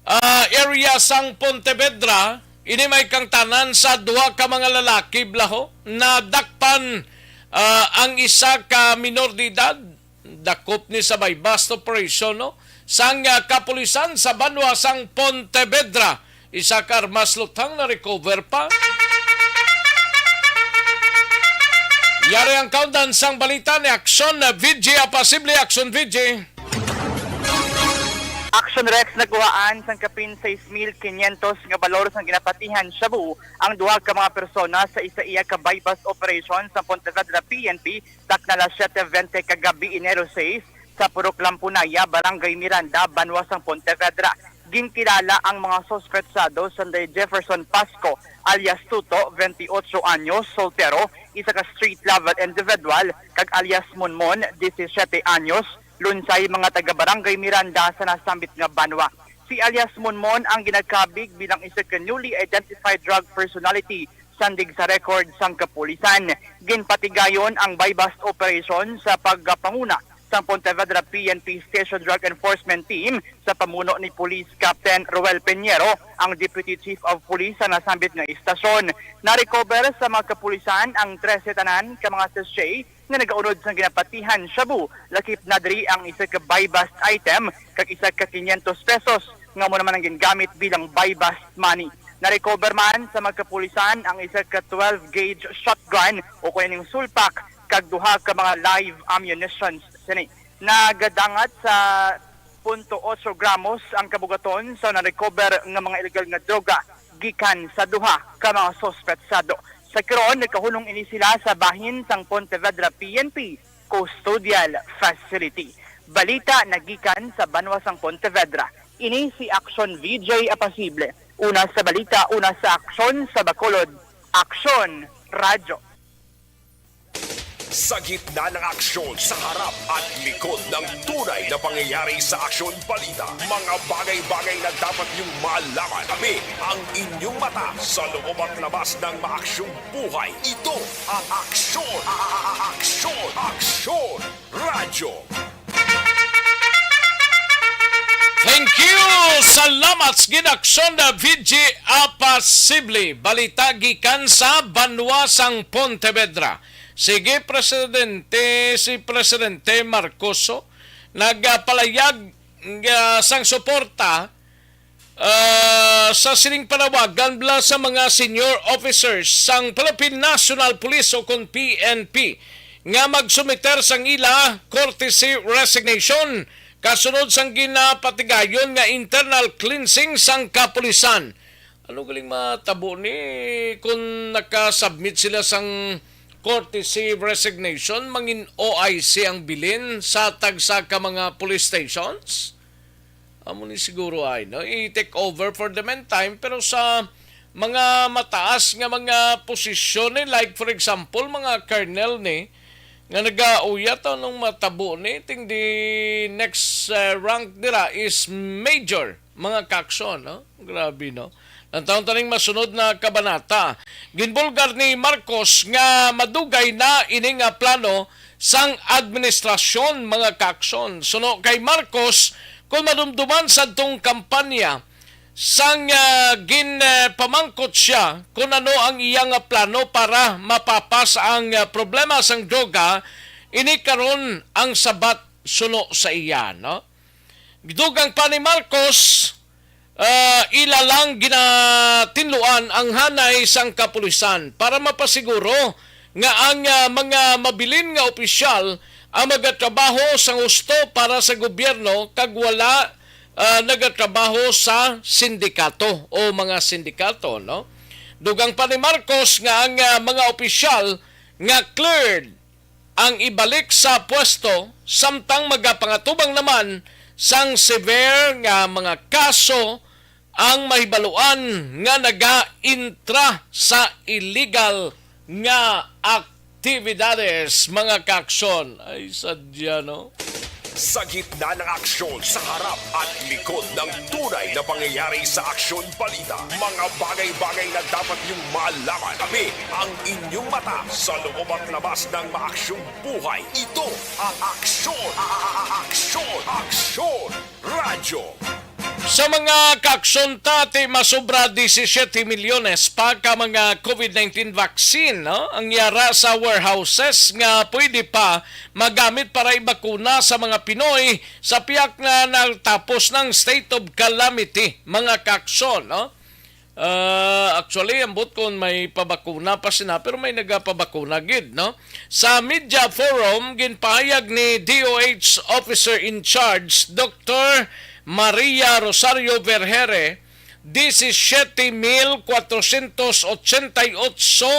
ah, area sang Pontevedra, ini may kangtanan sa duha ka mga lalaki, bala, ho. Nadakpan, ah, ang isa ka minor de edad. Dakop ni sa buy-bust operation, no? Sang, ah, kapulisan sa banwa sang Pontevedra. Isa ka armas luthang na-recover pa. Yari ang kaundan sang balita ni Aksyon, ah, V J Apasible, Aksyon V J. Action Rex, nakuhaan sang kapin sais mil kinyentos nga balor sang ginapatihan shabu ang duha ka mga persona sa isa iya ka buy-bust operation sa Pontevedra P N P, takna alas siete bente kagabi, Enero sais, sa Purok Lampunaya, Barangay Miranda, banwa sang Pontevedra. Ginkilala ang mga suspetsado sanday Jefferson Pasco alias Tuto, twenty-ocho anyos, soltero, isa ka street level individual, kag alias Monmon, disisiete anyos, lunsay, mga taga Barangay Miranda sa nasambit nga banwa. Si alias Monmon ang ginakabig bilang isa ka newly identified drug personality, sandig sa record sang kapulisan. Ginpatigayon ang buy-bust operation sa pagpanguna sang Pontevedra P N P Station Drug Enforcement Team sa pamuno ni Police Captain Roel Peñero, ang Deputy Chief of Police sa nasambit nga istasyon. Na-recover sa mga kapulisan ang trese tanan ka mga sachet nga nagaunod sang ginapatihan shabu, lakip na diri ang isa ka buy-bust item kag isa ka kinyentos pesos nga amo naman ang gingamit bilang buy-bust money. Na-recover man sa mga kapulisan ang isa ka twelve gauge shotgun o kuno ning sulpak kag duha ka mga live ammunitions sini. Nagadangat sa punto otso gramos ang kabugaton sa na-recover nga mga illegal nga droga gikan sa duha ka mga suspetsado. Sa karon, nagkahunong ini sila sa bahin sang Pontevedra P N P Custodial Facility. Balita nagikan sa banwa sang Pontevedra. Ini si Aksyon V J Apasible. Una sa balita, una sa aksyon, sa Bacolod, Aksyon Radyo. Sa gitna ng aksyon, sa harap at likod ng tunay na pangyayari sa Aksyon Balita, mga bagay-bagay na dapat niyong malaman. Kami ang inyong mata sa loob at labas ng maaksyong buhay. Ito ang Aksyon, a- a- a- Aksyon, Aksyon Radyo. Thank you! Salamat sa ginaksyon na V G Apasible. Balita gikan sa banwa sang Pontevedra. Sige, Presidente, si Presidente Marcoso nagpalayag, ah, sang suporta, ah, sa sining panawagan bala sa mga senior officers sang Philippine National Police o kon P N P nga magsumiter sang ila courtesy resignation kasunod sang ginapatigayon nga internal cleansing sang kapulisan. Ano galing matabo ni kung nakasubmit sila sang courtesy resignation, mangin O I C ang bilin sa tagsa ka mga police stations? Amo ni siguro ay, no? I-take over for the meantime, pero sa mga mataas nga mga posisyon, eh, like for example, mga colonel ni, nga nagauyat, anong matabo ni? Ting the next, uh, rank dira is major, mga kaksyon, no? Grabe, no? Ang taon taning masunod na kabanata. Ginbulgar ni Marcos nga madugay na ini nga plano sang administrasyon, mga kaksyon. Suno kay Marcos, kung madumduman sa tong kampanya, sang, ah, ginpamangkot siya kung ano ang iya nga plano para mapapas ang, ah, problema sang droga, ini karon ang sabat suno sa iya, no? Gidugang pa ni Marcos, ah, ila lang ginatinluan ang hanay sang kapulisan para mapasiguro nga ang, ah, mga mabilin nga opisyal ang magatrabaho sang husto para sa gobyerno kag wala, ah, nagatrabaho sa sindikato o mga sindikato, no? Dugang pa ni Marcos nga ang, ah, mga opisyal nga cleared ang ibalik sa pwesto samtang magapangatubang naman sang severe nga mga kaso ang mahibaluan nga naga-intra sa illegal nga aktibidades, mga kaksyon. Ay, sadya, no? Sa gitna ng aksyon, sa harap at likod ng tunay na pangyayari sa Aksyon Balita, mga bagay-bagay na dapat niyong malaman. Kami ang inyong mata sa loob at labas ng maaksyong buhay. Ito ang Aksyon, a- a- a- Aksyon, Aksyon Radyo. Sa mga kaksyon ta, ti masobra disisyete milyones pa ka mga COVID nineteen vaccine, no, ang yara sa warehouses nga pwede pa magamit para ibakuna sa mga Pinoy sa piyak na natapos ng state of calamity, mga kaksyon, no? Ah, actually, ambot kon may pabakuna pa sina, pero may nagapabakuna gid, no? Sa media forum, ginpahayag ni D O H Officer in Charge, Doctor Maria Rosario Vergere, disisyete mil kwatrosyentos ochenta y ocho,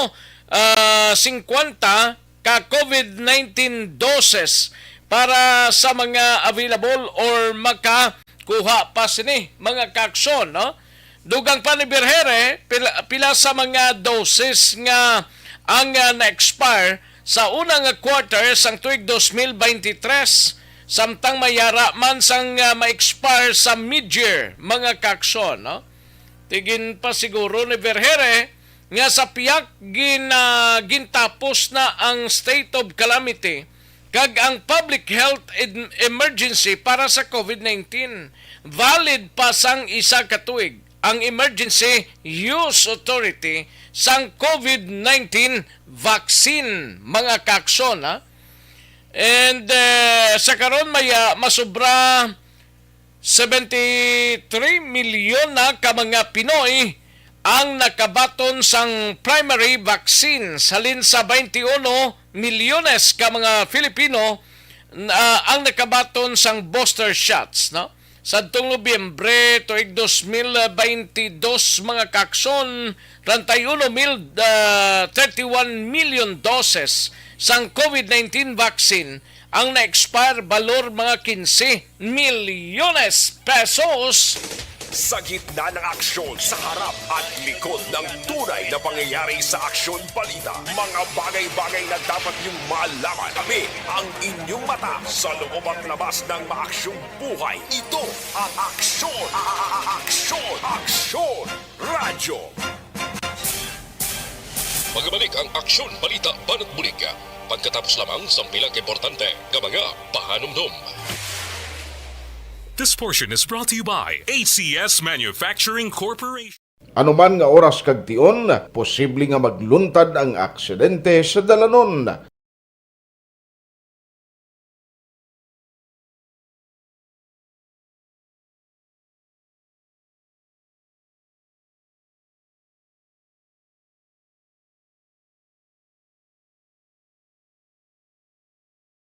ah, singkwenta ka COVID nineteen doses para sa mga available or makakuha pa sini, mga kaksyon, no? Dugang pa ni Vergere, pila, pila sa mga doses nga ang, ah, na-expire sa una nga quarter sang tuig dos mil beintitres, samtang may yara man sang, ah, ma-expire sa mid-year, mga kaksyon, no? Ti ginpasiguro ni Vergere nga sa piyak gin-, ah, gintapos na ang state of calamity kag ang public health ed-, emergency para sa COVID nineteen. Valid pa sang isa ka tuig ang emergency use authority sang COVID nineteen vaccine, mga kaksyon, ha? And, eh, sa karon, may, ah, masobra seventy-three milyon na ka mga Pinoy ang nakabaton sang primary vaccines, halin sa twenty-one milyones ka mga Filipino, ah, ang nakabaton sang booster shots, no? Sadtong Nobyembre tuig dos mil baynte dos, mga kaksyon, treinta y uno mil, ah, thirty-one million doses sang COVID nineteen vaccine ang na-expire, balor mga quince milyones pesos. Sa gitna ng aksyon, sa harap at likod ng tunay na pangyayari sa aksyon balita, mga bagay-bagay na dapat niyong malaman. Kami ang inyong mata sa loob at labas ng maaksyong buhay. Ito ang Aksyon, a- a- a- Aksyon, Aksyon Radyo. Magbalik ang Aksyon Balita Banat Bulig pagkatapos lamang sang pila ka importante nga mga pahanumdom. This portion is brought to you by A C S Manufacturing Corporation. Anuman nga oras kag tion, posible nga magluntad ang aksidente sa dalanon.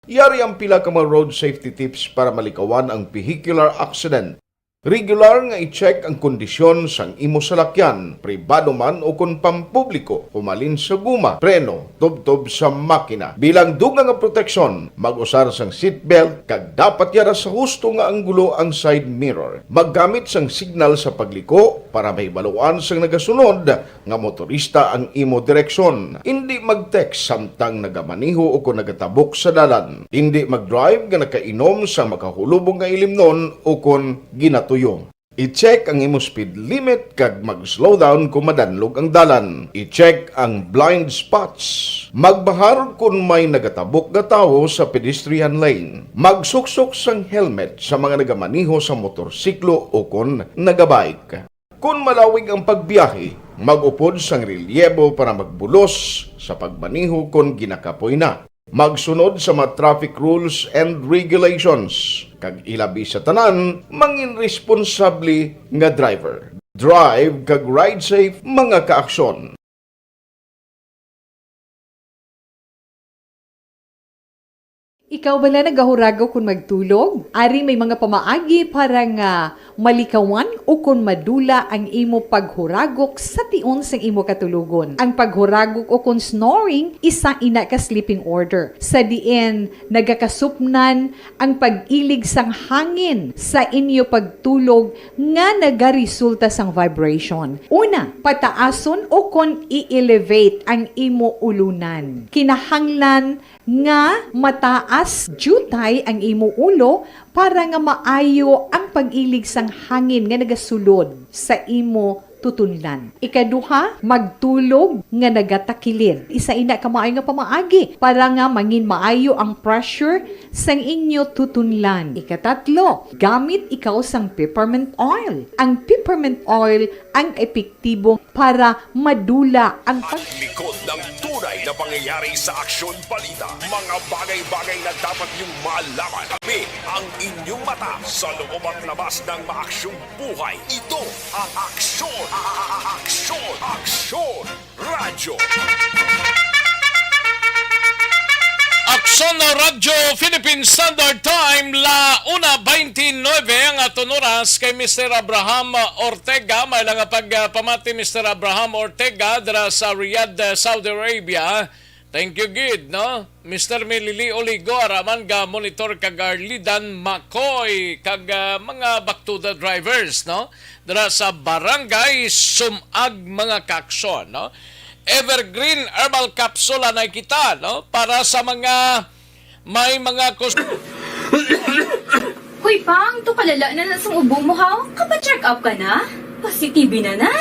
Yari ang pila ka mga road safety tips para malikawan ang vehicular accident. Regular nga i-check ang kondisyon sang imo salakyan, pribado man o kon pampubliko, humalin sa guma, preno, tubtob sa makina. Bilang dugang nga proteksyon, mag-usar sang seatbelt kag dapat yara sa husto nga anggulo ang side mirror. Maggamit sang signal sa pagliko para mahibaluan sang nagasunod nga motorista ang imo direksyon. Indi mag-text samtang nagamaneho o kon nagatabok sa dalan. Indi mag-drive nga nakainom sa makahulubong nga ilimnon o kon ginatuyo. I-check ang imo speed limit kag mag-slow down kon madanlog ang dalan. I-check ang blind spots. Magbahar kon may nagatabok nga tawo sa pedestrian lane. Magsuksok sang helmet sa mga nagamaneho sa motorsiklo o kon nagabike. Kon malawig ang pagbiyahe, mag-upod sang relyebo para magbulos sa pagmaneho kon ginakapoy na. Magsunod sa mga traffic rules and regulations, kag ilabi sa tanan, mangin responsable nga driver. Drive kag ride safe, mga kaaksyon. Ikaw bala nagahuragok kon magtulog? Ari may mga pamaagi para nga malikawan o kon madula ang imo paghuragok sa tion sang imo katulogon. Ang paghuragok o kon snoring, isa ina ka sleeping order, sa diin nagakasupnan ang pag-ilig sang hangin sa inyo pagtulog nga nagaresulta sang vibration. Una, pataason o kon i-elevate ang imo ulunan. Kinahanglan nga mataas diutay ang imo ulo para nga maayo ang pag-ilig sang hangin nga nagasulod sa imo tutunlan. Ikaduha, magtulog nga nagatakilid. Isa ina ka maayo nga pamaagi para nga mangin maayo ang pressure sang inyo tutunlan. Ikatatlo, gamit ikaw sang peppermint oil. Ang peppermint oil ang epektibo para madula ang pag- At likod ng tunay na pangyayari sa aksyon balita, mga bagay-bagay na dapat niyong malaman. Kami ang inyong mata sa loob at labas ng maaksyong buhay. Ito ang Aksyon, a- a- a- Aksyon, Aksyon Radyo. Aksyon Radyo Philippine Standard Time, la una twenty-nine ang aton oras. Kay Mister Abraham Ortega, may lang nga pagpamati, Mister Abraham Ortega, dira sa Riyadh, Saudi Arabia. Thank you gid, no? Mister Melili Oligo, araman ga monitor kag Arlidan Macoy, kag, ah, mga baktuda drivers, no? Dira sa Barangay Sumag, mga kaaksyon, no? Evergreen Herbal Capsule anay kita, no? Para sa mga may mga kus- Hoy, Pang, to kalala na na sang ubo mo, ha? Kapa-check up ka na? Positive na na?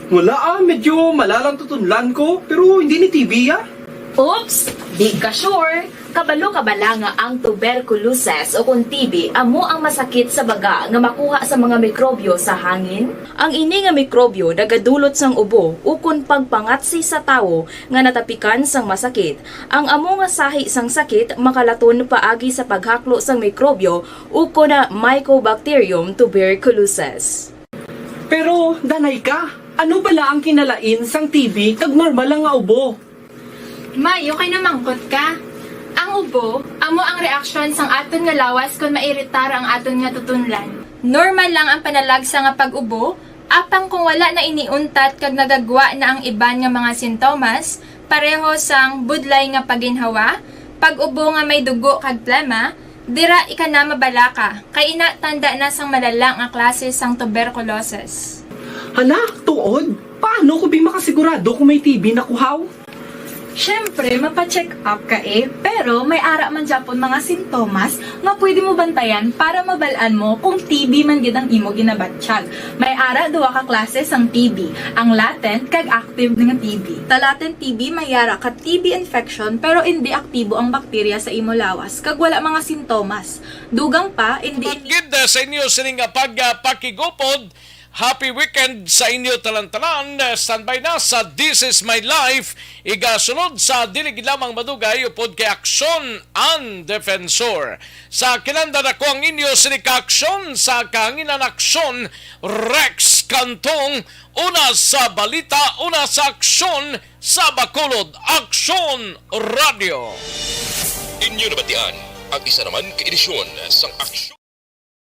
Wala, ah, medyo malalang tutunlan ko, pero hindi ni T B, ah. Oops! Di ka sure. Kabalo ka bala nga ang tuberculosis o kon T B amo ang masakit sa baga nga makuha sa mga mikrobyo sa hangin? Ang ini nga mikrobyo nagadulot sang ubo ukon pagpangatsi sa tawo nga natapikan sang masakit. Ang amo nga sahi sang sakit makalaton paagi sa paghaklo sang mikrobyo ukon na Mycobacterium tuberculosis. Pero, Danay ka, ano bala ang kinalain sang T B kag normal lang nga ubo? May, okay na mangkot ka. Ang ubo, amo ang reaksyon sang aton nga lawas kon mairitar ang aton nga tutunlan. Normal lang ang panalagsa nga pag-ubo, apang kung wala na ini untat kag nagagwa na ang iban nga mga sintomas, pareho sang budlay nga paginhawa, pag-ubo nga may dugo kag plema, Dira ika na mabalaka, kay ina tanda na sang malala nga klase sang tuberculosis. Hala, tuod? Paano ko bi makasigurado kung may T B na kuhaw? Siyempre, mapa-check up ka eh, pero may ara man gyapon mga sintomas nga pwede mo bantayan para mabal-an mo kung T B man gid ang imo ginabatyag. May ara duha ka klase sang T B, ang latent kag active nga T B. Sa latent T B may ara ka T B infection pero indi aktibo ang bakterya sa imo lawas kag wala mga sintomas. Dugang pa, indi Gid sa inyo sining nga pagpakigupod. Happy weekend sa inyo tanan-tanan. Standby na sa This Is My Life. Igasunod sa dili gid lamang madugay upod kay Aksyon ang Defensor. Sa kinanda na ko ang inyo sini ka aksyon sa kahanginan aksyon, Rex Cantong, una sa balita, una sa aksyon sa Bacolod, Aksyon Radio. Inyo nabatian ang isa naman ka edisyon sang Aksyon.